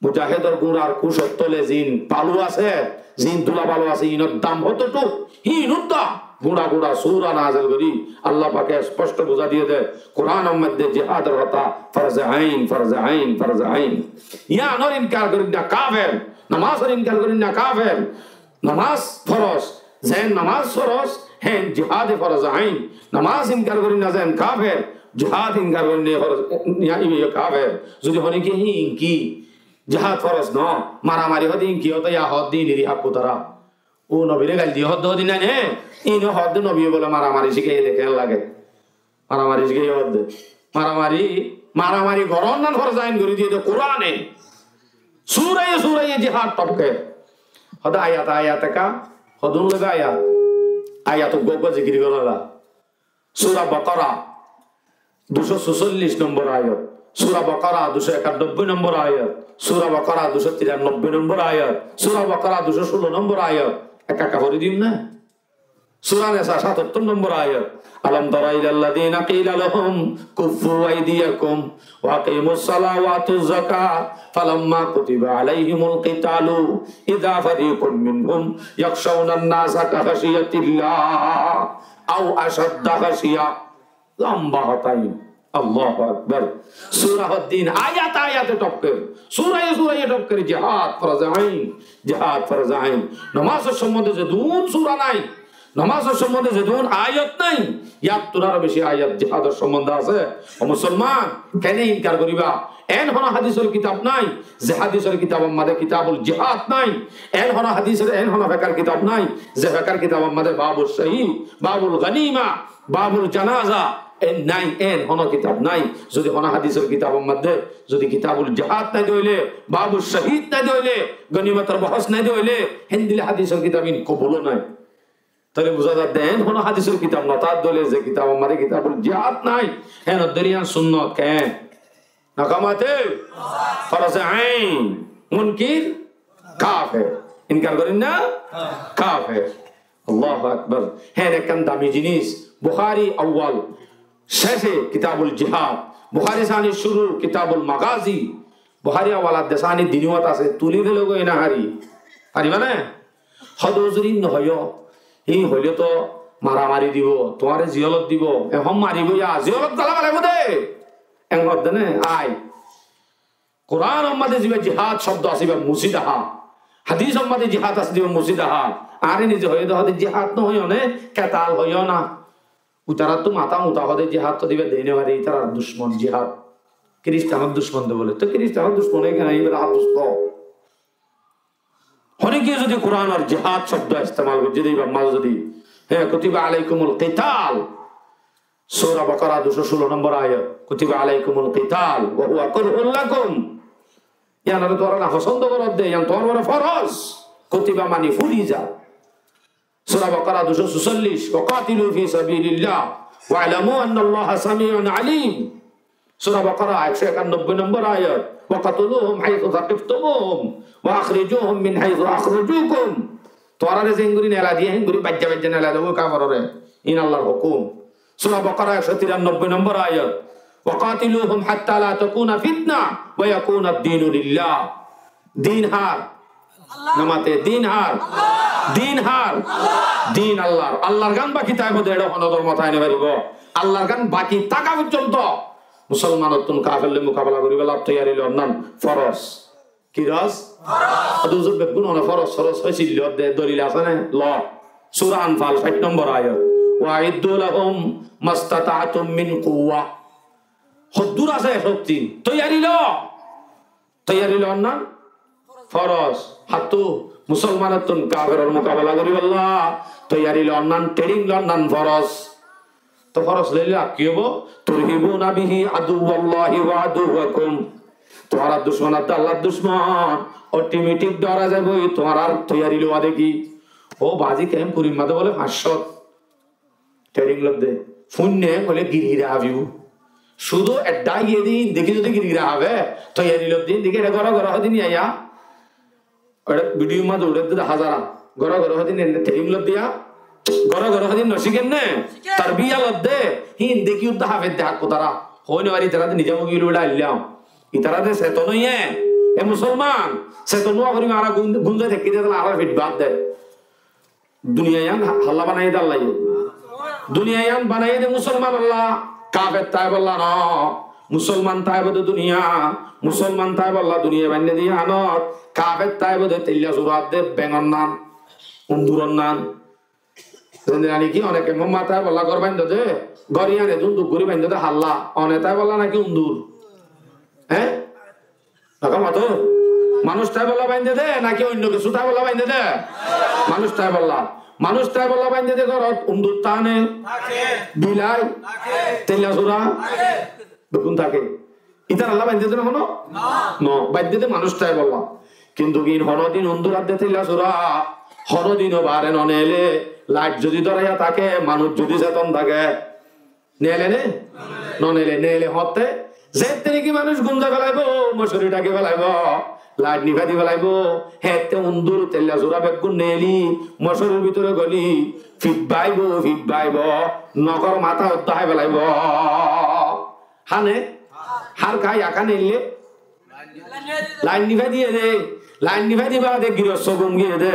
mujahidor gúñrar kucor tole zin balu asé, zin dula balu asé, inor dam hototuk, hín uddá gúñra gúñra sura nazel gorí, Allah pake sposto buzá diye de, Kuranor maze jihador hotá, farze ain, farze ain, farze ain. Iyanor inkar gorin na kafer, nomazor inkar gorin na kafer, nomaz foroz, zen nomaz foroz, hen jihade farze ain, nomaz inkar gorin na zen kafer, jihad inkar gorin na foroz, ya ibe kafer. Zodi hone ki hín ki, jihad foroz no, maramari hode hín ki, hode ya hode hín iri hakku tara. Ó nobire gail diye hoddé hoddé nai né? Ine hoddé nobiye bole maramari cíkaiyé de, ken lage? Maramari cíkaiyé hoddé. Maramari, maramari goron nan forza ain gorí diye de Kurane. Suraye suraye jihad topke. Hoddé ayate ayate ka, hodún loiba ayat. Ayat uggwa uggwa zikir gorá la. Sura Bakara, ducó susollic nombor ayat. Sura Bakara, ducó ekanobboi nombor ayat. Sura Bakara, ducó tirannobboi nombor ayat. Sura Bakara, ducó cúlo nombor ayat. Ekka ekka fori dim na? Sura Nisa, satottor nombor ayat. ألم تر إلى الذين قيل لهم كفوا أيديكم وأقيموا الصلاة وآتوا الزكاة فلما كتب عليهم القتال إذا فريق منهم يخشون الناس كخشية الله أو أشد خشية. Lamba hotá in. Allahu Akbar. Sura hoddin ayat ayate topker. Suraye suraye topker. Jihad farze ain. Jihad farze ain. Nomazor sombonde zedún sura nai, nomazor sombonde zedún ayat nai, yattun aró beci ayat jihador sombonde asé. Ó musolman, kene inkar goriba? En hono hadisor kitab nai, ze hadisor kitabor maze kitabul jihad nai. En hono hadisor, en hono fekar kitab nai, ze fekar kitabor maze babul shahid, babul ganima, babul janaza, en nai, en hono kitab nai. Zodi hono hadisor kitabor maze zodi kitabul jihad nai de óile, babul shahid nai de óile, ganimotor bohos nai de óile, hendilla hadisor kitab in kobul nai. Tóile buzá zar de, en hono hadisor kitab no tar dóile, ze kitabor maze kitabul jihad nai, en dóilla sunnot ken? Nakamate, farze ain, munkir, kafer. Inkar gorin na? Kafer. Allahu Akbar. Hen ekkan dami jinis. Bukhari awwal, cece kitabul jihad. Bukhari sani curu kitabul magazi. Bukhari awwal adde sani diniwat asé, tuli felo goi na hari. Hari mane? Hodo huzur in no hoiyo. Hín hoile to maramari dibo, tuáre ziyolot dibo. Ehón maribo ya, ziyolot gala galaibo de. En hodde ne, ai. Kuranor mazé zibá jihad cóbdo asé, ibá musi dahá. Hadisor mazé jihad asé, zibá musi dahá. Añáre nize hoiyó de, hoiyó de jihad no hoiyó né, ketal hoiyó na. Ítarattú matá mutá hoó de jihad to zibá deine bari, ítarar ducmon jihad. Kiristanor ducmon de bóle. To kiristanor ducmon ói kene ibá hadis to. Honikka zodi Kuranor jihad cóbdo istemal goijjé de ibár mazé zodi, hé, kutiba alaikumul kital. Sura Bakara ducó cúlo nombor ayat. Kutiba alaikumul kital wa huwa kurhun lakum. Iyanore tuáñra nafosóndo goródde, iyan tuáñrar uore foroz. Kutiba mani furiza. Sura Bakara ducó sucóllic, "Wa qatilu fi sabilillah, wa'lamu annallaha sami'un alim." Sura Bakara ekcó ekannobboi nombor ayat, "Wa qatuluhum haythu thaqiftumuhum, wa akhrijuhum min haythu akhrajukum." Tuáñrare zeéngorí nela diyé, héngorí baijja baijja nela diyó, kaferore. Iín Allar hukum. Sura Bakara ekcó tirannobboi nombor ayat, "Wa qatiluhum hatta la takuna fitna, wa yakuna ad-dinu lillah." Din har? Namate din har? Din har? Din Allar. Allar gán baki táibo de, eçé hono dormo tái no faribo. Allar gán baki táka foijjonto musolmanottún kafer loi mukabela goríbolla toiyari loonnan foroz. Ki foroz? Foroz. Ade huzur, beggún hone foroz, foroz hoisil de, dolil asé né? Lo. Sura Anfal, cáit nombor ayat. "Wa a'iddu lahum mastata'tum min quwwa." Hoddúr asé cokti, toiyari lo. Toiyari loonnan foroz. Hattú? Musolmanottún kaferor mukabela goríbolla toiyari loonnan, training loonnan foroz. To foroz loile ar ki óibo? "Turhibuna bihi aduwwallahi wa aduwwakum." Tuáñrar ducmon ar de Allar ducmon otometik dóra zaiboi, tuáñrar toiyari lowa deki. Ó bazi, kemp kurir mazé bóle fañs cót. Training lodde. Fúinne hoile girgira hafibo. Cúdu edda giyé de hín dekí zodi girgira hafe, toiyari lodde hín dekí, eçé góro góro hodin aiya. Eçé bidiyor mazé uçé de dahá zar. Góro góro hodin enne training lodde ya. Góro góro hodin no cíkenne. Tarbiya lodde. Hín dekí udda hafe de hakkú tara. Hoi no fari, itará de nizamoki ulo ulo aillam. Itará de seton óiye. E musolman. Seton no ói fori mara gun-, gunzai dekí de tala añárar fit bad de. Duniya iyan ha-, halla banaiyé de Allaye. Duniya iyan banaiyé de musolman olla, kafer táibolla no. Musolman táibo de duniya, musolman táibolla duniya bainne de iyanot, kafer táibo de teilla sura de bengor nan, undur or nan. Zendilla niki oneke mumma táibolla gór baindó de, gór iyan edún duk gori baindó de halla, one táibolla naki undur? Hé? Hotá mato. Manúic táibolla baindé dé naki oinno kessú táibolla baindé dé? Manúic táibolla. Manúic táibolla baindé dé górot undur táke né? Bilai? Teilla sura? Beggún táke. Ítaralla baindé dé né hono? No, baindé dé manúic táibolla. Kintu iín honodin undur ar dé teilla sura, honodin ó bare no neile, lait zodi dóraiya táke, manúic zodi seton táke, neele né? No neele, neele hotte. Zette niki manúic gúm zai félaibo, mocori dhaki félaibo, lait nifai di félaibo, hette undur teilla sura beggún neeli, mocorir bútore goli, fibaibo, fibaibo, nokor matá uddá hái félaibo. Hane? Hár kai aká neille? Lait nifai diye dé, lait nifai di bade girosso gúm giye dé,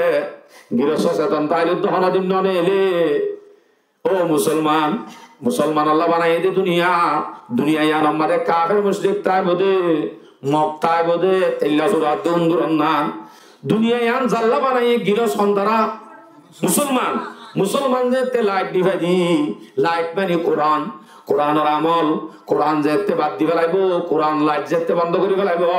girosso seton táile uddá honodin no neele. Ó musolman, musolmanolla banaiyé dé duniya, duniya iyanor maze kafer mucrik táibo dé, mok táibo dé, teilla sura dé undur or nan. Duniya iyan zalla banaiyé giros hontara? Musolman. Musolman zette lait nifai di, lait mani Kuran, Kuranor amol, Kuran zette bad di félaibo, Kuran lait zette bondo gori félaibo,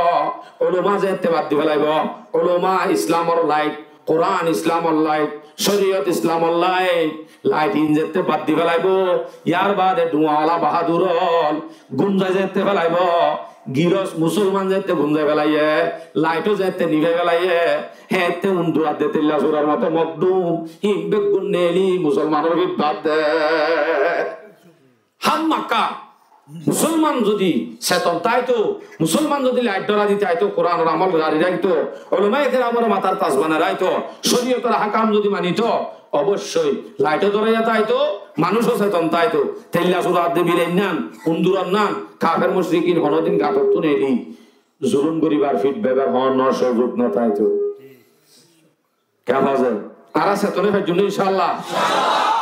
ulama zette bad di félaibo, ulama Islamor lait, Kuran Islamor lait, coriyot Islamor lait, lait in zette bad di félaibo, yar bade duwala bahadur ol gúm zai zette félaibo, giros musolman zette gúm zai félaiye, laito zette nifai félaiye, hette undur ar dé teilla surar moto mok dúm, hín beggún neeli musolmanor fit bad de. Hámmakka musolman zodi seton táito, musolman zodi lait dórai di táito, Kuranor amol zari raito, ulamaye keramor matar taj banai raito, coriyotor hákam zodi manito, oboccoi laito dóraiya táito, manúic ó seton táito, teilla sura dé bilai nan, undur or nan, kafer mucrikin honodin gat ottú neeli zulum goribar, fit baibar hono suzug no táito. Ke hoó ze? Añára seton ói faijjum né, inshaAllah?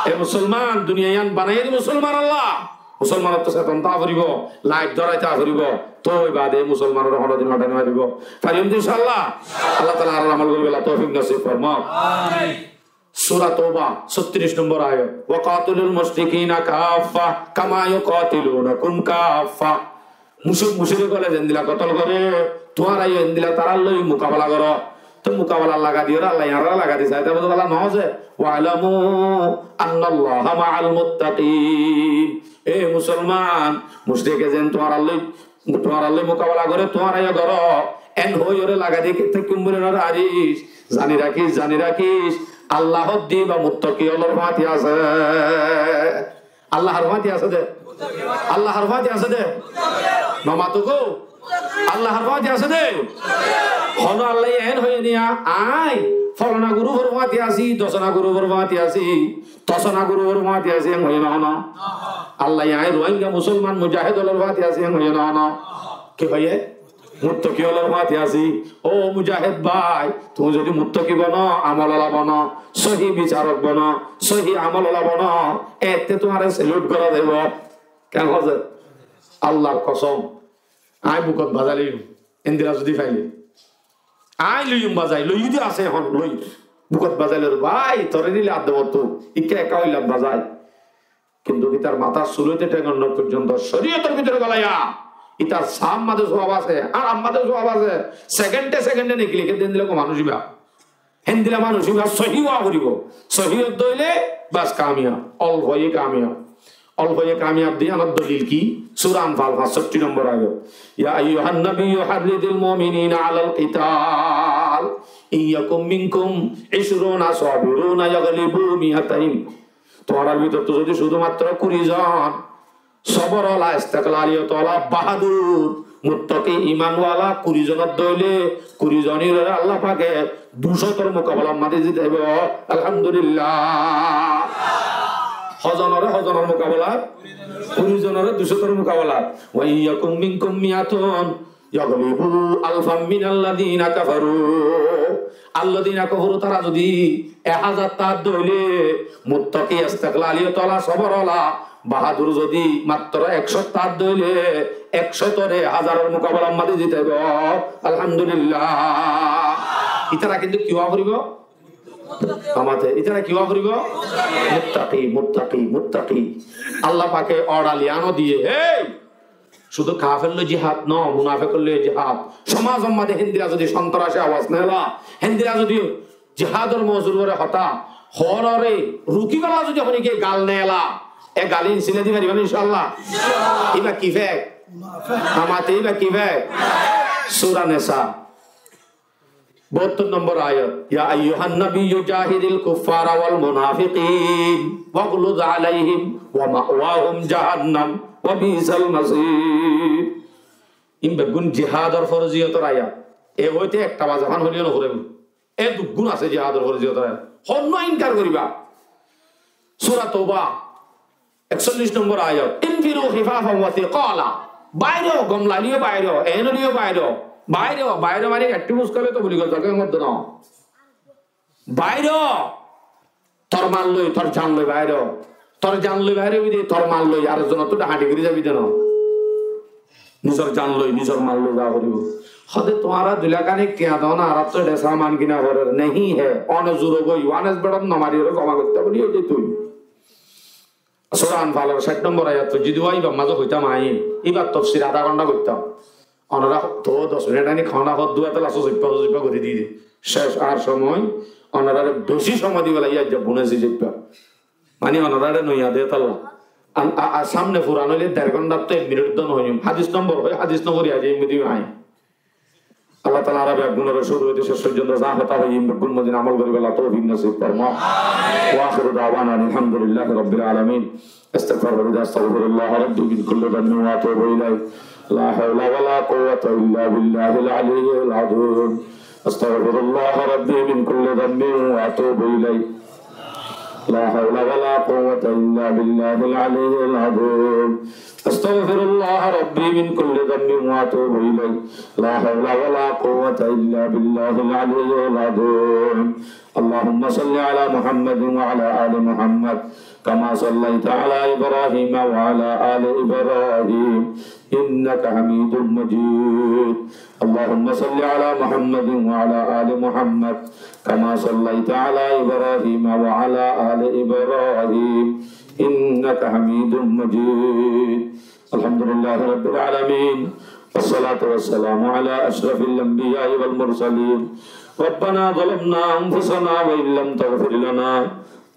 E musolman, duniya iyan banaiyé dé musolmanolla. Musolmanottú seton táa foribo, lait dórai táa foribo. Toi bade musolmanore honodin hotai no faribo. Farim to inshaAllah. Allah taala añárar amol goríbolla toufik nosib formok. Sura Touba, sóttiríc nombor ayat. وقاتلوا المشركين كافة كما يقاتلونكم كافة. Mucrik, mucrik ókkole zendilla kotol gore, tuáñra yó endilla tarar loi mukabela goro. Te mukabela laga diyore Allah añárare laga di saite bole bála no asé. واعلموا أن الله مع المتقين. E musolman, mucrike zen tuáñrar loi, tuáñrar loi mukabela gore, tuáñra yó goro. En hoiyore laga di kette kumbure no aris. Zani rakis, zani rakis. Allah hoddí ba muttaki ókkolor fúañti asé. Allah har fúañti asé de. Allah har fúañti asé de. No mato gó. Allah har fúañti asé de. Hono Allah en hoiye niya, añí folana gurufór fúañti así, dosana gurufór fúañti así, tosana gurufór fúañti así, en hoiye no hono. Allah añí Ruáingga musolman mujahid ókkolor fúañti así, en hoiye no hono. Ki hoiye? Muttaki ókkolor fúañti así. Ó mujahid bái, tuñí zodi muttaki bono, amol ola bono, sóhi bicarok bono, sóhi amol ola bono, ette tuáñre salute gora zaibo. Ken hoó ze? Allar kosom. Añí bukot bazai loiyum. Endilla zodi faile. Añí loiyum bazai, loiyum de asé ehón, loi. Bukot bazai loi, bái, tore nile adde mottu. Ikka ekka óile bazai. Kintu itar matár sul óite théngor nouk foijjonto córiyotor bútore golaiya, itar saáb mazé suwab asé, ar añár mazé suwab asé, sekende sekende neki leki de endilla manúic iba. Héndilla manúic iba sóhi ówa foribó. Sóhi ódde óile bas kamiyab, olfoye kamiyab. Olfoye kamiyab de yiánor dolil ki? Sura Anfal, fañsótti nombor ayat. يا أيها النبي حرض المؤمنين على القتال إن يكن منكم عشرون صابرون يغلبوا مائتين. Tuáñrar bútottu zodi cúdumattro kuri zon sobor ola, istiklaliyotola, bahadur, muttaki, imanwala kuri zon ódde óile, kuri zon ore Allah pake ducótor mukabelar mazé zitaibo. Alhamdulillah. Hozonore hozonor mukabelat? Kuri zonore ducótor mukabelat. وإن يكن منكم مائة يغلبوا ألفا من الذين كفروا. الذين كفروا, tara zodi ek házar táke de óile, muttaki, istiklaliyotola, sobor ola, bahadur zodi mattro ekcó táke de óile, ekcótore házaror mukabelar mazé zitaibo. Alhamdulillah. Itara kintu ki ówa foribó? Amate, itara ki ówa foribó? Muttaki, muttaki, muttaki. Allah pake order yián diye, hey! Cúdu kafer loi jihad no, munafek loi jihad. Somaz mazé héndilla zodi sontrasi awaz nela, héndilla zodi jihador mozur ore hotá, horore ruki bela zodi honikiye gal nela, e gal in sile di faribo ni inshaAllah? Iba ki fek? Amate iba ki fek? Sura Nisa. Bahattor nombor ayat, يا أيها النبي جاهد الكفار والمنافقين واغلظ عليهم ومأواهم جهنم وبئس المصير. In beggún jihador forziyotor ayat. E óite ekta ba zehón hoile no furebo. E duggún asé jihador forziyotor ayat. Honno inkar goriba? Sura Touba, eksollic nombor ayat. انفروا خفافا وثقالا. Bairó, gom laileyo bairó, en óileyo bairó. Bairó, bairó mani ekkán muskále to buli gotá ke modde no. Bairó, tor mal loi, tor jan loi bairó. Tor jan loi bairó bide, tor mal loi, ar zonottú dahañti gori zabi de no. Nizor jan loi, nizor mal loi za foribo. Hode tuáñra dui lak anik tiañ dona, añárattú ede saman kina forer, nahi hai, one zuro goi, one zuro no mari, ore joma goittá buli ói de tui. Sura Anfalor cáit nombor ayat foijjí de, ibar mazé hoitam añí, ibar tofsir adá gonta goittám. Onora to doc minit aní hona hot dua tela sosippa sosippa gori di de. Cec ar somoi, onorare beci somoi di bela iya jabbu na si jabba. Mani onorare noiya de tala. An, a, a, samne furan óile der gonta to ek minit don hoiyum. Hadis nombor hoi, hadis nombor ya je midi ai. Allah taala añára beggúnore cúru óite céc foijjonto za hotá hoiyí, beggún mozin amol goríbolla toufik nosib formok. وآخر دعوانا أن الحمد لله رب العالمين. أستغفر، أستغفر الله ربي من كل ذنب وأتوب إليه. لا حول ولا قوة إلا بالله العلي العظيم. أستغفر الله ربي من كل ذنب وأتوب إليه. لا حول ولا قوة إلا بالله العلي العظيم. أستغفر الله ربي من كل ذنب وأتوب إليه. لا حول ولا قوة إلا بالله العلي العظيم. اللهم صل على محمد وعلى آل محمد كما صليت على إبراهيم وعلى آل إبراهيم إنك حميد مجيد. اللهم صل على محمد وعلى آل محمد كما صليت على إبراهيم وعلى آل إبراهيم إنك حميد مجيد. الحمد لله رب العالمين، والصلاة والسلام على أشرف الأنبياء والمرسلين. ربنا ظلمنا أنفسنا وإن لم تغفر لنا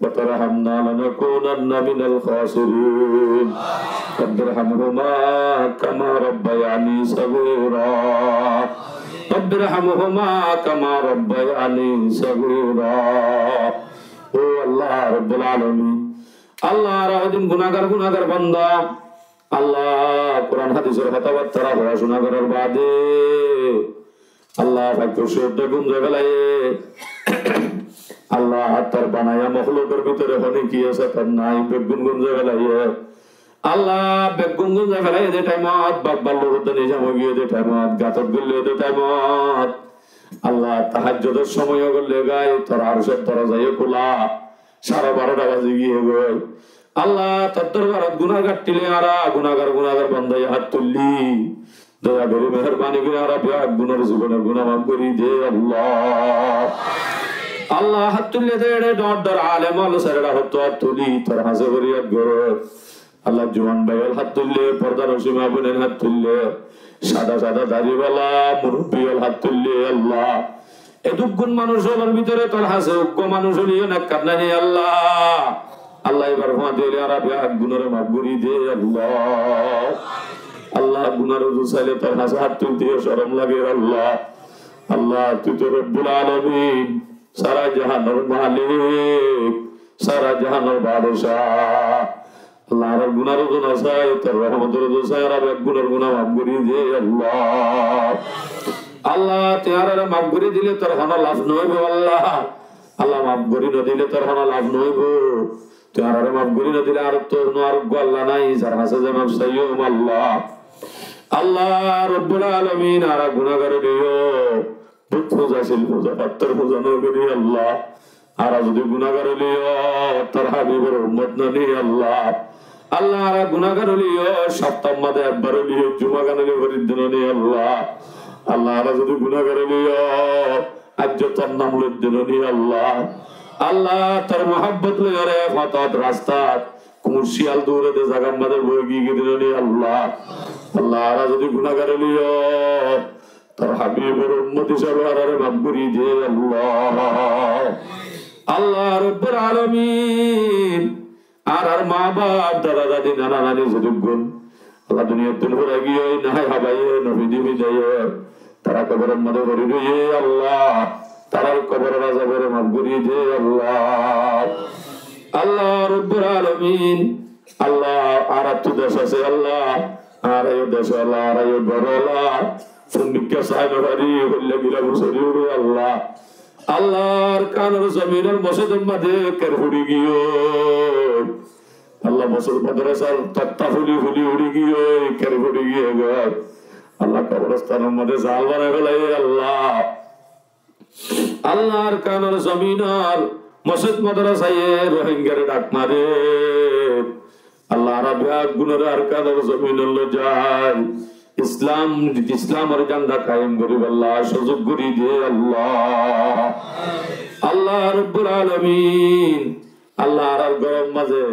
وترحمنا لنكونن من الخاسرين. رب ارحمهما كما ربياني صغيرا. رب ارحمهما كما ربياني صغيرا. Ó Allah Rabbul Alamin, Allah, añára hodin gunágar, gunágar banda. Allah, Kuran hadisor hotábattára hoó cúna gorór baade Allah, faik foiccí uddá gúm zai félaiye. Allah, tar banaiya moklukor bútore hone ki asé tar nai, beggún gúm zai félaiye. Allah, beggún gúm zai félaiye de thaimot, baf balluk uddá nizam ói giyé de thaimot, gatot goillé de thaimot. Allah, tahajjudor somoi ói goillé goi, tor arcor doroza yó kúla. Sáre barota bazi giyé goi. Allah, tor dorbarot guná gattíle añára gunágar, gunágar bandaye hát tuillí. Doya gorí, meherbani gorí añára beggúnor zibonor guná maf gorí de Allah. Allah, hát tuillé de ere dhoóñr dhoóñr alem ókkol, sáre dhoóñr hát tuillí, tor hañsé gorí hát goró. Allah, juwan bái ókkol hát tuillé, porda nosin ma boin ókkol hát tuillé, sada sada dari wala murubbi ókkol hát tuillé Allah. Edúkkun manúic ókkolor bútore tor hañsé uggwá manúic óliyo nekkar nai ni Allah. Allah, ibar fúañti óile añára beggúnore maf gorí de Allah. Allah, gunar uzu sailé tor hañsé hát tuilté corom lage Allah. Allah, tui to Rabbul Alamin, sára jahanor malik, sára jahanor badcá. Allah, añárar gunar uzu no sai, tor rohmotor uzu sai, añára beggúnor guná maf gorí de Allah. Allah, tui añárare maf gorí dile tor hono laf no óibo Allah. Allah, maf gorí no dile tor hono laf no óibo. Tui añárare maf gorí no dile añárattú no ar uggwá Allah nai, zar hañsé zai maf saiyum Allah. Allah Rabbul Alamin, añára gunágar óliyo, bút fúza, sil fúza, fattór fúza no gorí Allah. Añára zodi gunágar óliyo, tor Habibor ummot no ni Allah. Allah, añára gunágar óliyo, haftar maze ekbar óliyo, juma gán óliyo forí de no ni Allah. Allah, añára zodi gunágar óliyo, aijjó tor nam loi de no ni Allah. Allah, tor muhabbot loi ore fotot, rastat, kuñçí al dure de zagar maze boi giyé de no ni Allah. Allah, añára zodi gunágar óliyo, tor Habibor ummot hísabe añárare maf gorí de Allah. Allah Rabbul Alamin, añárar ma baf, dada dadi, nana nani zedúkkun Allah duniyattún furai giyói, no hái hábaiye, no fidi fidaiye, tará koboror maze fori roiye Allah, tarár koboror azabore maf gorí de Allah. Allah Rabbul Alamin, Allah, añárattú dec asé Allah, añára yó dec ola, añára yó gór ola, fúnnikká sai no fari, hoilla gila busori ure Allah. Allah, Arkanor zominor mosjidor maze ker fori giyói. Allah, mosjid madrasar totta fuli fuli uri giyói, ker fori giyói goi. Allah, koborstanor maze zal banai félaiye Allah. Allah, Arkanor zominor mosjid madrasaye Rohingyare dhak mare. Allah, añára beggúnore Arkanor zominot loi zai Islam, Islamor janda kayem goríballa suzuk gorí de Allah. Allah Rabbul Alamin, Allah, añárar góror maze,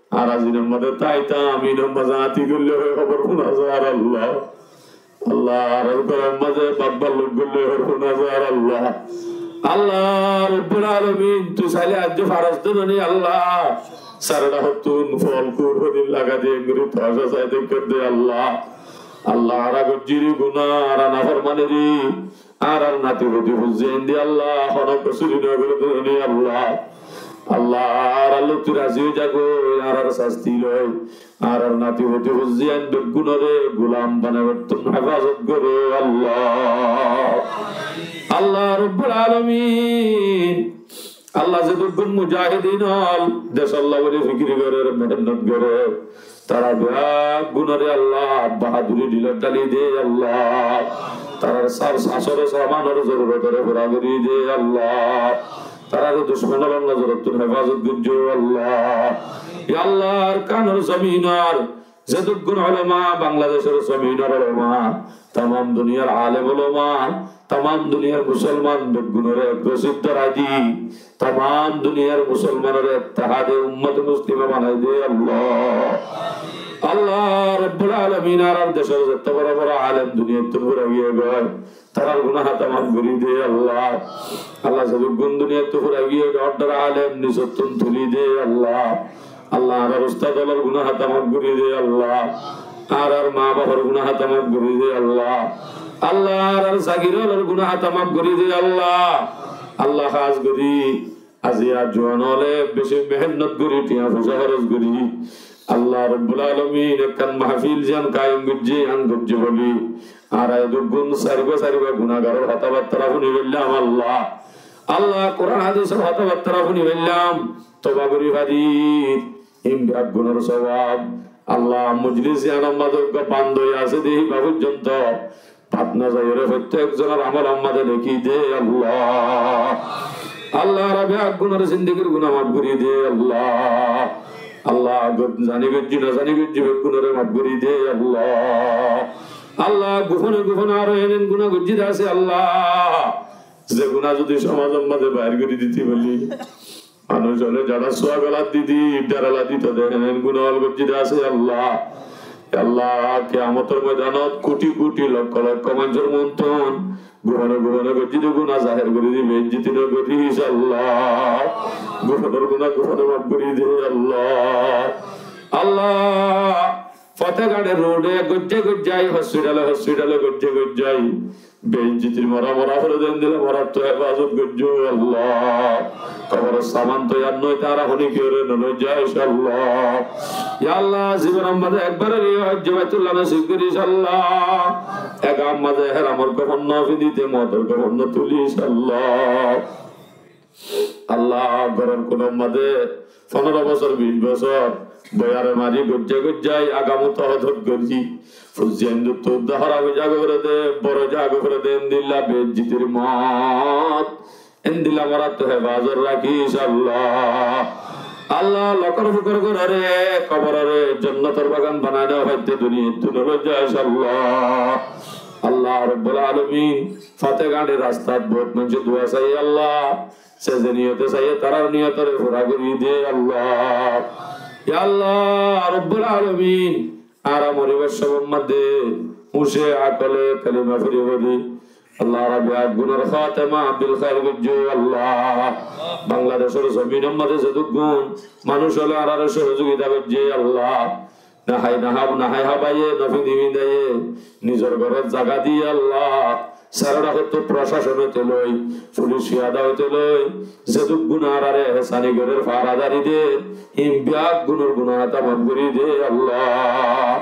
añára zinor maze táitam, inor maze áñti goille hoi hóbor fúna zar Allah. Allah, añárar góror maze baf balluk goille hoi hóbor fúna zar Allah. Allah Rabbul Alamin, tui saile aijjó faros de no ni Allah. Sarada hottún fol kur hodin laga de, enguri tosa sai de kor de Allah. Allah, añára gojjiri guná, añára naformaniri, añárar nati foti fuzzi ain de Allah, hono kosuri no gore de no ni Allah. Allah, añárar loi tui razi ói zagói, añárar sasti loi, añárar nati foti fuzzi ain beggúnore gulam banaibattún hefazot goró Allah. Allah Rabbul Alamin, Allah, zedúkkun mujahidin ókkol decólla buli fikir gorer, mehénnot gorer, tará beggúnore Allah bahaduri dilot dhali de Allah. Tarár sar sasore samanor zorurotore fura gorí de Allah. Tarare ducmon ólor nozorottún hefazot goijjó Allah. Ya Allah, Arkanor zominor zedúkkun ulama, Bangladecor zominor ulama, tamam duniyar alem ulama, tamam duniyar musolman beggúnore ek rosít dórai di, tamam duniyar musolmanore ettehade ummote muslima banai de Allah. Allah Rabbul Alamin, añárar decor zotto boro boro alem duniyattún fúrai giyé goi, tarar guná hata maf gorí de Allah. Allah, zedúkkun duniyattún fúrai giyé goi, óddor alem nisottún tulí de Allah. Allah, añárar ustad ólor guná hata maf gorí de Allah. Añárar ma bafor guná hata maf gorí de Allah. Allah, añárar zagir ólor guná hata maf gorí de Allah. Allah, hás gorí aijja juwan óle beci mehénnot gorí, tiañ foisá hóros gorí, Allah Rabbul Alamin ekkán mahfil ziyán kayem goijjé, yián goijjé bóli, añára edúkkun sairgúa sairgúa gunágaror hotábattára fúni faillám Allah. Allah, Kuran hadisor hotábattára fúni faillám, toba gorí farir, ín beggúnor sowab Allah, mojlis yiánor mazé uggwá bando asé de híba foijjonto bad no zaiyóre, fottek zonor amolor mazé lekí de Allah. Allah, añára beggúnor zindigir guná maf gorí de Allah. Allah, go-, zani goijjí, no zani goijjí, beggúnore maf gorí de Allah. Allah, gufone gufone aró enen guná goijjí de asé Allah. Ze guná zodi somazor mazé bair gorí dito bóli, manúic ókkole zara suwa golat di di, dherala dito de, héen guná ól goijjí de asé Allah. Ya Allah, kiyamotor moidanot kuti kuti lokko lokko manúicor muúntu gufone gufone goijjí de guná zaher gorí di, beizzoti no gorí, inshaAllah. Gufonor guná gufone maf gorí de Allah. Allah, fote gañçe roade, goijjá goijjá, hospitale hospitale, goijjá goijjá beizzotir mora mora fore de endilla morattú hefazot goijjó Allah. Koboror saman toiyar no, tará hone kiyóre no loi zai, inshaAllah. Ya Allah, zibonor mazé ekbar óileyo hojje Baitullah nosib gorí, inshaAllah. Ek ammá ze héramor kofon no findite, moutor kofon no tulí, inshaAllah. Allah, góror kunor mazé fondoro bosór, bic bosór boiyare mari goijjá goijjá, agamut tohot gorí, fuain duttu udda hóra goijjá goijjá de, boro goijjá goijjá de, endilla beizzotir mout, endilla morattú hefazot rakí, inshaAllah. Allah, lokor fukor górore, koborore jonnotor bagan banai no faitté duniyattú no loi zai, inshaAllah. Allah Rabbul Alamin, fote gañçe rastat bout manúice dua saiyé Allah. Ze ze niyote saiyé, tarár niyotore fura gorí de Allah. Ya Allah Rabbul Alamin, añára moribar somot de húce akole kalima fori fori Allah, añárar beggúnor hótema bil khair goijjó Allah. Bangladecor zominor mazé zedúkkun manúic ókkole añárare sohojogita goijjé Allah. No hái no há-, no hái hábaiyé, no findi findaiye, nizor górot zaga di Allah, sara hottú procacon óite loi, fulic kiyada óite loi, zedúkkun añárare ehsani gorer, fahradari der, ín beggúnor guná hata maf gorí de Allah.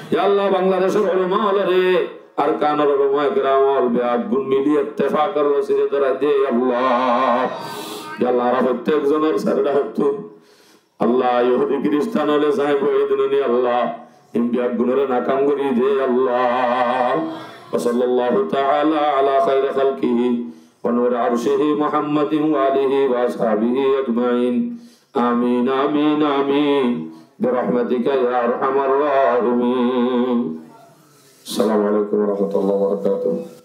Ya Allah, Bangladecor ulama ókkolore, Arkanor ulama ekram ókkol beggún mili ettefakor rosire dórai de Allah. Ya Allah, añára fottek zonor sara hottú Allah, Yohudi Kiristan ókkole zai boi dóilla Allah, ín beggúnore nakam gorí de Allah. وصلى الله تعالى على خير خلقه ونور عرشه محمد وآله وأصحابه أجمعين. آمين، آمين، آمين. برحمتك يا أرحم الراحمين. السلام عليكم ورحمة الله وبركاته.